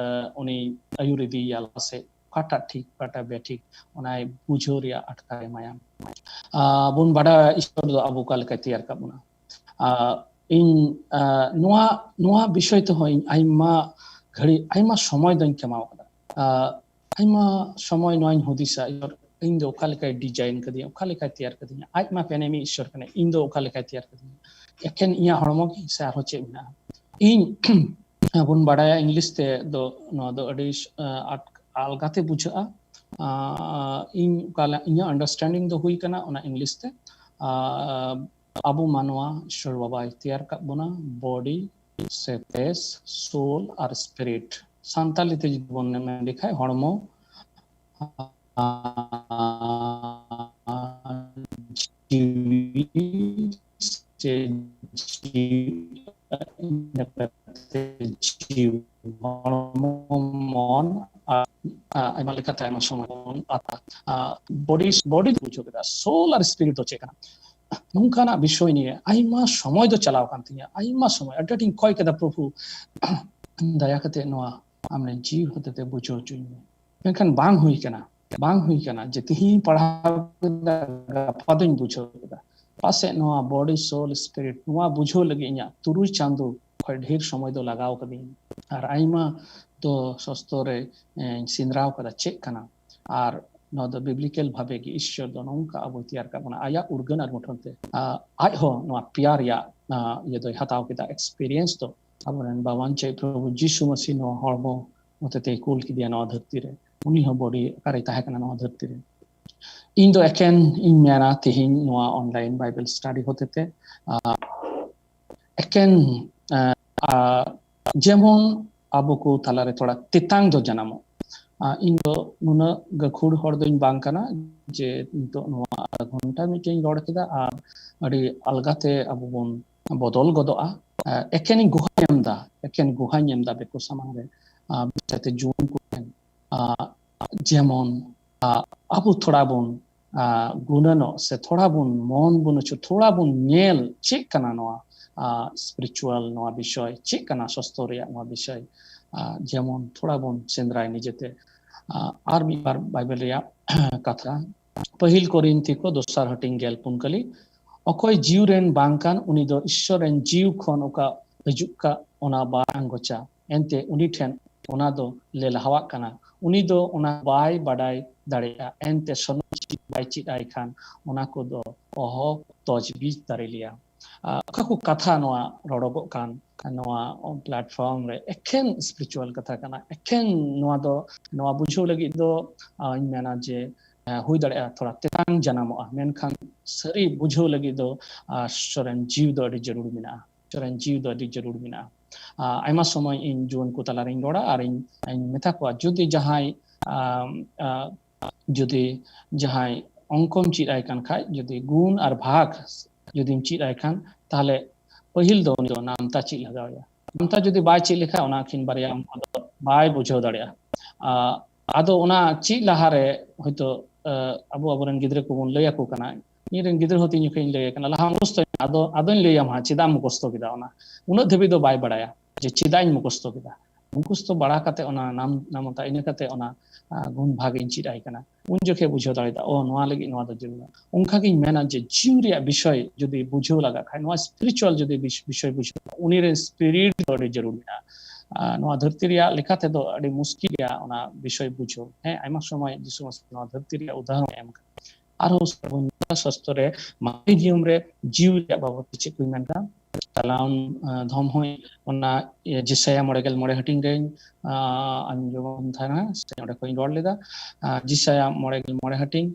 ᱩᱱᱤ ᱟᱹᱭᱩᱨ ᱤᱫᱤᱭᱮᱭᱟ ᱞᱟᱦᱟ ᱥᱮᱫ᱾ ᱚᱠᱟᱴᱟᱜ ᱴᱷᱤᱠ, ᱚᱠᱟᱴᱟᱜ ᱵᱮᱴᱷᱤᱠ, ᱚᱱᱟᱭ ᱵᱩᱡᱷᱟᱹᱣ ᱨᱮᱭᱟᱜ ᱟᱴᱠᱟᱨ ᱮᱢᱟᱭᱟ᱾ ᱵᱚᱱ ᱵᱟᱰᱟᱭᱟ ᱤᱥᱚᱨ ᱫᱚ ᱟᱵᱚ ᱚᱠᱟ ᱞᱮᱠᱟᱭ ᱛᱮᱭᱟᱨ ᱠᱟᱜ ᱵᱚᱱᱟ᱾ ᱤᱧ ᱱᱚᱣᱟ ᱱᱚᱣᱟ ᱵᱤᱥᱚᱭ ᱛᱮᱦᱚᱸ ᱤᱧ ᱟᱭᱢᱟ ᱜᱷᱟᱹᱲᱤ, ᱟᱭᱢᱟ ᱥᱚᱢᱚᱭ ᱫᱚᱧ ᱠᱷᱮᱢᱟᱣ ᱠᱟᱫᱟ᱾ ᱟᱭᱢᱟ ᱥᱚᱢᱚᱭ ᱱᱚᱣᱟᱧ ᱦᱩᱫᱤᱥᱟ, ᱤᱧ ᱫᱚ ᱚᱠᱟ ᱞᱮᱠᱟᱭ ᱰᱤᱡᱟᱭᱤᱱ ᱠᱟᱫᱤᱧᱟ, ᱚᱠᱟ ᱞᱮᱠᱟᱭ ᱛᱮᱭᱟᱨ ᱠᱟᱫᱤᱧᱟ᱾ ᱟᱡ ᱢᱟ ᱯᱮᱱᱮᱢᱤ ᱤᱥᱚᱨ ᱠᱟᱱᱟᱭ, ᱤᱧ ᱫᱚ ᱚᱠᱟ ᱞᱮᱠᱟᱭ ᱛᱮᱭᱟᱨ ᱠᱟᱫᱤᱧᱟ? ᱮᱠᱮᱱ ᱤᱧᱟᱹᱜ ᱦᱚᱲᱢᱚ ᱜᱮ ᱥᱮ ᱟᱨᱦᱚᱸ ᱪᱮᱫ ᱢᱮᱱᱟᱜᱼᱟ? ᱤᱧ ᱵᱚᱱ ᱵᱟᱲᱟᱭᱟ ᱤᱝᱞᱤᱥ ᱛᱮ ᱫᱚ ᱱᱚᱣᱟ ᱫᱚ ᱟᱹᱰᱤ ᱟᱞᱜᱟᱛᱮ ᱵᱩᱡᱷᱟᱹᱜᱼᱟ᱾ ᱤᱧ ᱚᱠᱟ ᱤᱧᱟᱹᱜ ᱟᱱᱰᱟᱨᱥᱴᱮᱱᱰᱤᱝ ᱫᱚ ᱦᱩᱭ ᱠᱟᱱᱟ ᱚᱱᱟ ᱤᱝᱞᱤᱥ ᱛᱮ᱾ ᱟᱵᱚ ᱢᱟᱱᱣᱟ ᱤᱥᱚᱨ ᱵᱟᱵᱟᱭ ᱛᱮᱭᱟᱨ ᱠᱟᱜ ᱵᱚᱱᱟ ᱵᱚᱰᱤ ᱥᱮ ᱯᱷᱮᱥ, ᱥᱳᱞ ᱟᱨ ᱥᱯᱤᱨᱤᱴ᱾ ᱥᱟᱱᱛᱟᱞᱤ ᱛᱮ ᱡᱩᱫᱤ ᱵᱚᱱ ᱢᱮᱱ ᱞᱮᱠᱷᱟᱡ ᱦᱚᱲᱢᱚ, ᱡᱤᱣᱤ ᱥᱮ ᱡᱤᱣᱤ, ᱤᱱᱟᱹ ᱠᱟᱛᱮ ᱡᱤᱣᱤ, ᱦᱚᱲᱢᱚ, ᱢᱚᱱ ᱟᱨ ᱟᱭᱢᱟ ᱞᱮᱠᱟᱛᱮ ᱟᱭᱢᱟ ᱥᱚᱢᱚᱭ ᱵᱚᱱ ᱟᱛᱟ᱾ ᱵᱚᱰᱤ, ᱵᱚᱰᱤ ᱵᱩᱡᱷᱟᱹᱣ ᱠᱮᱫᱟ, ᱥᱳᱞ ᱟᱨ ᱥᱯᱤᱨᱤᱴ ᱫᱚ ᱪᱮᱫ ᱠᱟᱱᱟ? ᱱᱚᱝᱠᱟᱱᱟᱜ ᱵᱤᱥᱚᱭ ᱱᱤᱭᱮ ᱟᱭᱢᱟ ᱥᱚᱢᱚᱭ ᱫᱚ ᱪᱟᱞᱟᱣ ᱠᱟᱱ ᱛᱤᱧᱟ, ᱟᱭᱢᱟ ᱥᱚᱢᱚᱭ ᱟᱹᱰᱤ ᱟᱸᱴᱤᱧ ᱠᱚᱭ ᱠᱮᱫᱟ, ᱯᱨᱚᱵᱷᱩ ᱫᱟᱭᱟ ᱠᱟᱛᱮ ᱱᱚᱣᱟ ᱟᱢᱨᱮᱱ ᱡᱤᱣᱤ ᱦᱚᱛᱮᱛᱮ ᱵᱩᱡᱷᱟᱹᱣ ᱦᱚᱪᱚᱧ ᱢᱮ᱾ ᱢᱮᱱᱠᱷᱟᱱ ᱵᱟᱝ ᱦᱩᱭ ᱠᱟᱱᱟ, ᱵᱟᱝ ᱦᱩᱭ ᱠᱟᱱᱟ ᱡᱮ ᱛᱤᱦᱤᱧ ᱯᱟᱲᱦᱟᱣ ᱠᱮᱫᱟ, ᱜᱟᱯᱟ ᱫᱚᱧ ᱵᱩᱡᱷᱟᱹᱣ ᱠᱮᱫᱟ᱾ ᱯᱟᱥᱮᱡ ᱱᱚᱣᱟ body, soul, spirit ᱱᱚᱣᱟ ᱵᱩᱡᱷᱟᱹᱣ ᱞᱟᱹᱜᱤᱫ ᱤᱧᱟᱹᱜ ᱛᱩᱨᱩᱭ ᱪᱟᱸᱫᱚ ᱠᱷᱚᱱ ᱰᱷᱮᱨ ᱥᱚᱢᱚᱭ ᱫᱚ ᱞᱟᱜᱟᱣ ᱠᱟᱫᱤᱧ᱾ ᱟᱨ ᱟᱭᱢᱟ ᱫᱚ ᱥᱚᱥᱛᱚ ᱨᱮ, ᱮᱸ, ᱥᱮᱸᱫᱽᱨᱟᱣ ᱠᱟᱫᱟ ᱪᱮᱫ ᱠᱟᱱᱟ᱾ ᱟᱨ ᱱᱚᱣᱟ ᱫᱚ biblical ᱵᱷᱟᱵᱮ ᱜᱮ ᱤᱥᱥᱚᱨ ᱫᱚ ᱱᱚᱝᱠᱟ ᱟᱵᱚᱭ ᱛᱮᱭᱟᱨ ᱠᱟᱜ ᱵᱚᱱᱟ, ᱟᱭᱟᱜ ᱩᱨᱜᱟᱹᱱ ᱟᱨ ᱢᱩᱴᱷᱟᱹᱱ ᱛᱮ᱾ ᱟ, ᱟᱡ ᱦᱚᱸ ᱱᱚᱣᱟ ᱯᱮᱭᱟ ᱨᱮᱭᱟᱜ, ᱟ, ᱤᱭᱟᱹ ᱫᱚᱭ ᱦᱟᱛᱟᱣ ᱠᱮᱫᱟ, experience ᱫᱚ᱾ ᱟᱵᱚᱨᱮᱱ ᱵᱟᱵᱟᱱ ᱪᱮᱫ ᱯᱨᱚᱵᱷᱩ ᱡᱤᱥᱩ ᱢᱟᱹᱥᱤ ᱱᱚᱣᱟ ᱦᱚᱲᱢᱚ ᱦᱚᱛᱮᱛᱮᱭ ᱠᱩᱞ ᱠᱮᱫᱮᱭᱟ ᱱᱚᱣᱟ ᱫᱷᱟᱹᱨᱛᱤ ᱨᱮ᱾ ᱩᱱᱤ ᱦᱚᱸ body ᱚᱠᱟᱨᱮᱭ ᱛᱟᱦᱮᱸ ᱠᱟᱱᱟ ᱱᱚᱣᱟ ᱫᱷᱟᱹᱨᱛᱤ ᱨᱮ? ᱤᱧ ᱫᱚ ᱮᱠᱮᱱ ᱤᱧ ᱢᱮᱱᱟ ᱛᱮᱦᱮᱧ ᱱᱚᱣᱟ online Bible study ᱦᱚᱛᱮᱛᱮ, ᱟ, ᱮᱠᱮᱱ, ᱟ, ᱟ, ᱡᱮᱢᱚᱱ ᱟᱵᱚ ᱠᱚ ᱛᱟᱞᱟᱨᱮ ᱛᱷᱚᱲᱟ ᱛᱮᱛᱟᱝ ᱫᱚ ᱡᱟᱱᱟᱢᱚᱜ᱾ ᱟ, ᱤᱧ ᱫᱚ ᱱᱩᱱᱟᱹᱜ ᱜᱟᱹᱠᱷᱩᱲ ᱦᱚᱲ ᱫᱚᱧ ᱵᱟᱝ ᱠᱟᱱᱟ ᱡᱮ ᱱᱤᱛᱚᱜ ᱱᱚᱣᱟ ᱟᱫᱷᱟ ᱜᱷᱚᱱᱴᱟ ᱢᱤᱫᱴᱮᱱ ᱤᱧ ᱨᱚᱲ ᱠᱮᱫᱟ ᱟᱨ ᱟᱹᱰᱤ ᱟᱞᱜᱟᱛᱮ ᱟᱵᱚ ᱵᱚᱱ ᱵᱚᱫᱚᱞ ᱜᱚᱫᱚᱜᱼᱟ᱾ ᱟ, ᱮᱠᱮᱱᱤᱧ ᱜᱩᱦᱟᱹᱧ ᱮᱢ ᱮᱫᱟ, ᱮᱠᱮᱱ ᱜᱩᱦᱟᱹᱧ ᱮᱢ ᱮᱫᱟ ᱵᱮᱠᱚ ᱥᱟᱢᱟᱝ ᱨᱮ, ᱟ, ᱡᱟᱛᱮ ᱡᱩᱣᱟᱹᱱ ᱠᱚ ᱴᱷᱮᱱ, ᱟ, ᱡᱮᱢᱚᱱ, ᱟ, ᱟᱵᱚ ᱛᱷᱚᱲᱟ ᱵᱚᱱ, ᱟ, ᱜᱩᱱᱟᱹᱱᱚᱜ ᱥᱮ ᱛᱷᱚᱲᱟ ᱵᱚᱱ ᱢᱚᱱ ᱵᱚᱱ ᱟᱹᱪᱩᱨ, ᱛᱷᱚᱲᱟ ᱵᱚᱱ ᱧᱮᱞ ᱪᱮᱫ ᱠᱟᱱᱟ ᱱᱚᱣᱟ, ᱟ, spiritual ᱱᱚᱣᱟ ᱵᱤᱥᱚᱭ, ᱪᱮᱫ ᱠᱟᱱᱟ ᱥᱚᱥᱛᱚ ᱨᱮᱭᱟᱜ ᱱᱚᱣᱟ ᱵᱤᱥᱚᱭ, ᱟ, ᱡᱮᱢᱚᱱ ᱛᱷᱚᱲᱟ ᱵᱚᱱ ᱥᱮᱸᱫᱽᱨᱟᱭ ᱱᱤᱡᱮᱛᱮ᱾ ᱟ, ᱟᱨ ᱢᱤᱫ ᱵᱟᱨ ᱵᱟᱭᱵᱮᱞ ᱨᱮᱭᱟᱜ ᱠᱟᱛᱷᱟ, ᱯᱟᱹᱦᱤᱞ ᱠᱚᱨᱤᱱᱛᱷᱤ ᱠᱚ ᱫᱚᱥᱟᱨ ᱦᱟᱹᱴᱤᱧ ᱜᱮᱞ ᱯᱩᱱ ᱠᱟᱹᱞᱤ, ᱚᱠᱚᱭ ᱡᱤᱣᱤ ᱨᱮᱱ ᱵᱟᱝ ᱠᱟᱱ, ᱩᱱᱤ ᱫᱚ ᱤᱥᱥᱚᱨ ᱨᱮᱱ ᱡᱤᱣᱤ ᱠᱷᱚᱱ ᱚᱠᱟ ᱦᱤᱡᱩᱜ ᱠᱟᱜ, ᱚᱱᱟ ᱵᱟᱭ ᱟᱸᱜᱚᱪᱟ᱾ ᱮᱱᱛᱮ ᱩᱱᱤ ᱴᱷᱮᱱ ᱚᱱᱟ ᱫᱚ ᱞᱮᱞᱦᱟᱣᱟᱜ ᱠᱟᱱᱟ᱾ ᱩᱱᱤ ᱫᱚ ᱚᱱᱟ ᱵᱟᱭ ᱵᱟᱰᱟᱭ ᱫᱟᱲᱮᱭᱟᱜᱼᱟ᱾ ᱮᱱᱛᱮ ᱥᱚᱱᱚᱛ ᱪᱮᱫ ᱵᱟᱭ ᱪᱮᱫ ᱟᱭ ᱠᱷᱟᱱ, ᱚᱱᱟ ᱠᱚᱫᱚ ᱚᱦᱚ ᱛᱚᱡᱵᱤᱡ ᱫᱟᱲᱮ ᱞᱮᱭᱟ᱾ ᱟ, ᱚᱠᱟ ᱠᱚ ᱠᱟᱛᱷᱟ ᱱᱚᱣᱟ ᱨᱚᱲᱚᱜᱚᱜ ᱠᱟᱱ, ᱱᱚᱣᱟ platform ᱨᱮ ᱮᱠᱷᱮᱱ spiritual ᱠᱟᱛᱷᱟ ᱠᱟᱱᱟ, ᱮᱠᱷᱮᱱ ᱱᱚᱣᱟ ᱫᱚ, ᱱᱚᱣᱟ ᱵᱩᱡᱷᱟᱹᱣ ᱞᱟᱹᱜᱤᱫ ᱫᱚ, ᱟ, ᱤᱧ ᱢᱮᱱᱟ ᱡᱮ, ᱟ, ᱦᱩᱭ ᱫᱟᱲᱮᱭᱟᱜᱼᱟ ᱛᱷᱚᱲᱟ ᱛᱮᱛᱟᱝ ᱡᱟᱱᱟᱢᱚᱜᱼᱟ, ᱢᱮᱱᱠᱷᱟᱱ ᱥᱟᱹᱨᱤ ᱵᱩᱡᱷᱟᱹᱣ ᱞᱟᱹᱜᱤᱫ ᱫᱚ, ᱟ, ᱥᱚᱨᱮᱱ ᱡᱤᱣᱤ ᱫᱚ ᱟᱹᱰᱤ ᱡᱟᱹᱨᱩᱲ ᱢᱮᱱᱟᱜᱼᱟ᱾ ᱥᱚᱨᱮᱱ ᱡᱤᱣᱤ ᱫᱚ ᱟᱹᱰᱤ ᱡᱟᱹᱨᱩᱲ ᱢᱮᱱᱟᱜᱼᱟ᱾ ᱟ, ᱟᱭᱢᱟ ᱥᱚᱢᱚᱭ ᱤᱧ ᱡᱩᱣᱟᱹᱱ ᱠᱚ ᱛᱟᱞᱟᱨᱤᱧ ᱨᱚᱲᱟ ᱟᱨ ᱤᱧ, ᱤᱧ ᱢᱮᱛᱟ ᱠᱚᱣᱟ, ᱡᱩᱫᱤ ᱡᱟᱦᱟᱸᱭ, ᱟ, ᱟ, ᱡᱩᱫᱤ ᱡᱟᱦᱟᱸᱭ ᱚᱝᱠᱚᱢ ᱪᱮᱫ ᱟᱭ ᱠᱟᱱ ᱠᱷᱟᱡ, ᱡᱩᱫᱤ ᱜᱩᱱ ᱟᱨ ᱵᱷᱟᱜᱽ ᱡᱩᱫᱤᱢ ᱪᱮᱫ ᱟᱭ ᱠᱷᱟᱱ, ᱛᱟᱦᱞᱮ ᱯᱟᱹᱦᱤᱞ ᱫᱚ ᱩᱱᱤ ᱫᱚ ᱱᱟᱢᱛᱟ ᱪᱮᱫ ᱞᱟᱜᱟᱣ ᱟᱭᱟ᱾ ᱱᱟᱢᱛᱟ ᱡᱩᱫᱤ ᱵᱟᱭ ᱪᱮᱫ ᱞᱮᱠᱷᱟᱱ, ᱚᱱᱟ ᱠᱤᱱ ᱵᱟᱨᱭᱟ ᱚᱝᱠᱚ ᱫᱚ ᱵᱟᱭ ᱵᱩᱡᱷᱟᱹᱣ ᱫᱟᱲᱮᱭᱟᱜᱼᱟ᱾ ᱟ, ᱟᱫᱚ ᱚᱱᱟ ᱪᱮᱫ ᱞᱟᱦᱟᱨᱮ ᱦᱚᱭᱛᱳ, ᱟ, ᱟᱵᱚ ᱟᱵᱚᱨᱮᱱ ᱜᱤᱫᱽᱨᱟᱹ ᱠᱚᱵᱚᱱ ᱞᱟᱹᱭ ᱟᱠᱚ ᱠᱟᱱᱟ, ᱤᱧ ᱨᱮᱱ ᱜᱤᱫᱽᱨᱟᱹ ᱦᱚᱸ ᱛᱤᱧ ᱡᱚᱠᱷᱮᱡ ᱤᱧ ᱞᱟᱹᱭ ᱟᱭ ᱠᱟᱱᱟ, ᱞᱟᱦᱟ ᱢᱩᱠᱷᱚᱥᱛᱚᱭ ᱢᱮ, ᱟᱫᱚ, ᱟᱫᱚᱧ ᱞᱟᱹᱭ ᱟᱢᱟ ᱪᱮᱫᱟᱜ ᱮᱢ ᱢᱩᱠᱷᱚᱥᱛᱚ ᱠᱮᱫᱟ᱾ ᱚᱱᱟ ᱩᱱᱟᱹᱜ ᱫᱷᱟᱹᱵᱤᱡ ᱫᱚ ᱵᱟᱭ ᱵᱟᱲᱟᱭᱟ ᱡᱮ ᱪᱮᱫᱟᱜ ᱤᱧ ᱢᱩᱠᱷᱚᱥᱛᱚ ᱠᱮᱫᱟ᱾ ᱢᱩᱠᱷᱚᱥᱛᱚ ᱵᱟᱲᱟ ᱠᱟᱛᱮ ᱚᱱᱟ ᱱᱟᱢ ᱱᱟᱢᱚᱛᱟ, ᱤᱱᱟᱹ ᱠᱟᱛᱮ ᱚᱱᱟ ᱜᱩᱱ ᱵᱷᱟᱜᱽ ᱤᱧ ᱪᱮᱫ ᱟᱭ ᱠᱟᱱᱟ᱾ ᱩᱱ ᱡᱚᱠᱷᱮᱡ ᱵᱩᱡᱷᱟᱹᱣ ᱫᱟᱲᱮᱭᱟᱫᱟ, ᱚ, ᱱᱚᱣᱟ ᱞᱟᱹᱜᱤᱫ ᱱᱚᱣᱟ ᱫᱚ ᱡᱟᱹᱨᱩᱲᱟ᱾ ᱚᱱᱠᱟᱜᱤᱧ ᱢᱮᱱᱟ ᱡᱮ ᱡᱤᱣᱤ ᱨᱮᱭᱟᱜ ᱵᱤᱥᱚᱭ ᱡᱩᱫᱤ ᱵᱩᱡᱷᱟᱹᱣ ᱞᱟᱜᱟᱜ ᱠᱷᱟᱱ, ᱱᱚᱣᱟ ᱥᱯᱤᱨᱤᱪᱩᱣᱟᱞ ᱡᱩᱫᱤ ᱵᱤᱥᱚᱭ ᱵᱩᱡᱷᱟᱹᱣ, ᱩᱱᱤ ᱨᱮᱱ ᱥᱯᱤᱨᱤᱴ ᱫᱚ ᱟᱹᱰᱤ ᱡᱟᱹᱨᱩᱲ ᱢᱮᱱᱟᱜᱼᱟ᱾ ᱱᱚᱣᱟ ᱫᱷᱟᱹᱨᱛᱤ ᱨᱮᱭᱟᱜ ᱞᱮᱠᱟ ᱛᱮᱫᱚ ᱟᱹᱰᱤ ᱢᱩᱥᱠᱤᱞ ᱜᱮᱭᱟ ᱚᱱᱟ ᱵᱤᱥᱚᱭ ᱵᱩᱡᱷᱟᱹᱣ᱾ ᱦᱮᱸ, ᱟᱭᱢᱟ ᱥᱚᱢᱚᱭ ᱡᱤᱥᱩ ᱢᱟᱥᱤ ᱱᱚᱣᱟ ᱫᱷᱟᱹᱨᱛᱤ ᱨᱮᱭᱟᱜ ᱩᱫᱟᱦᱚᱨᱚᱱ ᱮ ᱮᱢ ᱠᱟᱱᱟ᱾ ᱟᱨᱦᱚᱸ ᱥᱟᱥᱛᱚ ᱨᱮ ᱢᱟᱨᱮ ᱱᱤᱭᱚᱢ ᱨᱮ ᱡᱤᱣᱤ ᱨᱮᱭᱟᱜ ᱵᱟᱵᱚᱫ ᱛᱮ ᱪᱮᱫ ᱠᱚᱧ ᱢᱮᱱ ᱠᱟᱜᱼᱟ? ᱪᱟᱞᱟᱣ ᱫᱷᱚᱢ ᱦᱚᱸ ᱚᱱᱟ ᱡᱮᱥᱟᱭᱟ ᱢᱚᱬᱮ ᱜᱮᱞ ᱢᱚᱬᱮ ᱦᱟᱹᱴᱤᱧ ᱨᱮᱧ ᱟᱸᱡᱚᱢ ᱛᱟᱦᱮᱱᱟ, ᱥᱮ ᱚᱸᱰᱮ ᱠᱷᱚᱱ ᱤᱧ ᱨᱚᱲ ᱞᱮᱫᱟ᱾ ᱡᱮᱥᱟᱭᱟ ᱢᱚᱬᱮ ᱜᱮᱞ ᱢᱚᱬᱮ ᱦᱟᱹᱴᱤᱧ,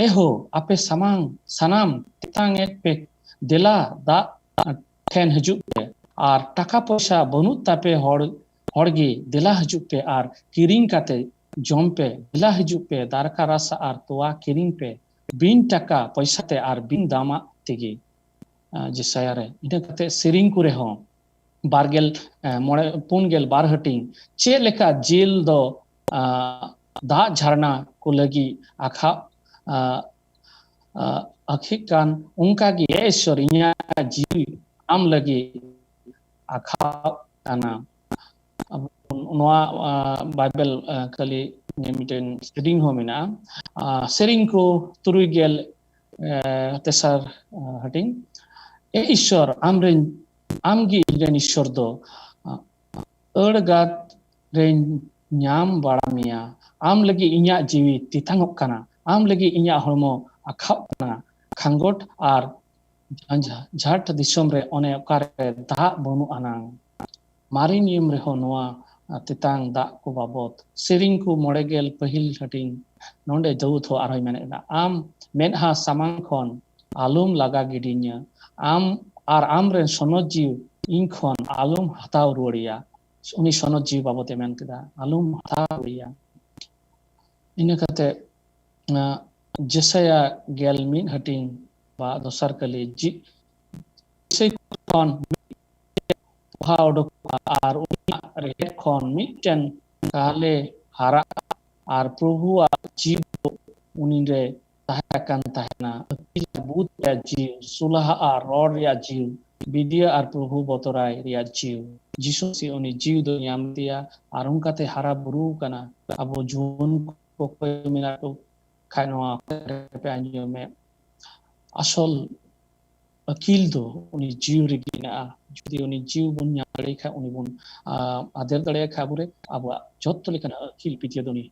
ᱮᱦᱳ ᱟᱯᱮ ᱥᱟᱢᱟᱝ ᱥᱟᱱᱟᱢ ᱛᱮᱛᱟᱝ ᱮᱫ ᱯᱮ, ᱫᱮᱞᱟ ᱫᱟᱜ ᱴᱷᱮᱱ ᱦᱤᱡᱩᱜ ᱯᱮ, ᱟᱨ ᱴᱟᱠᱟ ᱯᱚᱭᱥᱟ ᱵᱟᱹᱱᱩᱜ ᱛᱟᱯᱮ ᱦᱚᱲ ᱦᱚᱲ ᱜᱮ ᱫᱮᱞᱟ ᱦᱤᱡᱩᱜ ᱯᱮ ᱟᱨ ᱠᱤᱨᱤᱧ ᱠᱟᱛᱮ ᱡᱚᱢ ᱯᱮ, ᱫᱮᱞᱟ ᱦᱤᱡᱩᱜ ᱯᱮ ᱫᱟᱨᱠᱟ ᱨᱟᱥᱟ ᱟᱨ ᱛᱚᱣᱟ ᱠᱤᱨᱤᱧ ᱯᱮ, ᱵᱤᱱ ᱴᱟᱠᱟ ᱯᱚᱭᱥᱟ ᱛᱮ ᱟᱨ ᱵᱤᱱ ᱫᱟᱢᱟᱜ ᱛᱮᱜᱮ᱾ ᱡᱮᱥᱟᱭᱟ ᱨᱮ ᱤᱱᱟᱹ ᱠᱟᱛᱮ ᱥᱮᱨᱮᱧ ᱠᱚᱨᱮ ᱦᱚᱸ ᱵᱟᱨ ᱜᱮᱞ ᱢᱚᱬᱮ ᱯᱩᱱ ᱜᱮᱞ ᱵᱟᱨ ᱦᱟᱹᱴᱤᱧ, ᱪᱮᱫ ᱞᱮᱠᱟ ᱡᱤᱞ ᱫᱚ ᱫᱟᱜ ᱡᱷᱟᱨᱱᱟ ᱠᱚ ᱞᱟᱹᱜᱤᱫ ᱟᱠᱷᱟᱜ ᱟᱠᱷᱤᱜ ᱠᱟᱱ, ᱚᱱᱠᱟ ᱜᱮ ᱮ ᱤᱥᱥᱚᱨ ᱤᱧᱟᱹᱜ ᱡᱤᱣᱤ ᱟᱢ ᱞᱟᱹᱜᱤᱫ ᱟᱠᱷᱟᱜ ᱠᱟᱱᱟ᱾ ᱱᱚᱣᱟ ᱵᱟᱭᱵᱮᱞ ᱠᱷᱟᱹᱞᱤ ᱢᱤᱫᱴᱮᱱ ᱥᱮᱨᱮᱧ ᱦᱚᱸ ᱢᱮᱱᱟᱜᱼᱟ᱾ ᱥᱮᱨᱮᱧ ᱠᱚ ᱛᱩᱨᱩᱭ ᱜᱮᱞ ᱛᱮᱥᱟᱨ ᱦᱟᱹᱴᱤᱧ, ᱮ ᱤᱥᱥᱚᱨ ᱟᱢᱨᱮᱱ ᱟᱢᱜᱮ ᱤᱧᱨᱮᱱ ᱤᱥᱥᱚᱨ ᱫᱚ, ᱟᱹᱲᱜᱟᱛ ᱨᱮᱧ ᱧᱟᱢ ᱵᱟᱲᱟ ᱢᱮᱭᱟ᱾ ᱟᱢ ᱞᱟᱹᱜᱤᱫ ᱤᱧᱟᱹᱜ ᱡᱤᱣᱤ ᱛᱮᱛᱟᱝᱚᱜ ᱠᱟᱱᱟ, ᱟᱢ ᱞᱟᱹᱜᱤᱫ ᱤᱧᱟᱹᱜ ᱦᱚᱲᱢᱚ ᱟᱠᱷᱟᱜ ᱠᱟᱱᱟ᱾ ᱠᱷᱟᱸᱜᱚᱴ ᱟᱨ ᱡᱷᱟᱴ ᱫᱤᱥᱚᱢ ᱨᱮ ᱚᱱᱮ ᱚᱠᱟᱨᱮ ᱫᱟᱜ ᱵᱟᱹᱱᱩᱜ ᱟᱱᱟᱝ᱾ ᱢᱟᱨᱮ ᱱᱤᱭᱚᱢ ᱨᱮᱦᱚᱸ ᱱᱚᱣᱟ ᱛᱮᱛᱟᱝ ᱫᱟᱜ ᱠᱚ ᱵᱟᱵᱚᱛ ᱥᱮᱨᱮᱧ ᱠᱚ ᱢᱚᱬᱮ ᱜᱮᱞ ᱯᱟᱹᱦᱤᱞ ᱦᱟᱹᱴᱤᱧ ᱱᱚᱰᱮ ᱫᱟᱹᱣᱩᱫ ᱦᱚᱸ ᱟᱨᱦᱚᱸᱭ ᱢᱮᱱᱮᱫ ᱠᱟᱱᱟ, ᱟᱢ ᱢᱮᱫᱦᱟ ᱥᱟᱢᱟᱝ ᱠᱷᱚᱱ ᱟᱞᱚᱢ ᱞᱟᱜᱟ ᱜᱤᱰᱤᱧᱟ, ᱟᱢ ᱟᱨ ᱟᱢᱨᱮᱱ ᱥᱚᱱᱚᱛ ᱡᱤᱣᱤ ᱤᱧ ᱠᱷᱚᱱ ᱟᱞᱚᱢ ᱦᱟᱛᱟᱣ ᱨᱩᱣᱟᱹᱲᱮᱭᱟ᱾ ᱩᱱᱤ ᱥᱚᱱᱚᱛ ᱡᱤᱣᱤ ᱵᱟᱵᱚᱛ ᱮ ᱢᱮᱱ ᱠᱮᱫᱟ, ᱟᱞᱚᱢ ᱦᱟᱛᱟᱣ ᱨᱩᱣᱟᱹᱲᱮᱭᱟ᱾ ᱤᱱᱟᱹ ᱠᱟᱛᱮ ᱡᱮᱥᱟᱭᱟ ᱜᱮᱞ ᱢᱤᱫ ᱦᱟᱹᱴᱤᱧ ᱵᱟ ᱫᱚᱥᱟᱨ ᱠᱟᱹᱞᱤ, ᱤᱥᱟᱹᱭ ᱠᱷᱚᱱ ᱯᱚᱦᱟ ᱚᱰᱚᱠᱚᱜᱼᱟ ᱟᱨ ᱩᱱᱤᱭᱟᱜ ᱨᱮᱦᱮᱫ ᱠᱷᱚᱱ ᱢᱤᱫᱴᱮᱱ ᱠᱟᱦᱞᱮ ᱦᱟᱨᱟᱜᱼᱟ ᱟᱨ ᱯᱨᱚᱵᱷᱩᱣᱟᱜ ᱡᱤᱣᱤ ᱫᱚ ᱩᱱᱤ ᱨᱮ ᱛᱟᱦᱮᱸ ᱟᱠᱟᱱ ᱛᱟᱦᱮᱱᱟ᱾ ᱟᱹᱠᱤᱞ ᱵᱩᱫᱷ ᱨᱮᱭᱟᱜ ᱡᱤᱣᱤ, ᱥᱩᱞᱟᱦᱟᱜᱼᱟ ᱨᱚᱲ ᱨᱮᱭᱟᱜ ᱡᱤᱣᱤ, ᱵᱤᱫᱤᱭᱟ ᱟᱨ ᱯᱨᱚᱵᱷᱩ ᱵᱚᱛᱚᱨᱟᱭ ᱨᱮᱭᱟᱜ ᱡᱤᱣ᱾ ᱡᱤᱥᱩ ᱢᱟᱹᱥᱤ ᱩᱱᱤ ᱡᱤᱣ ᱫᱚ ᱧᱟᱢ ᱤᱫᱤᱭᱟ ᱟᱨ ᱚᱱᱠᱟᱛᱮ ᱦᱟᱨᱟ ᱵᱩᱨᱩ ᱠᱟᱱᱟ᱾ ᱟᱵᱚ ᱡᱩᱣᱟᱹᱱ ᱠᱚ ᱚᱠᱚᱭ ᱢᱮᱱᱟᱜ ᱠᱚ ᱠᱷᱟᱡ ᱱᱚᱣᱟ ᱯᱮ ᱟᱸᱡᱚᱢᱮᱫ, ᱟᱥᱚᱞ ᱟᱹᱠᱤᱞ ᱫᱚ ᱩᱱᱤ ᱡᱤᱣ ᱨᱮᱜᱮ ᱢᱮᱱᱟᱜᱼᱟ᱾ ᱡᱩᱫᱤ ᱩᱱᱤ ᱡᱤᱣ ᱵᱚᱱ ᱧᱟᱢ ᱫᱟᱲᱮᱭᱟᱜ ᱠᱷᱟᱡ, ᱩᱱᱤ ᱵᱚᱱ ᱟᱫᱮᱨ ᱫᱟᱲᱮᱭᱟᱜ ᱠᱷᱟᱡ ᱟᱵᱚᱨᱮ, ᱟᱵᱚᱣᱟᱜ ᱡᱚᱛᱚ ᱞᱮᱠᱟᱱᱟᱜ ᱟᱹᱠᱤᱞ ᱵᱤᱫᱽᱭᱟᱹ ᱫᱚ ᱩᱱᱤ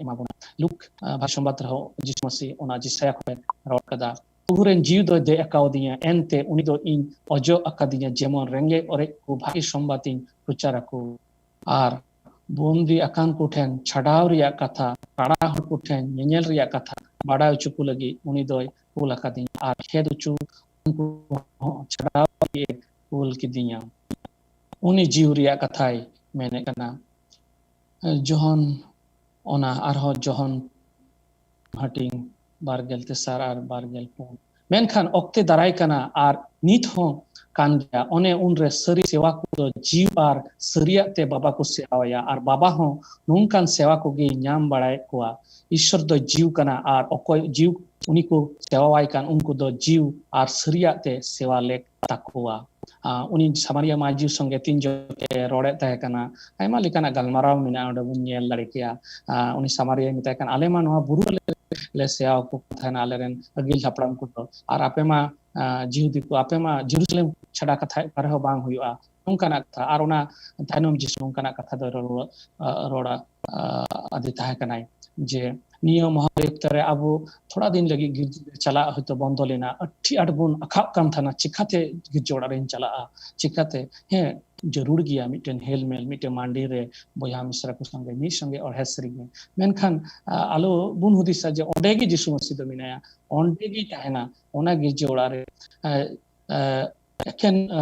ᱮᱢᱟ ᱵᱚᱱᱟ᱾ ᱞᱩᱠ ᱵᱷᱟᱜᱮ ᱥᱚᱢᱵᱟᱫ ᱨᱮᱦᱚᱸ ᱡᱤᱥᱩ ᱢᱟᱹᱥᱤ ᱚᱱᱟ ᱡᱤᱥᱟᱭᱟ ᱠᱷᱚᱱ ᱨᱚᱲ ᱠᱟᱫᱟ, ᱯᱨᱚᱵᱷᱩ ᱨᱮᱱ ᱡᱤᱣᱤ ᱫᱚᱭ ᱫᱮᱡ ᱟᱠᱟᱣᱫᱤᱧᱟ, ᱮᱱᱛᱮ ᱩᱱᱤ ᱫᱚ ᱤᱧ ᱚᱡᱚᱜ ᱟᱠᱟᱫᱤᱧᱟ, ᱡᱮᱢᱚᱱ ᱨᱮᱸᱜᱮᱡ ᱚᱨᱮᱡ ᱠᱚ ᱵᱷᱟᱜᱮ ᱥᱚᱢᱵᱟᱫ ᱤᱧ ᱯᱨᱚᱪᱟᱨ ᱟᱠᱚ᱾ ᱟᱨ ᱵᱚᱱᱫᱤ ᱟᱠᱟᱱ ᱠᱚᱴᱷᱮᱱ ᱪᱷᱟᱰᱟᱣ ᱨᱮᱭᱟᱜ ᱠᱟᱛᱷᱟ, ᱠᱟᱲᱟ ᱦᱚᱲ ᱠᱚᱴᱷᱮᱱ ᱧᱮᱧᱮᱞ ᱨᱮᱭᱟᱜ ᱠᱟᱛᱷᱟ ᱵᱟᱰᱟᱭ ᱦᱚᱪᱚ ᱠᱚ ᱞᱟᱹᱜᱤᱫ ᱩᱱᱤ ᱫᱚᱭ ᱠᱩᱞ ᱟᱠᱟᱫᱤᱧᱟ, ᱟᱨ ᱠᱷᱮᱫ ᱦᱚᱪᱚ ᱩᱱᱠᱩ ᱦᱚᱸ ᱪᱷᱟᱰᱟᱣ ᱞᱟᱹᱜᱤᱫ ᱮ ᱠᱩᱞ ᱠᱤᱫᱤᱧᱟ᱾ ᱩᱱᱤ ᱡᱤᱣᱤ ᱨᱮᱭᱟᱜ ᱠᱟᱛᱷᱟᱭ ᱢᱮᱱᱮᱫ ᱠᱟᱱᱟ᱾ ᱡᱚᱦᱚᱱ, ᱚᱱᱟ ᱟᱨᱦᱚᱸ ᱡᱚᱦᱚᱱ ᱦᱟᱹᱴᱤᱧ ᱵᱟᱨᱜᱮᱞ ᱛᱮᱥᱟᱨ ᱟᱨ ᱵᱟᱨᱜᱮᱞ ᱯᱩᱱ᱾ ᱢᱮᱱᱠᱷᱟᱱ ᱚᱠᱛᱮ ᱫᱟᱨᱟᱭ ᱠᱟᱱᱟ ᱟᱨ ᱱᱤᱛ ᱦᱚᱸ ᱠᱟᱱ ᱜᱮᱭᱟ᱾ ᱚᱱᱮ ᱩᱱᱨᱮ ᱥᱟᱹᱨᱤ ᱥᱮᱣᱟ ᱠᱚᱫᱚ ᱡᱤᱣ ᱟᱨ ᱥᱟᱹᱨᱤᱭᱟᱜ ᱛᱮ ᱵᱟᱵᱟ ᱠᱚ ᱥᱮᱣᱟᱭᱟ, ᱟᱨ ᱵᱟᱵᱟ ᱦᱚᱸ ᱱᱚᱝᱠᱟᱱ ᱥᱮᱣᱟ ᱠᱚᱜᱮᱭ ᱧᱟᱢ ᱵᱟᱲᱟᱭᱮᱫ ᱠᱚᱣᱟ᱾ ᱤᱥᱥᱚᱨ ᱫᱚ ᱡᱤᱣ ᱠᱟᱱᱟ, ᱟᱨ ᱚᱠᱚᱭ ᱡᱤᱣ ᱩᱱᱤ ᱠᱚ ᱥᱮᱣᱟᱣᱟᱭ ᱠᱟᱱ, ᱩᱱᱠᱩ ᱫᱚ ᱡᱤᱣ ᱟᱨ ᱥᱟᱹᱨᱤᱭᱟᱜ ᱛᱮ ᱥᱮᱣᱟ ᱞᱮᱠ ᱛᱟᱠᱚᱣᱟ᱾ ᱟᱸ, ᱩᱱᱤ ᱥᱟᱢᱟᱨᱤᱭᱟ ᱢᱟᱹᱭ ᱡᱤᱣ ᱥᱚᱸᱜᱮ ᱛᱤᱱ ᱡᱚᱠᱷᱮ ᱨᱚᱲᱮᱫ ᱛᱟᱦᱮᱸ ᱠᱟᱱᱟ, ᱟᱭᱢᱟ ᱞᱮᱠᱟᱱᱟᱜ ᱜᱟᱞᱢᱟᱨᱟᱣ ᱢᱮᱱᱟᱜᱼᱟ, ᱚᱸᱰᱮ ᱵᱚᱱ ᱧᱮᱞ ᱫᱟᱲᱮ ᱠᱮᱭᱟ᱾ ᱟᱸ, ᱩᱱᱤ ᱥᱟᱢᱟᱨᱤᱭᱟᱭ ᱢᱮᱛᱟᱭ ᱠᱟᱱᱟ, "ᱟᱞᱮ ᱢᱟ ᱱᱚᱣᱟ ᱵᱩᱨᱩ ᱨᱮᱞᱮ ᱥᱮᱣᱟ ᱠᱚ ᱛᱟᱦᱮᱱᱟ, ᱟᱞᱮᱨᱮᱱ ᱟᱹᱜᱤᱞ ᱦᱟᱯᱲᱟᱢ ᱠᱚᱫᱚ, ᱟᱨ ᱟᱯᱮ ᱢᱟ, ᱟᱸ, ᱡᱤᱦᱩᱫᱤ ᱠᱚ, ᱟᱯᱮ ᱢᱟ ᱡᱮᱨᱩᱥᱟᱞᱮᱢ ᱪᱷᱟᱰᱟ ᱠᱟᱛᱷᱟ ᱚᱠᱟ ᱨᱮᱦᱚᱸ ᱵᱟᱝ ᱦᱩᱭᱩᱜᱼᱟ", ᱱᱚᱝᱠᱟᱱᱟᱜ ᱠᱟᱛᱷᱟ᱾ ᱟᱨ ᱚᱱᱟ ᱛᱟᱭᱱᱚᱢ ᱡᱤᱥᱩ ᱱᱚᱝᱠᱟᱱᱟᱜ ᱠᱟᱛᱷᱟ ᱫᱚᱭ ᱨᱚᱲ, ᱟᱸ, ᱨᱚᱲᱟ, ᱟᱸ, ᱟᱫᱮ ᱛᱟᱦᱮᱸ ᱠᱟᱱᱟᱭ ᱡᱮ, ᱱᱤᱭᱟᱹ ᱢᱚᱦᱟᱵᱤᱯᱚᱫ ᱨᱮ ᱟᱵᱚ ᱛᱷᱚᱲᱟ ᱫᱤᱱ ᱞᱟᱹᱜᱤᱫ ᱜᱤᱨᱡᱟᱹ ᱨᱮ ᱪᱟᱞᱟᱜ ᱦᱚᱭᱛᱳ ᱵᱚᱱᱫᱚ ᱞᱮᱱᱟ, ᱟᱹᱰᱤ ᱟᱸᱴ ᱵᱚᱱ ᱟᱠᱷᱟᱜ ᱠᱟᱱ ᱛᱟᱦᱮᱱᱟ, ᱪᱤᱠᱟᱛᱮ ᱜᱤᱨᱡᱟᱹ ᱚᱲᱟᱜ ᱨᱤᱧ ᱪᱟᱞᱟᱜᱼᱟ, ᱪᱤᱠᱟᱛᱮ? ᱦᱮᱸ, ᱡᱟᱹᱨᱩᱲ ᱜᱮᱭᱟ ᱢᱤᱫᱴᱮᱱ ᱦᱮᱞᱢᱮᱞ, ᱢᱤᱫᱴᱮᱱ ᱢᱟᱱᱰᱤ ᱨᱮ ᱵᱚᱭᱦᱟ ᱢᱤᱥᱨᱟ ᱠᱚ ᱥᱚᱸᱜᱮ ᱢᱤᱫ ᱥᱚᱸᱜᱮ ᱚᱲᱦᱮ ᱥᱮᱨᱮᱧ ᱢᱮ᱾ ᱢᱮᱱᱠᱷᱟᱱ, ᱟ, ᱟᱞᱚ ᱵᱚᱱ ᱦᱩᱫᱤᱥᱟ ᱡᱮ ᱚᱸᱰᱮ ᱜᱮ ᱡᱤᱥᱩ ᱢᱟᱹᱥᱤ ᱫᱚ ᱢᱮᱱᱟᱭᱟ, ᱚᱸᱰᱮ ᱜᱮ ᱛᱟᱦᱮᱱᱟ, ᱚᱱᱟ ᱜᱤᱨᱡᱟᱹ ᱚᱲᱟᱜ ᱨᱮ, ᱟ, ᱟ, ᱮᱠᱮᱱ, ᱟ,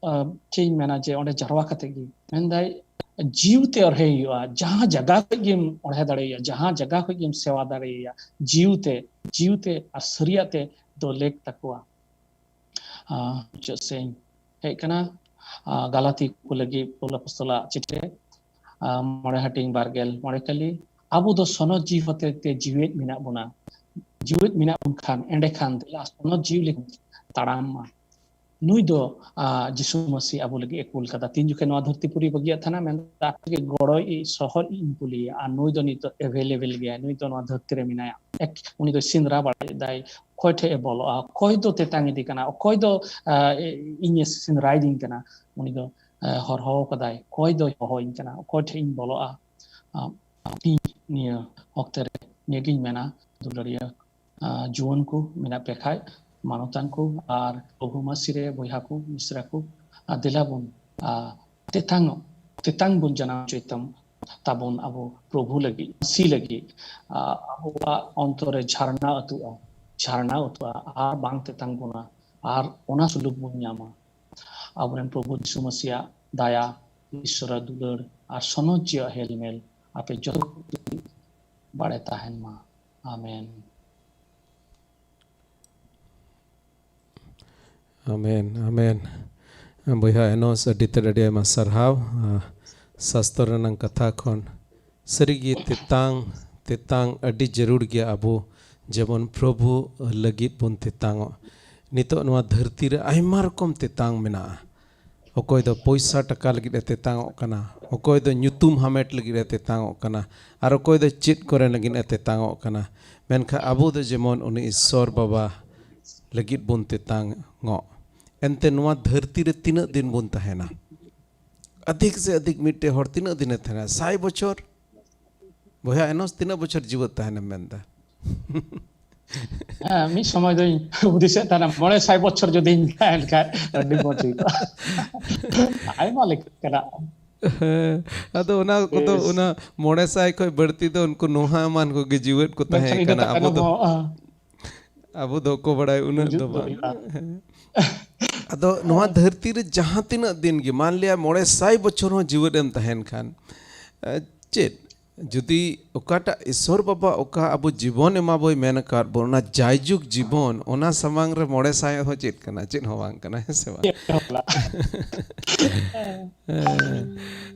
ᱟ, ᱪᱮᱫ ᱤᱧ ᱢᱮᱱᱟ ᱡᱮ ᱚᱸᱰᱮ ᱡᱟᱨᱣᱟ ᱠᱟᱛᱮ ᱜᱮ, ᱢᱮᱱᱫᱟᱭ ᱡᱤᱣ ᱛᱮ ᱚᱲᱦᱮ ᱦᱩᱭᱩᱜᱼᱟ᱾ ᱡᱟᱦᱟᱸ ᱡᱟᱭᱜᱟ ᱠᱷᱚᱡ ᱜᱮᱢ ᱚᱲᱦᱮ ᱫᱟᱲᱮᱭᱟᱜᱼᱟ, ᱡᱟᱦᱟᱸ ᱡᱟᱭᱜᱟ ᱠᱷᱚᱡ ᱜᱮᱢ ᱥᱮᱣᱟ ᱫᱟᱲᱮᱭᱟᱜᱼᱟ, ᱡᱤᱣ ᱛᱮ, ᱡᱤᱣ ᱛᱮ ᱟᱨ ᱥᱟᱹᱨᱤᱭᱟᱜ ᱛᱮ ᱫᱚ ᱞᱮᱠ ᱛᱟᱠᱚᱣᱟ᱾ ᱟᱸ, ᱢᱩᱪᱟᱹᱫ ᱥᱮᱫ ᱤᱧ ᱦᱮᱡ ᱠᱟᱱᱟ᱾ ᱟᱸ, ᱜᱟᱞᱟᱛᱤ ᱠᱚ ᱞᱟᱹᱜᱤᱫ ᱯᱳᱞ ᱟᱯᱚᱥᱛᱚᱞᱟᱜ ᱪᱤᱴᱷᱤ, ᱟᱸ, ᱢᱚᱬᱮ ᱦᱟᱹᱴᱤᱧ ᱵᱟᱨᱜᱮᱞ ᱢᱚᱬᱮ ᱠᱟᱹᱞᱤ, ᱟᱵᱚ ᱫᱚ ᱥᱚᱱᱚᱛ ᱡᱤᱣᱤ ᱦᱚᱛᱮ ᱛᱮ ᱡᱤᱣᱮᱫ ᱢᱮᱱᱟᱜ ᱵᱚᱱᱟ᱾ ᱡᱤᱣᱮᱫ ᱢᱮᱱᱟᱜ ᱵᱚᱱ ᱠᱷᱟᱱ, ᱮᱸᱰᱮᱠᱷᱟᱱ ᱫᱮᱞᱟ ᱥᱚᱱᱚᱛ ᱡᱤᱣᱤ ᱞᱮᱠᱟ ᱛᱟᱲᱟᱢ ᱢᱟ᱾ ᱱᱩᱭ ᱫᱚ ᱡᱤᱥᱩ ᱢᱟᱹᱥᱤ ᱟᱵᱚ ᱞᱟᱹᱜᱤᱫ ᱮ ᱠᱩᱞ ᱠᱟᱫᱟ᱾ ᱛᱤᱱ ᱡᱚᱠᱷᱮᱡ ᱱᱚᱣᱟ ᱫᱷᱟᱹᱨᱛᱤ ᱯᱩᱨᱤ ᱵᱟᱹᱜᱤᱭᱟᱫ ᱛᱟᱦᱮᱱᱟ, ᱢᱮᱱᱫᱟ, "ᱟᱯᱮ ᱜᱮ ᱜᱚᱲᱚᱭ ᱥᱚᱦᱚᱫ ᱤᱧ ᱠᱩᱞᱤᱭᱟ, ᱟᱨ ᱱᱩᱭ ᱫᱚ ᱱᱤᱛᱚᱜ ᱮᱵᱷᱮᱞᱮᱵᱮᱞ ᱜᱮᱭᱟ, ᱱᱩᱭ ᱫᱚ ᱱᱚᱣᱟ ᱫᱷᱟᱹᱨᱛᱤ ᱨᱮ ᱢᱮᱱᱟᱭᱟ, ᱩᱱᱤ ᱫᱚ ᱥᱮᱸᱫᱽᱨᱟ ᱵᱟᱲᱟᱭᱮᱫᱟᱭ, ᱚᱠᱚᱭ ᱴᱷᱮᱡ ᱮ ᱵᱚᱞᱚᱜᱼᱟ, ᱚᱠᱚᱭ ᱫᱚ ᱛᱮᱛᱟᱝ ᱤᱫᱤ ᱠᱟᱱᱟ, ᱚᱠᱚᱭ ᱫᱚ ᱤᱧᱮ ᱥᱮᱸᱫᱽᱨᱟᱭᱤᱫᱤᱧ ᱠᱟᱱᱟ, ᱩᱱᱤ ᱫᱚ ᱦᱚᱨᱦᱚ ᱠᱟᱫᱟᱭ, ᱚᱠᱚᱭ ᱫᱚᱭ ᱦᱚᱦᱚᱭᱤᱧ ᱠᱟᱱᱟ, ᱚᱠᱚᱭ ᱴᱷᱮᱡ ᱤᱧ ᱵᱚᱞᱚᱜᱼᱟ?" ᱤᱧ ᱱᱤᱭᱟᱹ ᱚᱠᱛᱮ ᱨᱮ ᱱᱤᱭᱟᱹᱜᱤᱧ ᱢᱮᱱᱟ, ᱫᱩᱞᱟᱹᱲᱤᱭᱟᱹ ᱡᱩᱣᱟᱹᱱ ᱠᱚ ᱢᱮᱱᱟᱜ ᱯᱮ ᱠᱷᱟᱡ, ᱢᱟᱱᱚᱛᱟᱱ ᱠᱚ ᱟᱨ ᱯᱨᱚᱵᱷᱩ ᱢᱟᱹᱥᱤ ᱨᱮ ᱵᱚᱭᱦᱟ ᱠᱚ, ᱢᱤᱥᱨᱟ ᱠᱚ, ᱟᱨ ᱫᱮᱞᱟ ᱵᱚᱱ ᱛᱮᱛᱟᱝ, ᱛᱮᱛᱟᱝ ᱵᱚᱱ ᱡᱟᱱᱟᱣ ᱦᱚᱪᱚᱭ ᱛᱟᱢ, ᱛᱟᱵᱚᱱ ᱟᱵᱚ ᱯᱨᱚᱵᱷᱩ ᱞᱟᱹᱜᱤᱫ, ᱢᱟᱹᱥᱤ ᱞᱟᱹᱜᱤᱫ᱾ ᱟᱵᱚᱣᱟᱜ ᱚᱱᱛᱚᱨ ᱨᱮ ᱡᱷᱟᱨᱱᱟ ᱟᱹᱛᱩᱜᱼᱟ, ᱡᱷᱟᱨᱱᱟ ᱟᱹᱛᱩᱜᱼᱟ, ᱟᱨ ᱵᱟᱝ ᱛᱮᱛᱟᱝ ᱵᱚᱱᱟ, ᱟᱨ ᱚᱱᱟ ᱥᱩᱞᱩᱠ ᱵᱚᱱ ᱧᱟᱢᱟ᱾ ᱟᱵᱚᱨᱮᱱ ᱯᱨᱚᱵᱷᱩ ᱡᱤᱥᱩ ᱢᱟᱹᱥᱤᱭᱟᱜ ᱫᱟᱭᱟ, ᱤᱥᱥᱚᱨᱟᱜ ᱫᱩᱞᱟᱹᱲ ᱟᱨ ᱥᱚᱱᱚᱛ ᱡᱤᱭᱟᱹ ᱦᱮᱞᱢᱮᱞ ᱟᱯᱮ ᱡᱚᱛᱚ ᱠᱚ ᱵᱟᱲᱮ ᱛᱟᱦᱮᱱ ᱢᱟ᱾ ᱟᱢᱮᱱ᱾ ᱟᱢᱮᱱ, ᱟᱢᱮᱱ᱾ ᱵᱚᱭᱦᱟ ᱮᱱᱚᱥ, ᱟᱹᱰᱤ ᱛᱮᱫ ᱟᱹᱰᱤ ᱟᱭᱢᱟ ᱥᱟᱨᱦᱟᱣ᱾ ᱥᱟᱥᱛᱚᱨ ᱨᱮᱱᱟᱜ ᱠᱟᱛᱷᱟ ᱠᱷᱚᱱ ᱥᱟᱹᱨᱤᱜᱮ ᱛᱮᱛᱟᱝ, ᱛᱮᱛᱟᱝ ᱟᱹᱰᱤ ᱡᱟᱹᱨᱩᱲ ᱜᱮᱭᱟ ᱟᱵᱚ ᱡᱮᱢᱚᱱ ᱯᱨᱚᱵᱷᱩ ᱞᱟᱹᱜᱤᱫ ᱵᱚᱱ ᱛᱮᱛᱟᱝᱚᱜ᱾ ᱱᱤᱛᱚᱜ ᱱᱚᱣᱟ ᱫᱷᱟᱹᱨᱛᱤ ᱨᱮ ᱟᱭᱢᱟ ᱨᱚᱠᱚᱢ ᱛᱮᱛᱟᱝ ᱢᱮᱱᱟᱜᱼᱟ᱾ ᱚᱠᱚᱭ ᱫᱚ ᱯᱚᱭᱥᱟ ᱴᱟᱠᱟ ᱞᱟᱹᱜᱤᱫ ᱮ ᱛᱮᱛᱟᱝᱚᱜ ᱠᱟᱱᱟ, ᱚᱠᱚᱭ ᱫᱚ ᱧᱩᱛᱩᱢ ᱦᱟᱢᱮᱴ ᱞᱟᱹᱜᱤᱫ ᱮ ᱛᱮᱛᱟᱝᱚᱜ ᱠᱟᱱᱟ, ᱟᱨ ᱚᱠᱚᱭ ᱫᱚ ᱪᱮᱫ ᱠᱚᱨᱮ ᱞᱟᱹᱜᱤᱫ ᱮ ᱛᱮᱛᱟᱝᱚᱜ ᱠᱟᱱᱟ᱾ ᱢᱮᱱᱠᱷᱟᱱ ᱟᱵᱚ ᱫᱚ ᱡᱮᱢᱚᱱ ᱩᱱᱤ ᱤᱥᱥᱚᱨ ᱵᱟᱵᱟ ᱞᱟᱹᱜᱤᱫ ᱵᱚᱱ ᱛᱮᱛᱟᱝᱚᱜ᱾ ᱮᱱᱛᱮ ᱱᱚᱣᱟ ᱫᱷᱟᱹᱨᱛᱤ ᱨᱮ ᱛᱤᱱᱟᱹᱜ ᱫᱤᱱ ᱵᱚᱱ ᱛᱟᱦᱮᱱᱟ? ᱟᱫᱷᱤᱠ ᱥᱮ ᱟᱫᱷᱤᱠ ᱢᱤᱫᱴᱮᱡ ᱦᱚᱲ ᱛᱤᱱᱟᱹᱜ ᱫᱤᱱᱮ ᱛᱟᱦᱮᱱᱟ? ᱥᱟᱭ ᱵᱚᱪᱷᱚᱨ? ᱵᱚᱭᱦᱟ ᱮᱱᱚᱥ, ᱛᱤᱱᱟᱹᱜ ᱵᱚᱪᱷᱚᱨ ᱡᱤᱣᱮᱫ ᱛᱟᱦᱮᱱᱮᱢ ᱢᱮᱱᱫᱟ? ᱦᱮᱸ, ᱢᱤᱫ ᱥᱚᱢᱚᱭ ᱫᱚᱧ ᱦᱩᱫᱤᱥᱮᱫ ᱛᱟᱦᱮᱱᱟ, ᱢᱚᱬᱮ ᱥᱟᱭ ᱵᱚᱪᱷᱚᱨ ᱡᱩᱫᱤᱧ ᱛᱟᱦᱮᱱ ᱠᱷᱟᱡ ᱟᱹᱰᱤ ᱢᱚᱡᱽ ᱦᱩᱭ ᱠᱚᱜᱼᱟ᱾ ᱟᱭᱢᱟ ᱞᱮᱠᱟᱱᱟᱜ᱾ ᱦᱮᱸ, ᱟᱫᱚ ᱚᱱᱟ ᱠᱚᱫᱚ, ᱵᱮᱥ᱾ ᱚᱱᱟ ᱢᱚᱬᱮ ᱥᱟᱭ ᱠᱷᱚᱡ ᱵᱟᱹᱲᱛᱤ ᱫᱚ ᱩᱱᱠᱩ ᱱᱳᱦᱟ ᱮᱢᱟᱱ ᱠᱚᱜᱮ ᱡᱤᱣᱮᱫ ᱠᱚ ᱢᱮᱱᱠᱷᱟᱱ ᱛᱟᱦᱮᱸ ᱤᱱᱟᱹ ᱠᱟᱱᱟ᱾ ᱟᱵᱚ ᱛᱟᱭᱱᱚᱢ ᱫᱚ, ᱦᱚᱸ, ᱟᱵᱚ ᱫᱚ ᱚᱠᱚᱭ ᱵᱟᱲᱟᱭ ᱩᱱᱟᱹᱜ ᱜᱩᱡᱩᱜ ᱫᱚ ᱫᱚ ᱵᱟᱝ᱾ ᱦᱩᱭᱩᱜᱼᱟ᱾ ᱦᱮᱸ᱾ ᱟᱫᱚ ᱱᱚᱣᱟ ᱦᱮᱸ᱾ ᱫᱷᱟᱹᱨᱛᱤ ᱨᱮ ᱡᱟᱦᱟᱸ ᱛᱤᱱᱟᱹᱜ ᱫᱤᱱ ᱜᱮ, ᱢᱟᱱ ᱞᱤᱭᱟ ᱢᱚᱬᱮ ᱥᱟᱭ ᱵᱚᱪᱷᱚᱨ ᱦᱚᱸ ᱡᱤᱣᱮᱫ ᱮᱢ ᱛᱟᱦᱮᱱ ᱠᱷᱟᱱ, ᱮ, ᱪᱮᱫ? ᱡᱩᱫᱤ ᱚᱠᱟᱴᱟᱜ ᱤᱥᱥᱚᱨ ᱵᱟᱵᱟ ᱚᱠᱟ ᱟᱵᱚ ᱡᱤᱵᱚᱱ ᱮᱢᱟ ᱵᱚᱭ ᱢᱮᱱ ᱟᱠᱟᱫ ᱵᱚᱱ, ᱚᱱᱟ ᱡᱟᱭᱡᱩᱜᱽ ᱡᱤᱵᱚᱱ, ᱚᱱᱟ ᱥᱟᱢᱟᱝ ᱨᱮ ᱢᱚᱬᱮ ᱥᱟᱭ ᱦᱚᱸ ᱪᱮᱫ ᱠᱟᱱᱟ? ᱪᱮᱫ ᱦᱚᱸ ᱵᱟᱝ ᱠᱟᱱᱟ, ᱦᱮᱸ ᱥᱮ ᱵᱟᱝ? ᱪᱮᱫ ᱦᱚᱸ ᱵᱟᱝ᱾ ᱦᱮᱸ᱾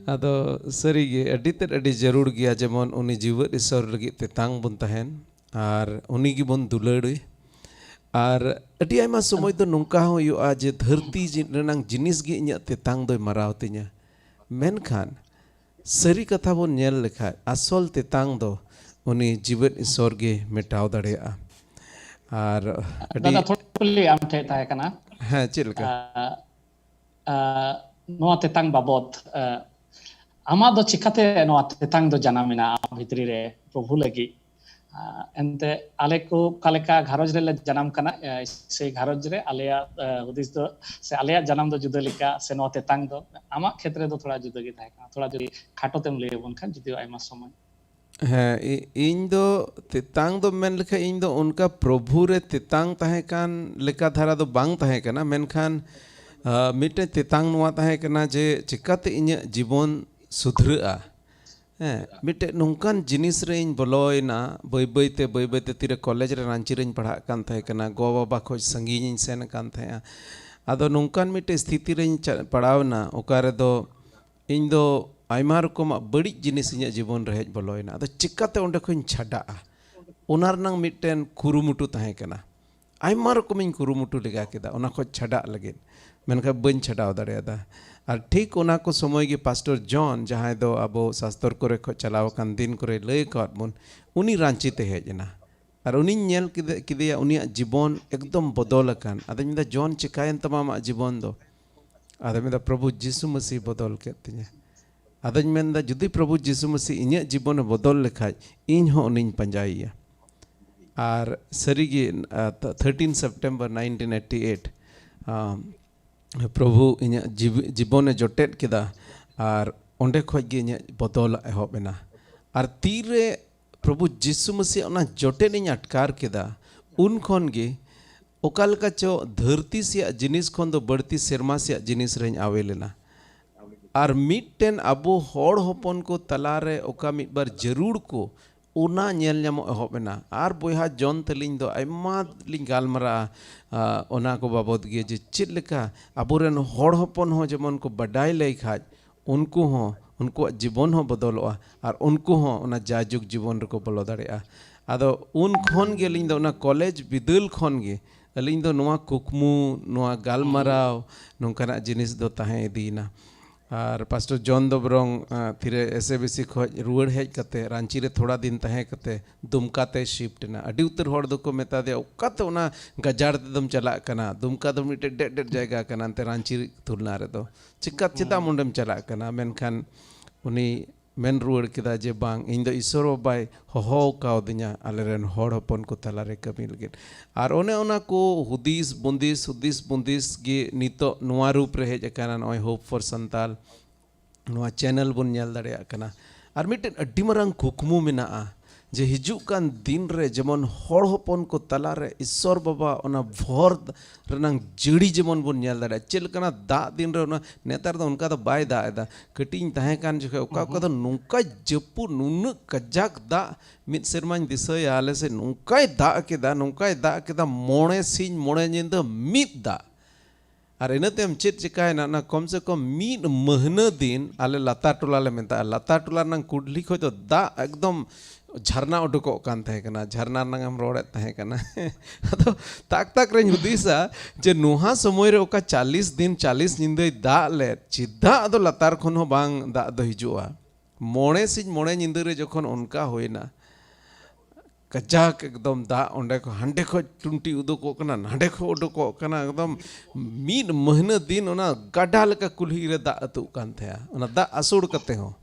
ᱟᱫᱚ ᱥᱟᱹᱨᱤᱜᱮ ᱟᱹᱰᱤ ᱛᱮᱫ ᱟᱹᱰᱤ ᱡᱟᱹᱨᱩᱲ ᱜᱮᱭᱟ, ᱡᱮᱢᱚᱱ ᱩᱱᱤ ᱡᱤᱣᱮᱫ ᱤᱥᱥᱚᱨ ᱞᱟᱹᱜᱤᱫ ᱛᱮᱛᱟᱝ ᱵᱚᱱ ᱛᱟᱦᱮᱱ ᱟᱨ ᱩᱱᱤ ᱜᱮᱵᱚᱱ ᱫᱩᱞᱟᱹᱲᱮ᱾ ᱟᱨ ᱟᱹᱰᱤ ᱟᱭᱢᱟ ᱥᱚᱢᱚᱭ ᱫᱚ ᱱᱚᱝᱠᱟ ᱦᱚᱸ ᱦᱩᱭᱩᱜᱼᱟ ᱡᱮ ᱫᱷᱟᱹᱨᱛᱤ ᱡᱤ- ᱨᱮᱱᱟᱝ ᱡᱤᱱᱤᱥ ᱜᱮ ᱤᱧᱟᱹᱜ ᱛᱮᱛᱟᱝ ᱫᱚᱭ ᱢᱟᱨᱟᱣ ᱛᱤᱧᱟ, ᱢᱮᱱᱠᱷᱟᱱ ᱥᱟᱹᱨᱤ ᱠᱟᱛᱷᱟ ᱵᱚᱱ ᱧᱮᱞ ᱞᱮᱠᱷᱟᱡ ᱟᱥᱚᱞ ᱛᱮᱛᱟᱝ ᱫᱚ ᱩᱱᱤ ᱡᱤᱣᱮᱫ ᱤᱥᱚᱨ ᱜᱮ ᱢᱮᱴᱟᱣ ᱫᱟᱲᱮᱭᱟᱜᱼᱟ᱾ ᱟᱨ ᱟᱹᱰᱤ ᱫᱟᱫᱟ, ᱛᱷᱚᱲᱟ ᱠᱩᱠᱞᱤ ᱟᱢ ᱴᱷᱮᱱ ᱛᱟᱦᱮᱸ ᱠᱟᱱᱟ᱾ ᱦᱮᱸ, ᱪᱮᱫ ᱞᱮᱠᱟ? ᱟ, ᱟ, ᱱᱚᱣᱟ ᱛᱮᱛᱟᱝ ᱵᱟᱵᱚᱛ, ᱟ, ᱟᱢᱟᱜ ᱫᱚ ᱪᱤᱠᱟᱛᱮ ᱱᱚᱣᱟ ᱛᱮᱛᱟᱝ ᱫᱚ ᱡᱟᱱᱟᱢ ᱮᱱᱟ ᱟᱢ ᱵᱷᱤᱛᱨᱤ ᱨᱮ ᱯᱨᱚᱵᱷᱩ ᱞᱟᱹᱜᱤᱫ? ᱟ, ᱮᱱᱛᱮ ᱟᱞᱮ ᱠᱚ ᱚᱠᱟ ᱞᱮᱠᱟ ᱜᱷᱟᱨᱚᱸᱡᱽ ᱨᱮᱞᱮ ᱡᱟᱱᱟᱢ ᱠᱟᱱᱟ, ᱟ, ᱥᱮ ᱜᱷᱟᱨᱚᱸᱡᱽ ᱨᱮ ᱟᱞᱮᱭᱟᱜ, ᱟ, ᱦᱩᱫᱤᱥ ᱫᱚ ᱥᱮ ᱟᱞᱮᱭᱟᱜ ᱡᱟᱱᱟᱢ ᱫᱚ ᱡᱩᱫᱟᱹ ᱞᱮᱠᱟ, ᱥᱮ ᱱᱚᱣᱟ ᱛᱮᱛᱟᱝ ᱫᱚ ᱟᱢᱟᱜ ᱠᱷᱮᱛᱨᱮ ᱫᱚ ᱛᱷᱚᱲᱟ ᱡᱩᱫᱟᱹ ᱜᱮ ᱛᱟᱦᱮᱸ ᱠᱟᱱᱟ᱾ ᱛᱷᱚᱲᱟ ᱡᱩᱫᱤ ᱠᱷᱟᱴᱚ ᱛᱮᱢ ᱞᱟᱹᱭ ᱟᱵᱚᱱ ᱠᱷᱟᱱ, ᱡᱩᱫᱤ ᱟᱭᱢᱟ ᱥᱚᱢᱚᱭ᱾ ᱦᱮᱸ, ᱤ- ᱤᱧ ᱫᱚ ᱛᱮᱛᱟᱝ ᱫᱚ ᱢᱮᱱ ᱞᱮᱠᱷᱟᱡ ᱤᱧ ᱫᱚ ᱚᱱᱠᱟ ᱯᱨᱚᱵᱷᱩ ᱨᱮ ᱛᱮᱛᱟᱝ ᱛᱟᱦᱮᱸ ᱠᱟᱱ ᱞᱮᱠᱟ ᱫᱷᱟᱨᱟ ᱫᱚ ᱵᱟᱝ ᱛᱟᱦᱮᱸ ᱠᱟᱱᱟ, ᱢᱮᱱᱠᱷᱟᱱ ᱟ, ᱢᱤᱫᱴᱮᱡ ᱛᱮᱛᱟᱝ ᱱᱚᱣᱟ ᱛᱟᱦᱮᱸ ᱠᱟᱱᱟ ᱡᱮ ᱪᱤᱠᱟᱛᱮ ᱤᱧᱟᱹᱜ ᱡᱤᱵᱚᱱ ᱥᱩᱫᱷᱨᱟᱹᱜᱼᱟ᱾ ᱦᱮᱸ, ᱢᱤᱫᱴᱮᱡ ᱱᱚᱝᱠᱟᱱ ᱡᱤᱱᱤᱥ ᱨᱮᱧ ᱵᱚᱞᱚᱭᱮᱱᱟ ᱵᱟᱹᱭ ᱵᱟᱹᱭ ᱛᱮ, ᱵᱟᱹᱭ ᱵᱟᱹᱭ ᱛᱮ᱾ ᱛᱤᱨᱮ ᱠᱚᱞᱮᱡᱽ ᱨᱮ ᱨᱟᱺᱪᱤ ᱨᱮᱧ ᱯᱟᱲᱦᱟᱜ ᱠᱟᱱ ᱛᱟᱦᱮᱸ ᱠᱟᱱᱟ, ᱜᱚ ᱵᱟᱵᱟ ᱠᱷᱚᱡ ᱥᱟᱺᱜᱤᱧ ᱤᱧ ᱥᱮᱱ ᱟᱠᱟᱱ ᱛᱟᱦᱮᱸᱜᱼᱟ᱾ ᱟᱫᱚ ᱱᱚᱝᱠᱟᱱ ᱢᱤᱫᱴᱮᱡ ᱥᱛᱷᱤᱛᱤ ᱨᱮᱧ ᱪᱟ- ᱯᱟᱲᱟᱣ ᱮᱱᱟ, ᱚᱠᱟ ᱨᱮᱫᱚ ᱤᱧ ᱫᱚ ᱟᱭᱢᱟ ᱨᱚᱠᱚᱢᱟᱜ ᱵᱟᱹᱲᱤᱡ ᱡᱤᱱᱤᱥ ᱤᱧᱟᱹᱜ ᱡᱤᱵᱚᱱ ᱨᱮ ᱦᱮᱡ ᱵᱚᱞᱚᱭᱮᱱᱟ᱾ ᱟᱫᱚ ᱪᱤᱠᱟᱛᱮ ᱚᱸᱰᱮ ᱠᱷᱚᱡ ᱤᱧ ᱪᱷᱟᱰᱟᱜᱼᱟ, ᱚᱱᱟ ᱨᱮᱱᱟᱝ ᱢᱤᱫᱴᱮᱱ ᱠᱩᱨᱩᱢᱩᱴᱩ ᱛᱟᱦᱮᱸ ᱠᱟᱱᱟ᱾ ᱟᱭᱢᱟ ᱨᱚᱠᱚᱢᱤᱧ ᱠᱩᱨᱩᱢᱩᱴᱩ ᱞᱮᱜᱟ ᱠᱮᱫᱟ ᱚᱱᱟ ᱠᱷᱚᱡ ᱪᱷᱟᱰᱟᱜ ᱞᱟᱹᱜᱤᱫ, ᱢᱮᱱᱠᱷᱟᱱ ᱵᱟᱹᱧ ᱪᱷᱟᱰᱟᱣ ᱫᱟᱲᱮᱭᱟᱫᱟ᱾ ᱟᱨ ᱴᱷᱤᱠ ᱚᱱᱟ ᱠᱚ ᱥᱚᱢᱚᱭ ᱜᱮ ᱯᱟᱥᱴᱚᱨ ᱡᱚᱱ, ᱡᱟᱦᱟᱸᱭ ᱫᱚ ᱟᱵᱚ ᱥᱟᱥᱛᱚᱨ ᱠᱚᱨᱮ ᱠᱷᱚᱡ ᱪᱟᱞᱟᱣ ᱟᱠᱟᱱ ᱫᱤᱱ ᱠᱚᱨᱮ ᱞᱟᱹᱭ ᱟᱠᱟᱫ ᱵᱚᱱ, ᱩᱱᱤ ᱨᱟᱺᱪᱤ ᱛᱮ ᱦᱮᱡ ᱮᱱᱟ᱾ ᱟᱨ ᱩᱱᱤᱧ ᱧᱮᱞ ᱠᱮᱫᱮ- ᱠᱮᱫᱮᱭᱟ, ᱩᱱᱤᱭᱟᱜ ᱡᱤᱵᱚᱱ ᱮᱠᱫᱚᱢ ᱵᱚᱫᱚᱞ ᱟᱠᱟᱱ᱾ ᱟᱫᱚᱧ ᱢᱮᱱᱫᱟ, "ᱡᱚᱱ, ᱪᱤᱠᱟᱭᱮᱱ ᱛᱟᱢᱟ ᱟᱢᱟᱜ ᱡᱤᱵᱚᱱ ᱫᱚ?" ᱟᱫᱚ ᱢᱮᱱᱫᱟ, "ᱯᱨᱚᱵᱷᱩ ᱡᱤᱥᱩ ᱢᱟᱹᱥᱤ ᱵᱚᱫᱚᱞ ᱠᱮᱫ ᱛᱤᱧᱟᱹ᱾" ᱟᱫᱚᱧ ᱢᱮᱱᱫᱟ, ᱡᱩᱫᱤ ᱯᱨᱚᱵᱷᱩ ᱡᱤᱥᱩ ᱢᱟᱹᱥᱤ ᱤᱧᱟᱹᱜ ᱡᱤᱵᱚᱱᱮ ᱵᱚᱫᱚᱞ ᱞᱮᱠᱷᱟᱡ, ᱤᱧ ᱦᱚᱸ ᱩᱱᱤᱧ ᱯᱟᱸᱡᱟᱭᱮᱭᱟ᱾ ᱟᱨ ᱥᱟᱹᱨᱤᱜᱮ, ᱟ, thirteen September nineteen eighty eight, ᱟ, ᱯᱨᱚᱵᱷᱩ ᱤᱧᱟᱹᱜ ᱡᱤᱵ- ᱡᱤᱵᱚᱱᱮ ᱡᱚᱴᱮᱫ ᱠᱮᱫᱟ᱾ ᱟᱨ ᱚᱸᱰᱮ ᱠᱷᱚᱡ ᱜᱮ ᱤᱧᱟᱹᱜ ᱵᱚᱫᱚᱞ ᱮᱦᱚᱵ ᱮᱱᱟ᱾ ᱟᱨ ᱛᱤᱨᱮ ᱯᱨᱚᱵᱷᱩ ᱡᱤᱥᱩ ᱢᱟᱹᱥᱤᱭᱟᱜ ᱚᱱᱟ ᱡᱚᱴᱮᱫ ᱤᱧ ᱟᱴᱠᱟᱨ ᱠᱮᱫᱟ, ᱩᱱ ᱠᱷᱚᱱ ᱜᱮ ᱚᱠᱟ ᱞᱮᱠᱟ ᱪᱚ ᱫᱷᱟᱹᱨᱛᱤ ᱥᱮᱭᱟᱜ ᱡᱤᱱᱤᱥ ᱠᱷᱚᱱ ᱫᱚ ᱵᱟᱹᱲᱛᱤ ᱥᱮᱨᱢᱟ ᱥᱮᱭᱟᱜ ᱡᱤᱱᱤᱥ ᱨᱮᱧ ᱟᱣᱮᱞ ᱮᱱᱟ᱾ ᱟᱨ ᱢᱤᱫᱴᱮᱱ ᱟᱵᱚ ᱦᱚᱲ ᱦᱚᱯᱚᱱ ᱠᱚ ᱛᱟᱞᱟᱨᱮ ᱚᱠᱟ ᱢᱤᱫ ᱵᱟᱨ ᱡᱟᱹᱨᱩᱲ ᱠᱚ, ᱚᱱᱟ ᱧᱮᱞ ᱧᱟᱢᱚᱜ ᱮᱦᱚᱵ ᱮᱱᱟ᱾ ᱟᱨ ᱵᱚᱭᱦᱟ ᱡᱚᱱ ᱛᱟᱹᱞᱤᱧ ᱫᱚ ᱟᱭᱢᱟ ᱞᱤᱧ ᱜᱟᱞᱢᱟᱨᱟᱜᱼᱟ, ᱟ, ᱚᱱᱟ ᱠᱚ ᱵᱟᱵᱚᱫ ᱜᱮ, ᱡᱮ ᱪᱮᱫ ᱞᱮᱠᱟ ᱟᱵᱚᱨᱮᱱ ᱦᱚᱲ ᱦᱚᱯᱚᱱ ᱦᱚᱸ ᱡᱮᱢᱚᱱ ᱠᱚ ᱵᱟᱰᱟᱭ ᱞᱟᱹᱭ ᱠᱷᱟᱡ, ᱩᱱᱠᱩ ᱦᱚᱸ, ᱩᱱᱠᱩᱣᱟᱜ ᱡᱤᱵᱚᱱ ᱦᱚᱸ ᱵᱚᱫᱚᱞᱚᱜᱼᱟ ᱟᱨ ᱩᱱᱠᱩ ᱦᱚᱸ ᱚᱱᱟ ᱡᱟᱭᱡᱩᱜᱽ ᱡᱤᱵᱚᱱ ᱨᱮᱠᱚ ᱵᱚᱞᱚ ᱫᱟᱲᱮᱭᱟᱜᱼᱟ᱾ ᱟᱫᱚ ᱩᱱ ᱠᱷᱚᱱ ᱜᱮ ᱟᱹᱞᱤᱧ ᱫᱚ ᱚᱱᱟ ᱠᱚᱞᱮᱡᱽ ᱵᱤᱫᱟᱹᱞ ᱠᱷᱚᱱ ᱜᱮ ᱟᱹᱞᱤᱧ ᱫᱚ ᱱᱚᱣᱟ ᱠᱩᱠᱢᱩ, ᱱᱚᱣᱟ ᱜᱟᱞᱢᱟᱨᱟᱣ, ᱱᱚᱝᱠᱟᱱᱟᱜ ᱡᱤᱱᱤᱥ ᱫᱚ ᱛᱟᱦᱮᱸ ᱤᱫᱤᱭᱮᱱᱟ᱾ ᱟᱨ ᱯᱟᱥᱴᱚᱨ ᱡᱚᱱ ᱫᱚ ᱵᱚᱨᱚᱝ, ᱟ, ᱛᱤᱨᱮ ᱮᱥ ᱮ ᱵᱤ ᱥᱤ ᱠᱷᱚᱱ ᱨᱩᱣᱟᱹᱲ ᱦᱮᱡ ᱠᱟᱛᱮ ᱨᱟᱺᱪᱤ ᱨᱮ ᱛᱷᱚᱲᱟ ᱫᱤᱱ ᱛᱟᱦᱮᱸ ᱠᱟᱛᱮ ᱫᱩᱢᱠᱟ ᱛᱮᱭ ᱥᱤᱯᱴ ᱮᱱᱟ᱾ ᱟᱹᱰᱤ ᱩᱛᱟᱹᱨ ᱦᱚᱲ ᱫᱚᱠᱚ ᱢᱮᱛᱟ ᱫᱮᱭᱟ, "ᱚᱠᱟᱛᱮ ᱚᱱᱟ ᱜᱟᱡᱟᱲ ᱛᱮᱫᱚᱢ ᱪᱟᱞᱟᱜ ᱠᱟᱱᱟ? ᱫᱩᱢᱠᱟ ᱫᱚ ᱢᱤᱫᱴᱮᱡ ᱰᱮᱰ ᱰᱮᱰ ᱡᱟᱭᱜᱟ ᱠᱟᱱᱟ ᱮᱱᱛᱮ ᱨᱟᱺᱪᱤ ᱛᱩᱞᱱᱟ ᱨᱮᱫᱚ᱾ ᱪᱮᱠᱟ, ᱪᱮᱫᱟᱜ ᱚᱸᱰᱮᱢ ᱪᱟᱞᱟᱜ ᱠᱟᱱᱟ?" ᱢᱮᱱᱠᱷᱟᱱ ᱩᱱᱤ ᱢᱮᱱ ᱨᱩᱣᱟᱹᱲ ᱠᱮᱫᱟ ᱡᱮ, "ᱵᱟᱝ, ᱤᱧ ᱫᱚ ᱤᱥᱚᱨ ᱵᱟᱵᱟᱭ ᱦᱚᱦᱚ ᱠᱟᱣᱫᱤᱧᱟ ᱟᱞᱮᱨᱮᱱ ᱦᱚᱲ ᱦᱚᱯᱚᱱ ᱠᱚ ᱛᱟᱞᱟᱨᱮ ᱠᱟᱹᱢᱤ ᱞᱟᱹᱜᱤᱫ᱾" ᱟᱨ ᱚᱱᱮ ᱚᱱᱟ ᱠᱚ ᱦᱩᱫᱤᱥ ᱵᱩᱸᱫᱤᱥ, ᱦᱩᱫᱤᱥ ᱵᱩᱸᱫᱤᱥ ᱜᱮ ᱱᱤᱛᱚᱜ ᱱᱚᱣᱟ ᱨᱩᱯ ᱨᱮ ᱦᱮᱡ ᱟᱠᱟᱱᱟ, ᱱᱚᱜᱼᱚᱭ Hope for Santal ᱱᱚᱣᱟ ᱪᱮᱱᱮᱞ ᱵᱚᱱ ᱧᱮᱞ ᱫᱟᱲᱮᱭᱟᱜ ᱠᱟᱱᱟ᱾ ᱟᱨ ᱢᱤᱫᱴᱮᱱ ᱟᱹᱰᱤ ᱢᱟᱨᱟᱝ ᱠᱩᱠᱢᱩ ᱢᱮᱱᱟᱜᱼᱟ ᱡᱮ ᱦᱤᱡᱩᱜ ᱠᱟᱱ ᱫᱤᱱ ᱨᱮ ᱡᱮᱢᱚᱱ ᱦᱚᱲ ᱦᱚᱯᱚᱱ ᱠᱚ ᱛᱟᱞᱟᱨᱮ ᱤᱥᱚᱨ ᱵᱟᱵᱟ ᱚᱱᱟ ᱵᱷᱚᱨ ᱨᱮᱱᱟᱝ ᱡᱟᱹᱲᱤ ᱡᱮᱢᱚᱱ ᱵᱚᱱ ᱧᱮᱞ ᱫᱟᱲᱮᱭᱟᱜᱼᱟ᱾ ᱪᱮᱫ ᱞᱮᱠᱟᱱᱟᱜ ᱫᱟᱜ ᱫᱤᱱ ᱨᱮ ᱚᱱᱟ, ᱱᱮᱛᱟᱨ ᱫᱚ ᱚᱱᱠᱟ ᱫᱚ ᱵᱟᱭ ᱫᱟᱜ ᱮᱫᱟ᱾ ᱠᱟᱹᱴᱤᱡ ᱤᱧ ᱛᱟᱦᱮᱸ ᱠᱟᱱ ᱡᱚᱠᱷᱮᱡ ᱚᱠᱟ ᱚᱠᱟ ᱫᱚ ᱱᱚᱝᱠᱟ ᱡᱟᱹᱯᱩᱫ, ᱱᱩᱱᱟᱹᱜ ᱠᱟᱡᱟᱠ ᱫᱟᱜ, ᱢᱤᱫ ᱥᱮᱨᱢᱟᱧ ᱫᱤᱥᱟᱹᱭᱟ, ᱟᱞᱮ ᱥᱮᱫ ᱱᱚᱝᱠᱟᱭ ᱫᱟᱜ ᱠᱮᱫᱟ, ᱱᱚᱝᱠᱟᱭ ᱫᱟᱜ ᱠᱮᱫᱟ, ᱢᱚᱬᱮ ᱥᱤᱧ ᱢᱚᱬᱮ ᱧᱤᱫᱟᱹ ᱢᱤᱫ ᱫᱟᱜ᱾ ᱟᱨ ᱤᱱᱟᱹ ᱛᱟᱭᱚᱢ ᱪᱮᱫ ᱪᱤᱠᱟᱭᱮᱱᱟ? ᱚᱱᱟ ᱠᱚᱢ ᱥᱮ ᱠᱚᱢ ᱢᱤᱫ ᱢᱟᱹᱦᱱᱟᱹ ᱫᱤᱱ ᱟᱞᱮ ᱞᱟᱛᱟᱨ ᱴᱚᱞᱟ ᱞᱮ ᱢᱮᱛᱟᱜᱼᱟ, ᱞᱟᱛᱟᱨ ᱴᱚᱞᱟ ᱨᱮᱱᱟᱝ ᱠᱩᱰᱞᱤ ᱠᱷᱚᱡ ᱫᱚ ᱫᱟᱜ ᱮᱠᱫᱚᱢ ᱡᱷᱟᱨᱱᱟ ᱩᱰᱩᱠᱚᱜ ᱠᱟᱱ ᱛᱟᱦᱮᱸ ᱠᱟᱱᱟ᱾ ᱡᱷᱟᱨᱱᱟ ᱨᱮᱱᱟᱝ ᱮᱢ ᱨᱚᱲᱮᱫ ᱛᱟᱦᱮᱸ ᱠᱟᱱᱟ᱾ ᱟᱫᱚ ᱛᱟᱠ ᱛᱟᱠ ᱨᱮᱧ ᱦᱩᱫᱤᱥᱟ ᱡᱮ ᱱᱚᱣᱟ ᱥᱚᱢᱚᱭ ᱨᱮ ᱚᱠᱟ ᱪᱟᱞᱤᱥ ᱫᱤᱱ ᱪᱟᱞᱤᱥ ᱧᱤᱫᱟᱹᱭ ᱫᱟᱜ ᱞᱮᱫ, ᱪᱮᱫᱟᱜ ᱟᱫᱚ ᱞᱟᱛᱟᱨ ᱠᱷᱚᱱ ᱦᱚᱸ ᱵᱟᱝ ᱫᱟᱜ ᱫᱚ ᱦᱤᱡᱩᱜᱼᱟ? ᱢᱚᱬᱮ ᱥᱤᱧ ᱢᱚᱬᱮ ᱧᱤᱫᱟᱹ ᱨᱮ ᱡᱚᱠᱷᱚᱱ ᱚᱱᱠᱟ ᱦᱩᱭᱱᱟ, ᱠᱟᱡᱟᱠ ᱮᱠᱫᱚᱢ ᱫᱟᱜ ᱚᱸᱰᱮ ᱠᱷᱚᱱ, ᱦᱟᱸᱰᱮ ᱠᱷᱚᱱ ᱴᱩᱱᱴᱤ ᱩᱰᱩᱠᱚᱜ ᱠᱟᱱᱟ, ᱱᱟᱸᱰᱮ ᱠᱷᱚᱱ ᱩᱰᱩᱠᱚᱜ ᱠᱟᱱᱟ, ᱮᱠᱫᱚᱢ ᱢᱤᱫ ᱢᱟᱹᱦᱱᱟᱹ ᱫᱤᱱ ᱚᱱᱟ ᱜᱟᱰᱟ ᱞᱮᱠᱟ ᱠᱩᱞᱦᱤ ᱨᱮ ᱫᱟᱜ ᱟᱹᱛᱩᱜ ᱠᱟᱱ ᱛᱟᱦᱮᱸᱜᱼᱟ, ᱚᱱᱟ ᱫᱟᱜ ᱟᱹᱥᱩᱲ ᱠᱟᱛᱮ ᱦᱚᱸ᱾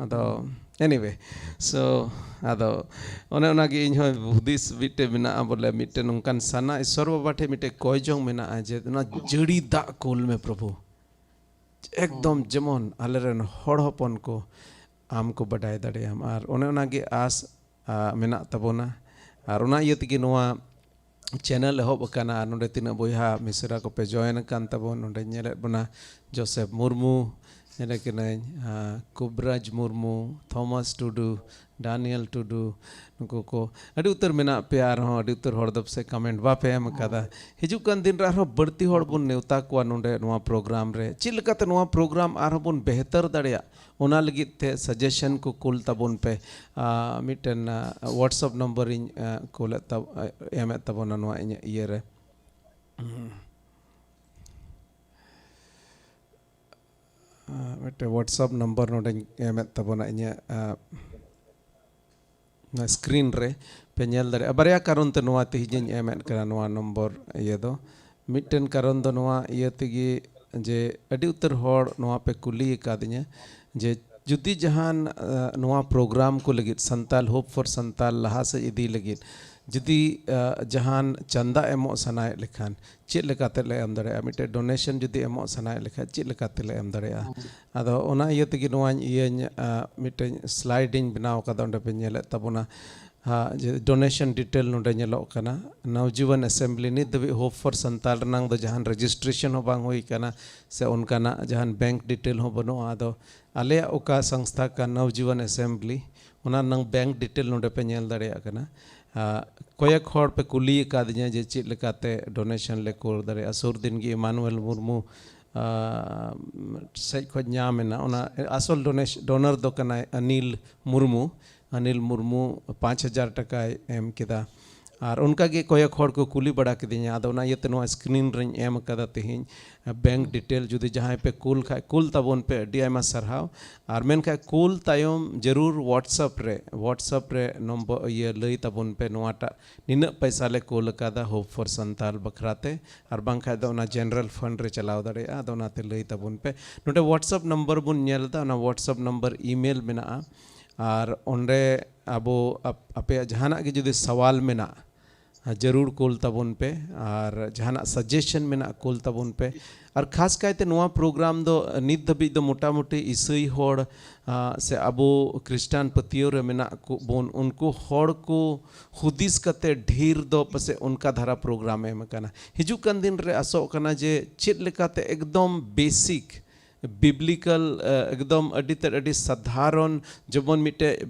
ᱟᱫᱚ anyway, so ᱟᱫᱚ ᱚᱱᱮ ᱚᱱᱟᱜᱮ ᱤᱧ ᱦᱚᱸ ᱦᱩᱫᱤᱥ ᱢᱤᱫᱴᱮᱡ ᱢᱮᱱᱟᱜᱼᱟ, ᱵᱚᱞᱮ ᱢᱤᱫᱴᱮᱱ ᱱᱚᱝᱠᱟᱱ ᱥᱟᱱᱟ ᱤᱥᱥᱚᱨ ᱵᱟᱵᱟ ᱴᱷᱮᱱ ᱢᱤᱫᱴᱮᱡ ᱠᱚᱭ ᱡᱚᱝ ᱢᱮᱱᱟᱜᱼᱟ ᱡᱮ ᱚᱱᱟ ᱡᱟᱹᱲᱤ ᱫᱟᱜ ᱠᱩᱞ ᱢᱮ ᱯᱨᱚᱵᱷᱩ, ᱮᱠᱫᱚᱢ ᱡᱮᱢᱚᱱ ᱟᱞᱮᱨᱮᱱ ᱦᱚᱲ ᱦᱚᱯᱚᱱ ᱠᱚ ᱟᱢ ᱠᱚ ᱵᱟᱰᱟᱭ ᱫᱟᱲᱮᱭᱟᱢ᱾ ᱟᱨ ᱚᱱᱮ ᱚᱱᱟᱜᱮ ᱟᱥ, ᱟ, ᱢᱮᱱᱟᱜ ᱛᱟᱵᱚᱱᱟ᱾ ᱟᱨ ᱚᱱᱟ ᱤᱭᱟᱹ ᱛᱮᱜᱮ ᱱᱚᱣᱟ ᱪᱮᱱᱮᱞ ᱮᱦᱚᱵ ᱟᱠᱟᱱᱟ᱾ ᱟᱨ ᱱᱚᱰᱮ ᱛᱤᱱᱟᱹᱜ ᱵᱚᱭᱦᱟ ᱢᱤᱥᱨᱟ ᱠᱚᱯᱮ ᱡᱚᱭᱮᱱ ᱟᱠᱟᱱ ᱛᱟᱵᱚᱱ, ᱱᱚᱰᱮ ᱧᱮᱞᱮᱫ ᱵᱚᱱᱟ ᱡᱳᱥᱮᱯ ᱢᱩᱨᱢᱩ, ᱧᱮᱞᱮ ᱠᱟᱹᱱᱟᱹᱧ, ᱟᱸ, ᱠᱩᱵᱽᱨᱟᱡᱽ ᱢᱩᱨᱢᱩ, ᱛᱷᱚᱢᱟᱥ ᱴᱩᱰᱩ, ᱰᱟᱱᱤᱭᱮᱞ ᱴᱩᱰᱩ, ᱱᱩᱠᱩ ᱠᱚ ᱟᱹᱰᱤ ᱩᱛᱟᱹᱨ ᱢᱮᱱᱟᱜ ᱯᱮᱭᱟ᱾ ᱟᱨᱦᱚᱸ ᱟᱹᱰᱤ ᱩᱛᱟᱹᱨ ᱦᱚᱲ ᱫᱚ ᱯᱟᱥᱮᱡ comment ᱵᱟᱯᱮ ᱮᱢ ᱟᱠᱟᱫᱟ᱾ ᱦᱤᱡᱩᱜ ᱠᱟᱱ ᱫᱤᱱ ᱨᱮ ᱟᱨᱦᱚᱸ ᱵᱟᱹᱲᱛᱤ ᱦᱚᱲ ᱵᱚᱱ ᱱᱮᱣᱛᱟ ᱠᱚᱣᱟ ᱱᱚᱰᱮ ᱱᱚᱣᱟ program ᱨᱮ᱾ ᱪᱮᱫ ᱞᱮᱠᱟᱛᱮ ᱱᱚᱣᱟ program ᱟᱨᱦᱚᱸ ᱵᱚᱱ ᱵᱮᱦᱛᱟᱨ ᱫᱟᱲᱮᱭᱟᱜ, ᱚᱱᱟ ᱞᱟᱹᱜᱤᱫ ᱛᱮ suggestion ᱠᱚ ᱠᱩᱞ ᱛᱟᱵᱚᱱ ᱯᱮ᱾ ᱟᱸ, ᱢᱤᱫᱴᱮᱱ, ᱟᱸ, WhatsApp number ᱤᱧ, ᱟᱸ, ᱠᱩᱞᱮᱫ ᱛᱟᱵ-, ᱟᱸ, ᱮᱢᱮᱫ ᱛᱟᱵᱚᱱᱟ ᱱᱚᱣᱟ ᱤᱧᱟᱹᱜ ᱤᱭᱟᱹᱨᱮ᱾ ᱟᱸ, ᱢᱤᱫᱴᱮᱱ WhatsApp number ᱱᱚᱰᱮᱧ ᱮᱢᱮᱫ ᱛᱟᱵᱚᱱᱟ ᱤᱧᱟᱹᱜ, ᱟᱸ, ᱱᱚᱣᱟ screen ᱨᱮ ᱯᱮ ᱧᱮᱞ ᱫᱟᱲᱮᱭᱟᱜᱼᱟ᱾ ᱵᱟᱨᱭᱟ ᱠᱟᱨᱚᱱ ᱛᱮ ᱱᱚᱣᱟ ᱛᱮᱦᱮᱧᱤᱧ ᱮᱢᱮᱫ ᱠᱟᱱᱟ, ᱱᱚᱣᱟ number ᱤᱭᱟᱹ ᱫᱚ᱾ ᱢᱤᱫᱴᱮᱱ ᱠᱟᱨᱚᱱ ᱫᱚ ᱱᱚᱣᱟ ᱤᱭᱟᱹ ᱛᱮᱜᱮ ᱡᱮ ᱟᱹᱰᱤ ᱩᱛᱟᱹᱨ ᱦᱚᱲ ᱱᱚᱣᱟ ᱯᱮ ᱠᱩᱞᱤ ᱟᱠᱟᱫᱤᱧᱟ ᱡᱮ ᱡᱩᱫᱤ ᱡᱟᱦᱟᱱ, ᱟᱸ, ᱱᱚᱣᱟ program ᱠᱚ ᱞᱟᱹᱜᱤᱫ, ᱥᱟᱱᱛᱟᱞ Hope for Santal ᱞᱟᱦᱟ ᱥᱮᱫ ᱤᱫᱤ ᱞᱟᱹᱜᱤᱫ ᱡᱩᱫᱤ, ᱟᱸ, ᱡᱟᱦᱟᱱ ᱪᱟᱸᱫᱟ ᱮᱢᱚᱜ ᱥᱟᱱᱟᱭᱮᱫ ᱞᱮᱠᱷᱟᱱ ᱪᱮᱫ ᱞᱮᱠᱟᱛᱮ ᱞᱮ ᱮᱢ ᱫᱟᱲᱮᱭᱟᱜᱼᱟ? ᱢᱤᱫᱴᱮᱡ donation ᱡᱩᱫᱤ ᱮᱢᱚᱜ ᱥᱟᱱᱟᱭᱮᱫ ᱞᱮᱠᱷᱟᱱ ᱪᱮᱫ ᱞᱮᱠᱟᱛᱮ ᱞᱮ ᱮᱢ ᱫᱟᱲᱮᱭᱟᱜᱼᱟ? ᱟᱫᱚ ᱚᱱᱟ ᱤᱭᱟᱹ ᱛᱮᱜᱮ ᱱᱚᱣᱟᱧ ᱤᱭᱟᱹᱧ, ᱟᱸ, ᱢᱤᱫᱴᱮᱱ slide ᱤᱧ ᱵᱮᱱᱟᱣ ᱠᱟᱫᱟ, ᱚᱸᱰᱮ ᱯᱮ ᱧᱮᱞᱮᱫ ᱛᱟᱵᱚᱱᱟ᱾ ᱦᱟᱸ, ᱡᱮ donation detail ᱱᱚᱰᱮ ᱧᱮᱞᱚᱜ ᱠᱟᱱᱟ᱾ ᱱᱚᱣᱡᱩᱣᱟᱱ Assembly ᱱᱤᱛ ᱫᱷᱟᱹᱵᱤᱡ Hope for Santal ᱨᱮᱱᱟᱝ ᱫᱚ ᱡᱟᱦᱟᱱ registration ᱦᱚᱸ ᱵᱟᱝ ᱦᱩᱭ ᱠᱟᱱᱟ, ᱥᱮ ᱚᱱᱠᱟᱱᱟᱜ ᱡᱟᱦᱟᱱ bank detail ᱦᱚᱸ ᱵᱟᱹᱱᱩᱜᱼᱟ᱾ ᱟᱫᱚ ᱟᱞᱮᱭᱟᱜ ᱚᱠᱟ ᱥᱚᱝᱥᱛᱷᱟ ᱠᱟᱱ ᱱᱚᱣᱡᱩᱣᱟᱱ Assembly, ᱚᱱᱟ ᱨᱮᱱᱟᱝ bank detail ᱱᱚᱰᱮ ᱯᱮ ᱧᱮᱞ ᱫᱟᱲᱮᱭᱟᱜ ᱠᱟᱱᱟ᱾ ᱟᱸ, ᱠᱚᱭᱮᱠ ᱦᱚᱲ ᱯᱮ ᱠᱩᱞᱤ ᱟᱠᱟᱫᱤᱧᱟ ᱡᱮ ᱪᱮᱫ ᱞᱮᱠᱟᱛᱮ donation ᱞᱮ ᱠᱩᱞ ᱫᱟᱲᱮᱭᱟᱜᱼᱟ᱾ ᱥᱩᱨ ᱫᱤᱱ ᱜᱮ ᱮᱢᱟᱱᱩᱭᱮᱞ ᱢᱩᱨᱢᱩ, ᱟᱸ, ᱥᱮᱡ ᱠᱷᱚᱡ ᱧᱟᱢ ᱮᱱᱟ᱾ ᱚᱱᱟ ᱟᱥᱚᱞ donation, donor ᱫᱚ ᱠᱟᱱᱟᱭ ᱚᱱᱤᱞ ᱢᱩᱨᱢᱩ᱾ ᱚᱱᱤᱞ ᱢᱩᱨᱢᱩ ᱯᱟᱸᱪ ᱦᱟᱡᱟᱨ ᱴᱟᱠᱟᱭ ᱮᱢ ᱠᱮᱫᱟ᱾ ᱟᱨ ᱚᱱᱠᱟ ᱜᱮ ᱠᱚᱭᱮᱠ ᱦᱚᱲ ᱠᱚ ᱠᱩᱞᱤ ᱵᱟᱲᱟ ᱠᱤᱫᱤᱧᱟ, ᱟᱫᱚ ᱚᱱᱟ ᱤᱭᱟᱹᱛᱮ ᱱᱚᱣᱟ screen ᱨᱮᱧ ᱮᱢ ᱟᱠᱟᱫᱟ ᱛᱮᱦᱮᱧ᱾ bank detail ᱡᱩᱫᱤ ᱡᱟᱦᱟᱸᱭ ᱯᱮ ᱠᱩᱞ ᱠᱷᱟᱡ, ᱠᱩᱞ ᱛᱟᱵᱚᱱ ᱯᱮ, ᱟᱹᱰᱤ ᱟᱭᱢᱟ ᱥᱟᱨᱦᱟᱣ᱾ ᱟᱨ ᱢᱮᱱᱠᱷᱟᱡ ᱠᱩᱞ ᱛᱟᱭᱚᱢ ᱡᱟᱹᱨᱩᱲ WhatsApp ᱨᱮ, WhatsApp ᱨᱮ number, ᱤᱭᱟᱹ, ᱞᱟᱹᱭ ᱛᱟᱵᱚᱱ ᱯᱮ, ᱱᱚᱣᱟᱴᱟᱜ ᱱᱤᱱᱟᱹᱜ ᱯᱚᱭᱥᱟ ᱞᱮ ᱠᱩᱞ ᱟᱠᱟᱫᱟ Hope for Santal ᱵᱟᱠᱷᱨᱟ ᱛᱮ, ᱟᱨ ᱵᱟᱝᱠᱷᱟᱡ ᱫᱚ ᱚᱱᱟ general fund ᱨᱮ ᱪᱟᱞᱟᱣ ᱫᱟᱲᱮᱭᱟᱜᱼᱟ᱾ ᱟᱫᱚ ᱚᱱᱟᱛᱮ ᱞᱟᱹᱭ ᱛᱟᱵᱚᱱ ᱯᱮ᱾ ᱱᱚᱰᱮ WhatsApp number ᱵᱚᱱ ᱧᱮᱞ ᱮᱫᱟ, ᱚᱱᱟ WhatsApp number, email ᱢᱮᱱᱟᱜᱼᱟ, ᱟᱨ ᱚᱸᱰᱮ ᱟᱵᱚ ᱟᱯ-, ᱟᱯᱮᱭᱟᱜ ᱡᱟᱦᱟᱱᱟᱜ ᱜᱮ ᱡᱩᱫᱤ ᱥᱟᱣᱟᱞ ᱢᱮᱱᱟᱜ, ᱡᱟᱹᱨᱩᱲ ᱠᱩᱞ ᱛᱟᱵᱚᱱ ᱯᱮ᱾ ᱟᱨ ᱡᱟᱦᱟᱱᱟᱜ suggestion ᱢᱮᱱᱟᱜ, ᱠᱩᱞ ᱛᱟᱵᱚᱱ ᱯᱮ᱾ ᱟᱨ ᱠᱷᱟᱥ ᱠᱟᱭᱛᱮ ᱱᱚᱣᱟ program ᱫᱚ ᱱᱤᱛ ᱫᱷᱟᱹᱵᱤᱡ ᱫᱚ ᱢᱚᱴᱟᱢᱩᱴᱤ ᱤᱥᱟᱹᱭ ᱦᱚᱲ, ᱟᱸ, ᱥᱮ ᱟᱵᱚ ᱠᱷᱨᱤᱥᱴᱟᱱ ᱯᱟᱹᱛᱭᱟᱹᱣ ᱨᱮ ᱢᱮᱱᱟᱜ ᱠᱚ ᱵᱚᱱ, ᱩᱱᱠᱩ ᱦᱚᱲ ᱠᱚ ᱦᱩᱫᱤᱥ ᱠᱟᱛᱮ ᱰᱷᱮᱨ ᱫᱚ ᱯᱟᱥᱮᱡ ᱚᱱᱠᱟ ᱫᱷᱟᱨᱟ program ᱮᱢ ᱟᱠᱟᱱᱟ᱾ ᱦᱤᱡᱩᱜ ᱠᱟᱱ ᱫᱤᱱ ᱨᱮ ᱟᱥᱚᱜ ᱠᱟᱱᱟ ᱡᱮ ᱪᱮᱫ ᱞᱮᱠᱟᱛᱮ ᱮᱠᱫᱚᱢ basic ᱵᱤᱵᱽᱞᱤᱠᱟᱞ ᱮᱠᱫᱚᱢ ᱟᱹᱰᱤ ᱛᱮᱫ ᱟᱹᱰᱤ ᱥᱟᱫᱷᱟᱨᱚᱱ, ᱡᱮᱢᱚᱱ ᱢᱤᱫᱴᱮᱡ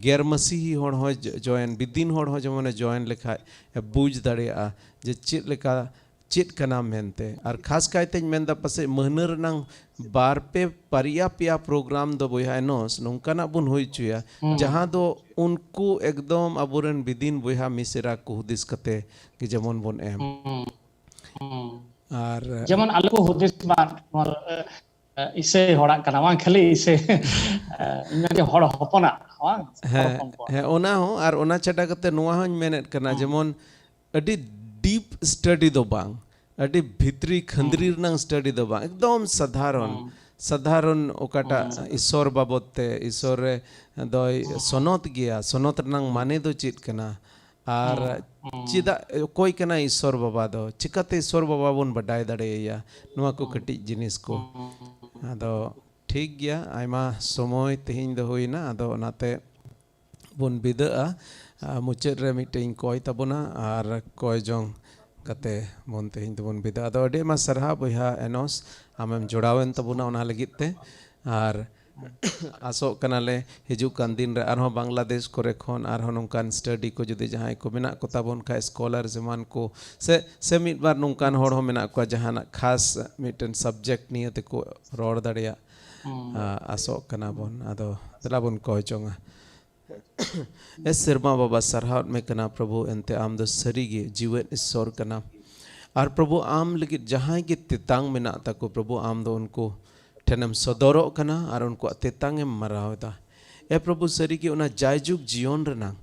ᱜᱮᱨ ᱢᱟᱹᱥᱤᱦᱤ ᱦᱚᱲ ᱦᱚᱸ ᱡᱚᱭᱮᱱ, ᱵᱤᱫᱤᱱ ᱦᱚᱲ ᱦᱚᱸ ᱡᱮᱢᱚᱱᱮ ᱡᱚᱭᱮᱱ ᱞᱮᱠᱷᱟᱡ ᱮ ᱵᱩᱡᱽ ᱫᱟᱲᱮᱭᱟᱜᱼᱟ ᱡᱮ ᱪᱮᱫ ᱞᱮᱠᱟ, ᱪᱮᱫ ᱠᱟᱱᱟ ᱢᱮᱱᱛᱮ᱾ ᱟᱨ ᱠᱷᱟᱥ ᱠᱟᱭᱛᱮᱧ ᱢᱮᱱᱫᱟ ᱯᱟᱥᱮᱡ ᱢᱟᱹᱦᱱᱟᱹ ᱨᱮᱱᱟᱝ ᱵᱟᱨ ᱯᱮ ᱯᱟᱨᱭᱟ ᱯᱮᱭᱟ ᱯᱨᱳᱜᱨᱟᱢ ᱫᱚ ᱵᱚᱭᱦᱟ ᱮᱱᱚᱥ ᱱᱚᱝᱠᱟᱱᱟᱜ ᱵᱚᱱ ᱦᱩᱭ ᱦᱚᱪᱚᱭᱟ, ᱦᱩᱸ᱾ ᱡᱟᱦᱟᱸ ᱫᱚ ᱩᱱᱠᱩ ᱮᱠᱫᱚᱢ ᱟᱵᱚᱨᱮᱱ ᱵᱤᱫᱤᱱ ᱵᱚᱭᱦᱟ ᱢᱤᱥᱮᱨᱟ ᱠᱚ ᱦᱩᱫᱤᱥ ᱠᱟᱛᱮ ᱜᱮ ᱡᱮᱢᱚᱱ ᱵᱚᱱ ᱮᱢ᱾ ᱦᱩᱸ᱾ ᱦᱩᱸ᱾ ᱟᱨ ᱡᱮᱢᱚᱱ ᱟᱞᱚ ᱠᱚ ᱦᱩᱫᱤᱥ ᱢᱟ ᱱᱚᱣᱟ, ᱮ, ᱮ, ᱤᱥᱟᱹᱭ ᱦᱚᱲᱟᱜ ᱠᱟᱱᱟ, ᱵᱟᱝ ᱠᱷᱟᱹᱞᱤ ᱤᱥᱟᱹᱭ, ᱮ, ᱤᱧ ᱢᱮᱱ ᱡᱮ ᱦᱚᱲ ᱦᱚᱯᱚᱱᱟᱜ, ᱵᱟᱝ? ᱦᱚᱲ ᱦᱮᱸ, ᱦᱚᱯᱚᱱ ᱠᱚᱣᱟᱜ᱾ ᱦᱮᱸ, ᱚᱱᱟ ᱦᱚᱸ᱾ ᱟᱨ ᱚᱱᱟ ᱪᱷᱟᱰᱟ ᱠᱟᱛᱮ ᱱᱚᱣᱟ ᱦᱚᱸᱧ ᱢᱮᱱᱮᱫ ᱠᱟᱱᱟ, ᱦᱩᱸ᱾ ᱡᱮᱢᱚᱱ ᱟᱹᱰᱤ ᱰᱤᱯ ᱥᱴᱟᱰᱤ ᱫᱚ ᱵᱟᱝ, ᱟᱹᱰᱤ ᱵᱷᱤᱛᱨᱤ ᱠᱷᱟᱹᱱᱫᱽᱨᱤ ᱦᱩᱸ᱾ ᱨᱮᱱᱟᱝ ᱥᱴᱟᱰᱤ ᱫᱚ ᱵᱟᱝ, ᱮᱠᱫᱚᱢ ᱥᱟᱫᱷᱟᱨᱚᱱ, ᱦᱩᱸ᱾ ᱥᱟᱫᱷᱟᱨᱚᱱ ᱚᱠᱟᱴᱟᱜ ᱦᱩᱸ᱾ ᱤᱥᱚᱨ ᱵᱟᱵᱚᱛ ᱛᱮ, ᱤᱥᱚᱨ ᱨᱮ ᱫᱚᱭ ᱦᱩᱸ᱾ ᱥᱚᱱᱚᱛ ᱜᱮᱭᱟ, ᱥᱚᱱᱚᱛ ᱨᱮᱱᱟᱝ ᱢᱟᱱᱮ ᱫᱚ ᱪᱮᱫ ᱠᱟᱱᱟ, ᱟᱨ ᱦᱩᱸ᱾ ᱦᱩᱸ᱾ ᱪᱮᱫᱟᱜ, ᱚᱠᱚᱭ ᱠᱟᱱᱟᱭ ᱤᱥᱚᱨ ᱵᱟᱵᱟ ᱫᱚ, ᱪᱤᱠᱟᱛᱮ ᱤᱥᱚᱨ ᱵᱟᱵᱟ ᱵᱚᱱ ᱵᱟᱰᱟᱭ ᱫᱟᱲᱮᱭᱟᱭᱟ, ᱱᱚᱣᱟ ᱠᱚ ᱦᱩᱸ᱾ ᱠᱟᱹᱴᱤᱡ ᱡᱤᱱᱤᱥ ᱠᱚ᱾ ᱦᱩᱸ᱾ ᱟᱫᱚ ᱴᱷᱤᱠ ᱜᱮᱭᱟ, ᱟᱭᱢᱟ ᱥᱚᱢᱚᱭ ᱛᱮᱦᱮᱧ ᱫᱚ ᱦᱩᱭᱱᱟ, ᱟᱫᱚ ᱚᱱᱟᱛᱮ ᱵᱚᱱ ᱵᱤᱫᱟᱹᱜᱼᱟ᱾ ᱟᱨ ᱢᱩᱪᱟᱹᱫ ᱨᱮ ᱢᱤᱫᱴᱮᱱ ᱤᱧ ᱠᱚᱭ ᱛᱟᱵᱚᱱᱟ, ᱟᱨ ᱠᱚᱭ ᱡᱚᱝ ᱠᱟᱛᱮ ᱵᱚᱱ ᱛᱮᱦᱮᱧ ᱫᱚᱵᱚᱱ ᱵᱤᱫᱟᱹᱜᱼᱟ᱾ ᱟᱫᱚ ᱟᱹᱰᱤ ᱟᱭᱢᱟ ᱥᱟᱨᱦᱟᱣ ᱵᱚᱭᱦᱟ ᱮᱱᱚᱥ, ᱟᱢᱮᱢ ᱡᱚᱲᱟᱣᱮᱱ ᱛᱟᱵᱚᱱᱟ ᱚᱱᱟ ᱞᱟᱹᱜᱤᱫ ᱛᱮ, ᱟᱨ ᱟᱥᱚᱜ ᱠᱟᱱᱟᱞᱮ ᱦᱤᱡᱩᱜ ᱠᱟᱱ ᱫᱤᱱ ᱨᱮ ᱟᱨᱦᱚᱸ ᱵᱟᱝᱞᱟᱫᱮᱥ ᱠᱚᱨᱮ ᱠᱷᱚᱱ ᱟᱨᱦᱚᱸ ᱱᱚᱝᱠᱟᱱ ᱥᱴᱟᱰᱤ ᱠᱚ ᱡᱩᱫᱤ ᱡᱟᱦᱟᱸᱭ ᱠᱚ ᱢᱮᱱᱟᱜ ᱠᱚ ᱛᱟᱵᱚᱱ ᱠᱷᱟᱡ, ᱥᱠᱚᱞᱟᱨᱥ ᱮᱢᱟᱱ ᱠᱚ, ᱥᱮ, ᱥᱮ ᱢᱤᱫ ᱵᱟᱨ ᱱᱚᱝᱠᱟᱱ ᱦᱚᱲ ᱦᱚᱸ ᱢᱮᱱᱟᱜ ᱠᱚᱣᱟ ᱡᱟᱦᱟᱱᱟᱜ ᱠᱷᱟᱥ ᱢᱤᱫᱴᱮᱱ ᱥᱟᱵᱡᱮᱠᱴ ᱱᱤᱭᱮ ᱛᱮᱠᱚ ᱨᱚᱲ ᱫᱟᱲᱮᱭᱟᱜ, ᱦᱩᱸ᱾ ᱟ, ᱟᱥᱚᱜ ᱠᱟᱱᱟ ᱵᱚᱱ᱾ ᱟᱫᱚ ᱫᱮᱞᱟ ᱵᱚᱱ ᱠᱚᱭ ᱡᱚᱝᱟ᱾ ᱮ ᱥᱮᱨᱢᱟ ᱵᱟᱵᱟ, ᱥᱟᱨᱦᱟᱣᱮᱫ ᱢᱮ ᱠᱟᱱᱟ ᱯᱨᱚᱵᱷᱩ, ᱮᱱᱛᱮ ᱟᱢ ᱫᱚ ᱥᱟᱹᱨᱤᱜᱮ ᱡᱤᱣᱮᱫ ᱤᱥᱚᱨ ᱠᱟᱱᱟᱢ᱾ ᱟᱨ ᱯᱨᱚᱵᱷᱩ, ᱟᱢ ᱞᱟᱹᱜᱤᱫ ᱡᱟᱦᱟᱸᱭ ᱜᱮ ᱛᱮᱛᱟᱝ ᱢᱮᱱᱟᱜ ᱛᱟᱠᱚ, ᱯᱨᱚᱵᱷᱩ, ᱟᱢ ᱫᱚ ᱩᱱᱠᱩ ᱴᱷᱮᱱᱮᱢ ᱥᱚᱫᱚᱨᱚᱜ ᱠᱟᱱᱟ ᱟᱨ ᱩᱱᱠᱩᱣᱟᱜ ᱛᱮᱛᱟᱝ ᱮᱢ ᱢᱟᱨᱟᱣ ᱮᱫᱟ᱾ ᱮ ᱯᱨᱚᱵᱷᱩ, ᱥᱟᱹᱨᱤᱜᱮ ᱚᱱᱟ ᱡᱟᱭᱡᱩᱜᱽ ᱡᱤᱭᱚᱱ ᱨᱮᱱᱟᱝ,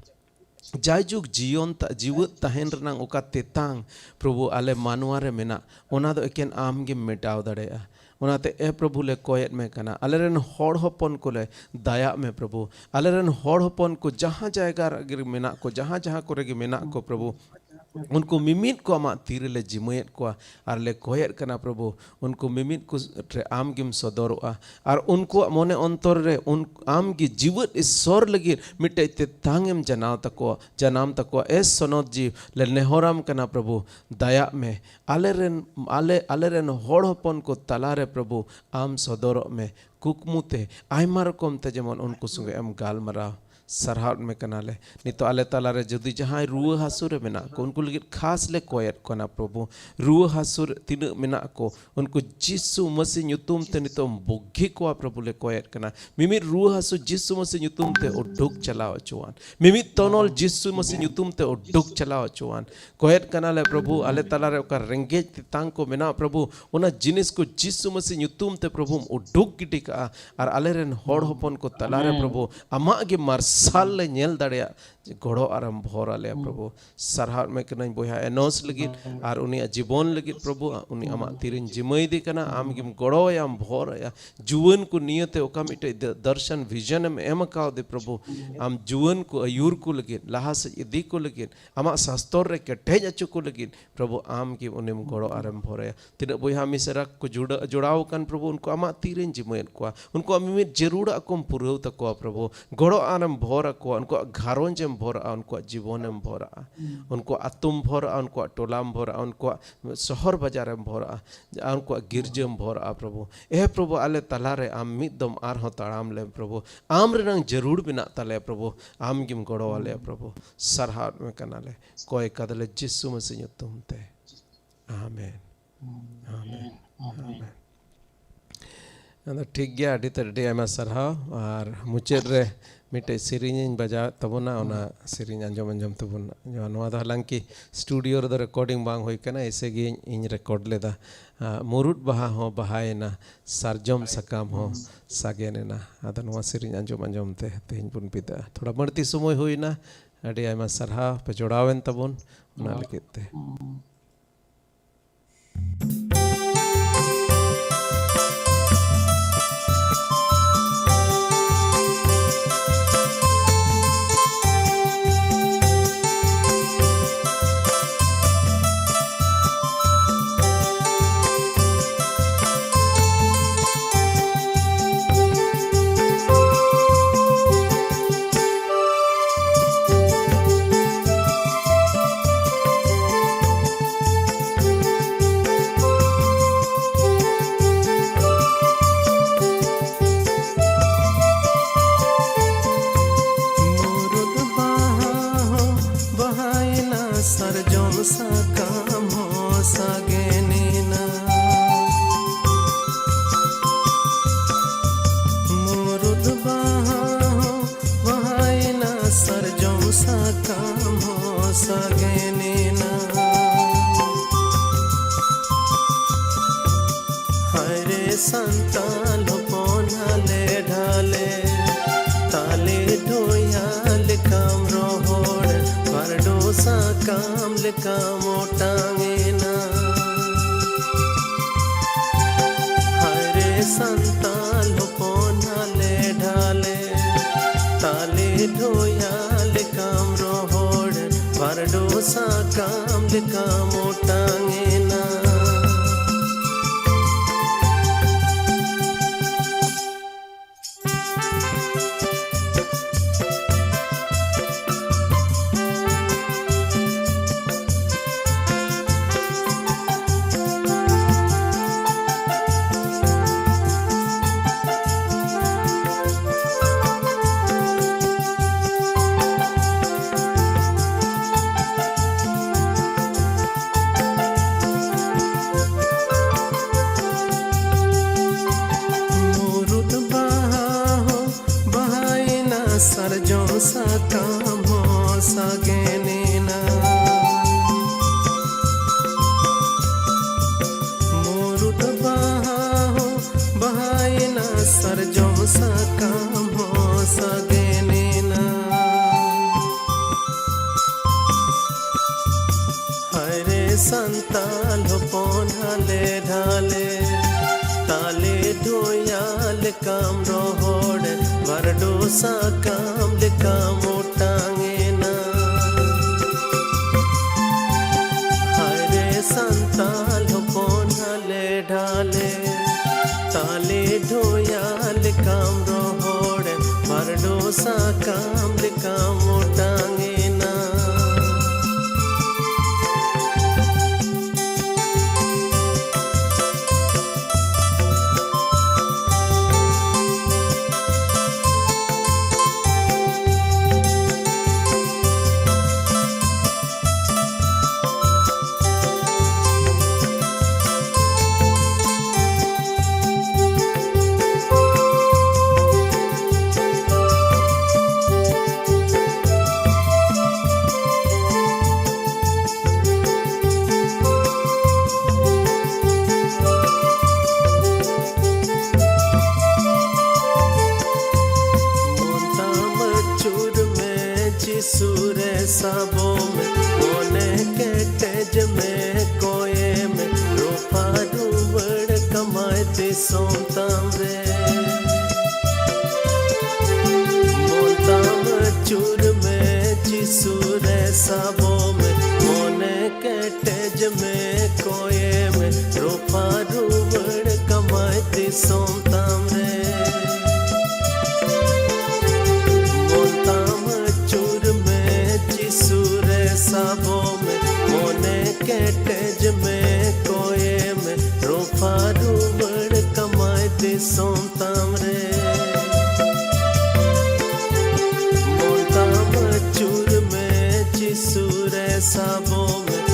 ᱡᱟᱭᱡᱩᱜᱽ ᱡᱤᱭᱚᱱ ᱛᱟ-, ᱡᱤᱣᱮᱫ ᱛᱟᱦᱮᱱ ᱨᱮᱱᱟᱝ ᱚᱠᱟ ᱛᱮᱛᱟᱝ, ᱯᱨᱚᱵᱷᱩ, ᱟᱞᱮ ᱢᱟᱱᱣᱟ ᱨᱮ ᱢᱮᱱᱟᱜ, ᱚᱱᱟ ᱫᱚ ᱮᱠᱮᱱ ᱟᱢ ᱜᱮᱢ ᱢᱮᱴᱟᱣ ᱫᱟᱲᱮᱭᱟᱜᱼᱟ᱾ ᱚᱱᱟᱛᱮ, ᱮ ᱯᱨᱚᱵᱷᱩ, ᱞᱮ ᱠᱚᱭᱮᱫ ᱢᱮ ᱠᱟᱱᱟ, ᱟᱞᱮᱨᱮᱱ ᱦᱚᱲ ᱦᱚᱯᱚᱱ ᱠᱚᱞᱮ ᱫᱟᱭᱟᱜ ᱢᱮ ᱯᱨᱚᱵᱷᱩ᱾ ᱟᱞᱮᱨᱮᱱ ᱦᱚᱲ ᱦᱚᱯᱚᱱ ᱠᱚ ᱡᱟᱦᱟᱸ ᱡᱟᱭᱜᱟ ᱨᱮᱜᱮ ᱢᱮᱱᱟᱜ ᱠᱚ, ᱡᱟᱦᱟᱸ ᱡᱟᱦᱟᱸ ᱠᱚᱨᱮ ᱜᱮ ᱢᱮᱱᱟᱜ ᱠᱚ ᱯᱨᱚᱵᱷᱩ, ᱩᱱᱠᱩ ᱢᱤᱢᱤᱫ ᱠᱚ ᱟᱢᱟᱜ ᱛᱤ ᱨᱮᱞᱮ ᱡᱤᱢᱟᱹᱭᱮᱫ ᱠᱚᱣᱟ ᱟᱨ ᱞᱮ ᱠᱚᱭᱮᱫ ᱠᱟᱱᱟ ᱯᱨᱚᱵᱷᱩ, ᱩᱱᱠᱩ ᱢᱤᱢᱤᱫ ᱠᱚ ᱨᱮ ᱟᱢ ᱜᱮᱢ ᱥᱚᱫᱚᱨᱚᱜᱼᱟ ᱟᱨ ᱩᱱᱠᱩᱣᱟᱜ ᱢᱚᱱᱮ ᱚᱱᱛᱚᱨ ᱨᱮ ᱩᱱ ᱟᱢ ᱜᱮ ᱡᱤᱣᱮᱫ ᱤᱥᱥᱚᱨ ᱞᱟᱹᱜᱤᱫ ᱢᱤᱫᱴᱮᱡ ᱛᱮᱛᱟᱝ ᱮᱢ ᱡᱟᱱᱟᱣ ᱛᱟᱠᱚᱣᱟ, ᱡᱟᱱᱟᱢ ᱛᱟᱠᱚᱣᱟ᱾ ᱮ ᱥᱚᱱᱚᱛ ᱡᱤᱣᱤ ᱞᱮ ᱱᱮᱦᱚᱨᱟᱢ ᱠᱟᱱᱟ ᱯᱨᱚᱵᱷᱩ, ᱫᱟᱭᱟᱜ ᱢᱮ᱾ ᱟᱞᱮ ᱨᱮᱱ ᱟᱞᱮ ᱟᱞᱮ ᱨᱮᱱ ᱦᱚᱲ ᱦᱚᱯᱚᱱ ᱠᱚ ᱛᱟᱞᱟᱨᱮ ᱯᱨᱚᱵᱷᱩ ᱟᱢ ᱥᱚᱫᱚᱨᱚᱜ ᱢᱮ, ᱠᱩᱠᱢᱩ ᱛᱮ ᱟᱭᱢᱟ ᱨᱚᱠᱚᱢ ᱛᱮ ᱡᱮᱢᱚᱱ ᱩᱱᱠᱩ ᱥᱚᱸᱜᱮ ᱮᱢ ᱜᱟᱞᱢᱟᱨᱟᱣ᱾ ᱥᱟᱨᱦᱟᱣ ᱢᱮ ᱠᱟᱱᱟᱞᱮ᱾ ᱱᱤᱛᱚᱜ ᱟᱞᱮ ᱛᱟᱞᱟᱨᱮ ᱡᱩᱫᱤ ᱡᱟᱦᱟᱸᱭ ᱨᱩᱣᱟᱹ ᱦᱟᱹᱥᱩ ᱨᱮ ᱢᱮᱱᱟᱜ ᱠᱚ, ᱩᱱᱠᱩ ᱞᱟᱹᱜᱤᱫ ᱠᱷᱟᱥ ᱞᱮ ᱠᱚᱭᱮᱫ ᱠᱟᱱᱟ ᱯᱨᱚᱵᱷᱩ᱾ ᱨᱩᱣᱟᱹ ᱦᱟᱹᱥᱩ ᱨᱮ ᱛᱤᱱᱟᱹᱜ ᱢᱮᱱᱟᱜ ᱠᱚ, ᱩᱱᱠᱩ ᱡᱤᱥᱩ ᱢᱟᱹᱥᱤ ᱧᱩᱛᱩᱢ ᱛᱮ ᱱᱤᱛᱚᱜ ᱮᱢ ᱵᱩᱜᱷᱤ ᱠᱚᱣᱟ ᱯᱨᱚᱵᱷᱩ, ᱞᱮ ᱠᱚᱭᱮᱫ ᱠᱟᱱᱟ᱾ ᱢᱤᱢᱤᱫ ᱨᱩᱣᱟᱹ ᱦᱟᱹᱥᱩ ᱡᱤᱥᱩ ᱢᱟᱹᱥᱤ ᱧᱩᱛᱩᱢ ᱛᱮ ᱩᱰᱩᱠ ᱪᱟᱞᱟᱣ ᱦᱚᱪᱚᱣᱟᱱ᱾ ᱢᱤᱢᱤᱫ ᱛᱚᱱᱚᱞ ᱡᱤᱥᱩ ᱢᱟᱹᱥᱤ ᱧᱩᱛᱩᱢ ᱛᱮ ᱩᱰᱩᱠ ᱪᱟᱞᱟᱣ ᱦᱚᱪᱚᱣᱟᱱ᱾ ᱠᱚᱭᱮᱫ ᱠᱟᱱᱟᱞᱮ ᱯᱨᱚᱵᱷᱩ, ᱟᱞᱮ ᱛᱟᱞᱟᱨᱮ ᱚᱠᱟ ᱨᱮᱸᱜᱮᱡ ᱛᱮᱛᱟᱝ ᱠᱚ ᱢᱮᱱᱟᱜ ᱯᱨᱚᱵᱷᱩ, ᱚᱱᱟ ᱡᱤᱱᱤᱥ ᱠᱚ ᱡᱤᱥᱩ ᱢᱟᱹᱥᱤ ᱧᱩᱛᱩᱢ ᱛᱮ ᱯᱨᱚᱵᱷᱩᱢ ᱩᱰᱩᱠ ᱜᱤᱰᱤ ᱠᱟᱜᱼᱟ᱾ ᱟᱨ ᱟᱞᱮ ᱨᱮᱱ ᱦᱚᱲ ᱦᱚᱯᱚᱱ ᱠᱚ ᱛᱟᱞᱟᱨᱮ ᱯᱨᱚᱵᱷᱩ ᱟᱢᱟᱜ ᱜᱮ ᱢᱟᱨᱥᱟᱞ ᱞᱮ ᱧᱮᱞ ᱫᱟᱲᱮᱭᱟᱜ, ᱜᱚᱲᱚ ᱟᱨᱮᱢ ᱵᱷᱚᱨ ᱟᱞᱮᱭᱟ ᱯᱨᱚᱵᱷᱩ᱾ ᱥᱟᱨᱦᱟᱣ ᱢᱮ ᱠᱟᱹᱱᱟᱹᱧ ᱵᱚᱭᱦᱟ ᱮᱱᱚᱥ ᱞᱟᱹᱜᱤᱫ ᱟᱨ ᱩᱱᱤᱭᱟᱜ ᱡᱤᱵᱚᱱ ᱞᱟᱹᱜᱤᱫ ᱯᱨᱚᱵᱷᱩ, ᱩᱱᱤ ᱟᱢᱟᱜ ᱛᱤᱨᱤᱧ ᱡᱤᱢᱟᱹᱭᱫᱮ ᱠᱟᱱᱟ, ᱟᱢ ᱜᱮᱢ ᱜᱚᱲᱚ ᱟᱭᱟ, ᱟᱢ ᱵᱷᱚᱨ ᱟᱭᱟ᱾ ᱡᱩᱣᱟᱹᱱ ᱠᱚ ᱱᱤᱭᱟᱹᱛᱮ ᱚᱠᱟ ᱢᱤᱫᱴᱮᱡ ᱫᱚ-, ᱫᱚᱨᱥᱚᱱ ᱵᱷᱤᱡᱚᱱ ᱮᱢ ᱮᱢ ᱟᱠᱟᱣᱫᱮ ᱯᱨᱚᱵᱷᱩ, ᱟᱢ ᱡᱩᱣᱟᱹᱱ ᱠᱚ ᱟᱹᱭᱩᱨ ᱠᱚ ᱞᱟᱹᱜᱤᱫ, ᱞᱟᱦᱟ ᱥᱮᱫ ᱤᱫᱤ ᱠᱚ ᱞᱟᱹᱜᱤᱫ, ᱟᱢᱟᱜ ᱥᱟᱥᱛᱚᱨ ᱨᱮ ᱠᱮᱴᱮᱡ ᱦᱚᱪᱚ ᱠᱚ ᱞᱟᱹᱜᱤᱫ ᱯᱨᱚᱵᱷᱩ ᱟᱢ ᱜᱮ ᱩᱱᱤᱢ ᱜᱚᱲᱚ ᱟᱨᱮᱢ ᱵᱷᱚᱨᱟᱭᱟ᱾ ᱛᱤᱱᱟᱹᱜ ᱵᱚᱭᱦᱟ ᱢᱤᱥᱨᱟ ᱠᱚ ᱡᱩᱲᱟᱹ-, ᱡᱚᱲᱟᱣ ᱟᱠᱟᱱ ᱯᱨᱚᱵᱷᱩ, ᱩᱱᱠᱩ ᱟᱢᱟᱜ ᱛᱤᱨᱮᱧ ᱡᱤᱢᱟᱹᱭᱮᱫ ᱠᱚᱣᱟ᱾ ᱩᱱᱠᱩᱣᱟᱜ ᱢᱤᱢᱤᱫ ᱡᱟᱹᱨᱩᱲᱟᱜ ᱠᱚᱢ ᱯᱩᱨᱟᱹᱣ ᱛᱟᱠᱚᱣᱟ ᱯᱨᱚᱵᱷᱩ᱾ ᱜᱚᱲᱚ ᱟᱨᱮᱢ ᱵᱷᱚᱨ ᱟᱠᱚᱣᱟ, ᱩᱱᱠᱩᱣᱟᱜ ᱜᱷᱟᱨᱚᱸᱡᱽ ᱮᱢ ᱵᱷᱚᱨᱟᱜᱼᱟ, ᱩᱱᱠᱩᱣᱟᱜ ᱡᱤᱵᱚᱱ ᱮᱢ ᱵᱷᱚᱨᱟᱜᱼᱟ, ᱩᱱᱠᱩᱣᱟᱜ ᱟᱹᱛᱩᱢ ᱵᱷᱚᱨᱟᱜᱼᱟ, ᱩᱱᱠᱩᱣᱟᱜ ᱴᱚᱞᱟᱢ ᱵᱷᱚᱨᱟᱜᱼᱟ, ᱩᱱᱠᱩᱣᱟᱜ ᱥᱚᱦᱚᱨ ᱵᱟᱡᱟᱨᱮᱢ ᱵᱷᱚᱨᱟᱜᱼᱟ, ᱟᱨ ᱩᱱᱠᱩᱣᱟᱜ ᱜᱤᱨᱡᱟᱹᱢ ᱵᱷᱚᱨᱟᱜᱼᱟ ᱯᱨᱚᱵᱷᱩ᱾ ᱮ ᱯᱨᱚᱵᱷᱩ, ᱟᱞᱮ ᱛᱟᱞᱟᱨᱮ ᱟᱢ ᱢᱤᱫ ᱫᱚᱢ ᱟᱨᱦᱚᱸ ᱛᱟᱲᱟᱢ ᱞᱮᱢ ᱯᱨᱚᱵᱷᱩ᱾ ᱟᱢ ᱨᱮᱱᱟᱝ ᱡᱟᱹᱨᱩᱲ ᱢᱮᱱᱟᱜ ᱛᱟᱞᱮᱭᱟ ᱯᱨᱚᱵᱷᱩ, ᱟᱢ ᱜᱮᱢ ᱜᱚᱲᱚ ᱟᱞᱮᱭᱟ ᱯᱨᱚᱵᱷᱩ᱾ ᱥᱟᱨᱦᱟᱣ ᱢᱮ ᱠᱟᱱᱟᱞᱮ, ᱠᱚᱭ ᱠᱟᱫᱟᱞᱮ ᱡᱤᱥᱩ ᱢᱟᱹᱥᱤ ᱧᱩᱛᱩᱢ ᱛᱮ᱾ ᱟᱢᱮᱱ᱾ ᱟᱢᱮᱱ᱾ ᱟᱢᱮᱱ᱾ ᱟᱫᱚ ᱴᱷᱤᱠ ᱜᱮᱭᱟ, ᱟᱹᱰᱤ ᱛᱮᱫ ᱟᱹᱰᱤ ᱟᱭᱢᱟ ᱥᱟᱨᱦᱟᱣ᱾ ᱟᱨ ᱢᱩᱪᱟᱹᱫ ᱨᱮ ᱢᱤᱫᱴᱮᱡ ᱥᱮᱨᱮᱧ ᱤᱧ ᱵᱟᱡᱟᱣᱮᱫ ᱛᱟᱵᱚᱱᱟ, ᱚᱱᱟ ᱥᱮᱨᱮᱧ ᱟᱸᱡᱚᱢ ᱟᱸᱡᱚᱢ ᱛᱮᱵᱚᱱ ᱟᱸᱡᱚᱢᱟ᱾ ᱱᱚᱣᱟ ᱫᱚ ᱦᱟᱞᱟᱝᱠᱤ ᱥᱴᱩᱰᱤᱭᱳ ᱨᱮᱫᱚ ᱨᱮᱠᱚᱨᱰᱤᱝ ᱵᱟᱝ ᱦᱩᱭ ᱠᱟᱱᱟ, ᱮᱭᱥᱮ ᱜᱮ ᱤᱧ, ᱤᱧ ᱨᱮᱠᱚᱨᱰ ᱞᱮᱫᱟ᱾ ᱟᱸ, ᱢᱩᱨᱩᱫ ᱵᱟᱦᱟ ᱦᱚᱸ ᱵᱟᱦᱟᱭᱮᱱᱟ, ᱥᱟᱨᱡᱚᱢ ᱥᱟᱠᱟᱢ ᱦᱚᱸ ᱥᱟᱜᱮᱱ ᱮᱱᱟ᱾ ᱟᱫᱚ ᱱᱚᱣᱟ ᱥᱮᱨᱮᱧ ᱟᱸᱡᱚᱢ ᱟᱸᱡᱚᱢ ᱛᱮ ᱛᱮᱦᱮᱧ ᱵᱚᱱ ᱵᱤᱫᱟᱹᱜᱼᱟ᱾ ᱛᱷᱚᱲᱟ ᱵᱟᱹᱲᱛᱤ ᱥᱚᱢᱚᱭ ᱦᱩᱭᱱᱟ, ᱟᱹᱰᱤ ᱟᱭᱢᱟ ᱥᱟᱨᱦᱟᱣ ᱯᱮ ᱡᱚᱲᱟᱣᱮᱱ ᱛᱟᱵᱚᱱ ᱚᱱᱟ ᱞᱟᱹᱜᱤᱫ ᱛᱮ᱾ ᱮᱱᱟ ᱥᱟᱨᱡᱚᱢ ᱥᱟᱠᱟᱢ ᱦᱚᱸ ᱥᱟᱜᱮᱱᱮᱱᱟ᱾ ᱢᱩᱨᱩᱫ ᱵᱟᱦᱟ ᱦᱚᱸ ᱵᱟᱦᱟᱭᱮᱱᱟ, ᱥᱟᱨᱡᱚᱢ ᱥᱟᱠᱟᱢ ᱦᱚᱸ ᱥᱟᱜᱮᱱᱮᱱᱟ᱾ ᱦᱟᱭᱨᱮ ᱥᱟᱱᱛᱟᱞ ᱦᱚᱯᱚᱱ ᱦᱟᱞᱮ ᱰᱷᱟᱞᱮ, ᱛᱟᱞᱮ ᱰᱷᱚᱭᱟ ᱞᱮᱠᱟᱢ ᱨᱚᱦᱚᱲ, ᱵᱟᱨᱰᱩ ᱥᱟᱠᱟᱢ ᱞᱮᱠᱟᱢ ᱚᱴᱟᱝ ᱮᱱᱟ᱾ ᱦᱟᱭᱨᱮ ᱥᱟᱱᱛᱟᱞ ᱦᱚᱯᱚᱱ ᱦᱟᱞᱮ ᱰᱷᱟᱞᱮ, ᱛᱟᱞᱮ ᱰᱷᱚᱭᱟ ᱞᱮᱠᱟᱢ ᱨᱚᱦᱚᱲ, ᱵᱟᱨᱰᱩ ᱥᱟᱠᱟᱢ ᱞᱮᱠᱟᱢ ᱚᱴᱟᱝ ᱮᱱᱟ᱾ ᱢᱩᱨᱩᱫ ᱵᱟᱦᱟ ᱦᱚᱸ ᱵᱟᱦᱟᱭᱮᱱᱟ, ᱥᱟᱨᱡᱚᱢ ᱥᱟᱠᱟᱢ ᱦᱚᱸ ᱥᱟᱜᱮᱱᱮᱱᱟ᱾ ᱢᱩᱨᱩᱫ ᱵᱟᱦᱟ ᱦᱚᱸ ᱵᱟᱦᱟᱭᱮᱱᱟ, ᱥᱟᱨᱡᱚᱢ ᱥᱟᱠᱟᱢ ᱦᱚᱸ ᱥᱟᱜᱮᱱᱮᱱᱟ᱾ ᱦᱟᱭᱨᱮ ᱥᱟᱱᱛᱟᱞ ᱦᱚᱯᱚᱱ ᱦᱟᱞᱮ ᱰᱷᱟᱞᱮ, ᱛᱟᱞᱮ ᱰᱷᱚᱭᱟ ᱞᱮᱠᱟᱢ ᱨᱚᱦᱚᱲ, ᱵᱟᱨᱰᱩ ᱥᱟᱠᱟᱢ ᱞᱮᱠᱟᱢ ᱚᱴᱟᱝ ᱮᱱᱟ᱾ ᱦᱟᱭᱨᱮ ᱥᱟᱱᱛᱟᱞ ᱦᱚᱯᱚᱱ ᱦᱟᱞᱮ ᱰᱷᱟᱞᱮ, ᱛᱟᱞᱮ ᱰᱷᱚᱭᱟ ᱞᱮᱠᱟᱢ ᱨᱚᱦᱚᱲ, ᱵᱟᱨᱰᱩ ᱥᱟᱠᱟᱢ ᱞᱮᱠᱟᱢ ᱚᱴᱟᱝ ᱮᱱᱟ᱾ ᱠᱮᱴᱮᱡ ᱢᱮ, ᱠᱚᱭᱮ ᱢᱮ, ᱨᱚᱯᱷᱟ ᱨᱩᱣᱟᱹᱲ ᱠᱟᱢᱟᱭ ᱫᱤᱥᱚᱢ ᱛᱟᱢ ᱨᱮ᱾ ᱢᱚᱱ ᱛᱟᱢ ᱟᱹᱪᱩᱨ ᱢᱮ, ᱡᱤᱥᱩ ᱨᱮ ᱥᱟᱵᱚ ᱢᱮ,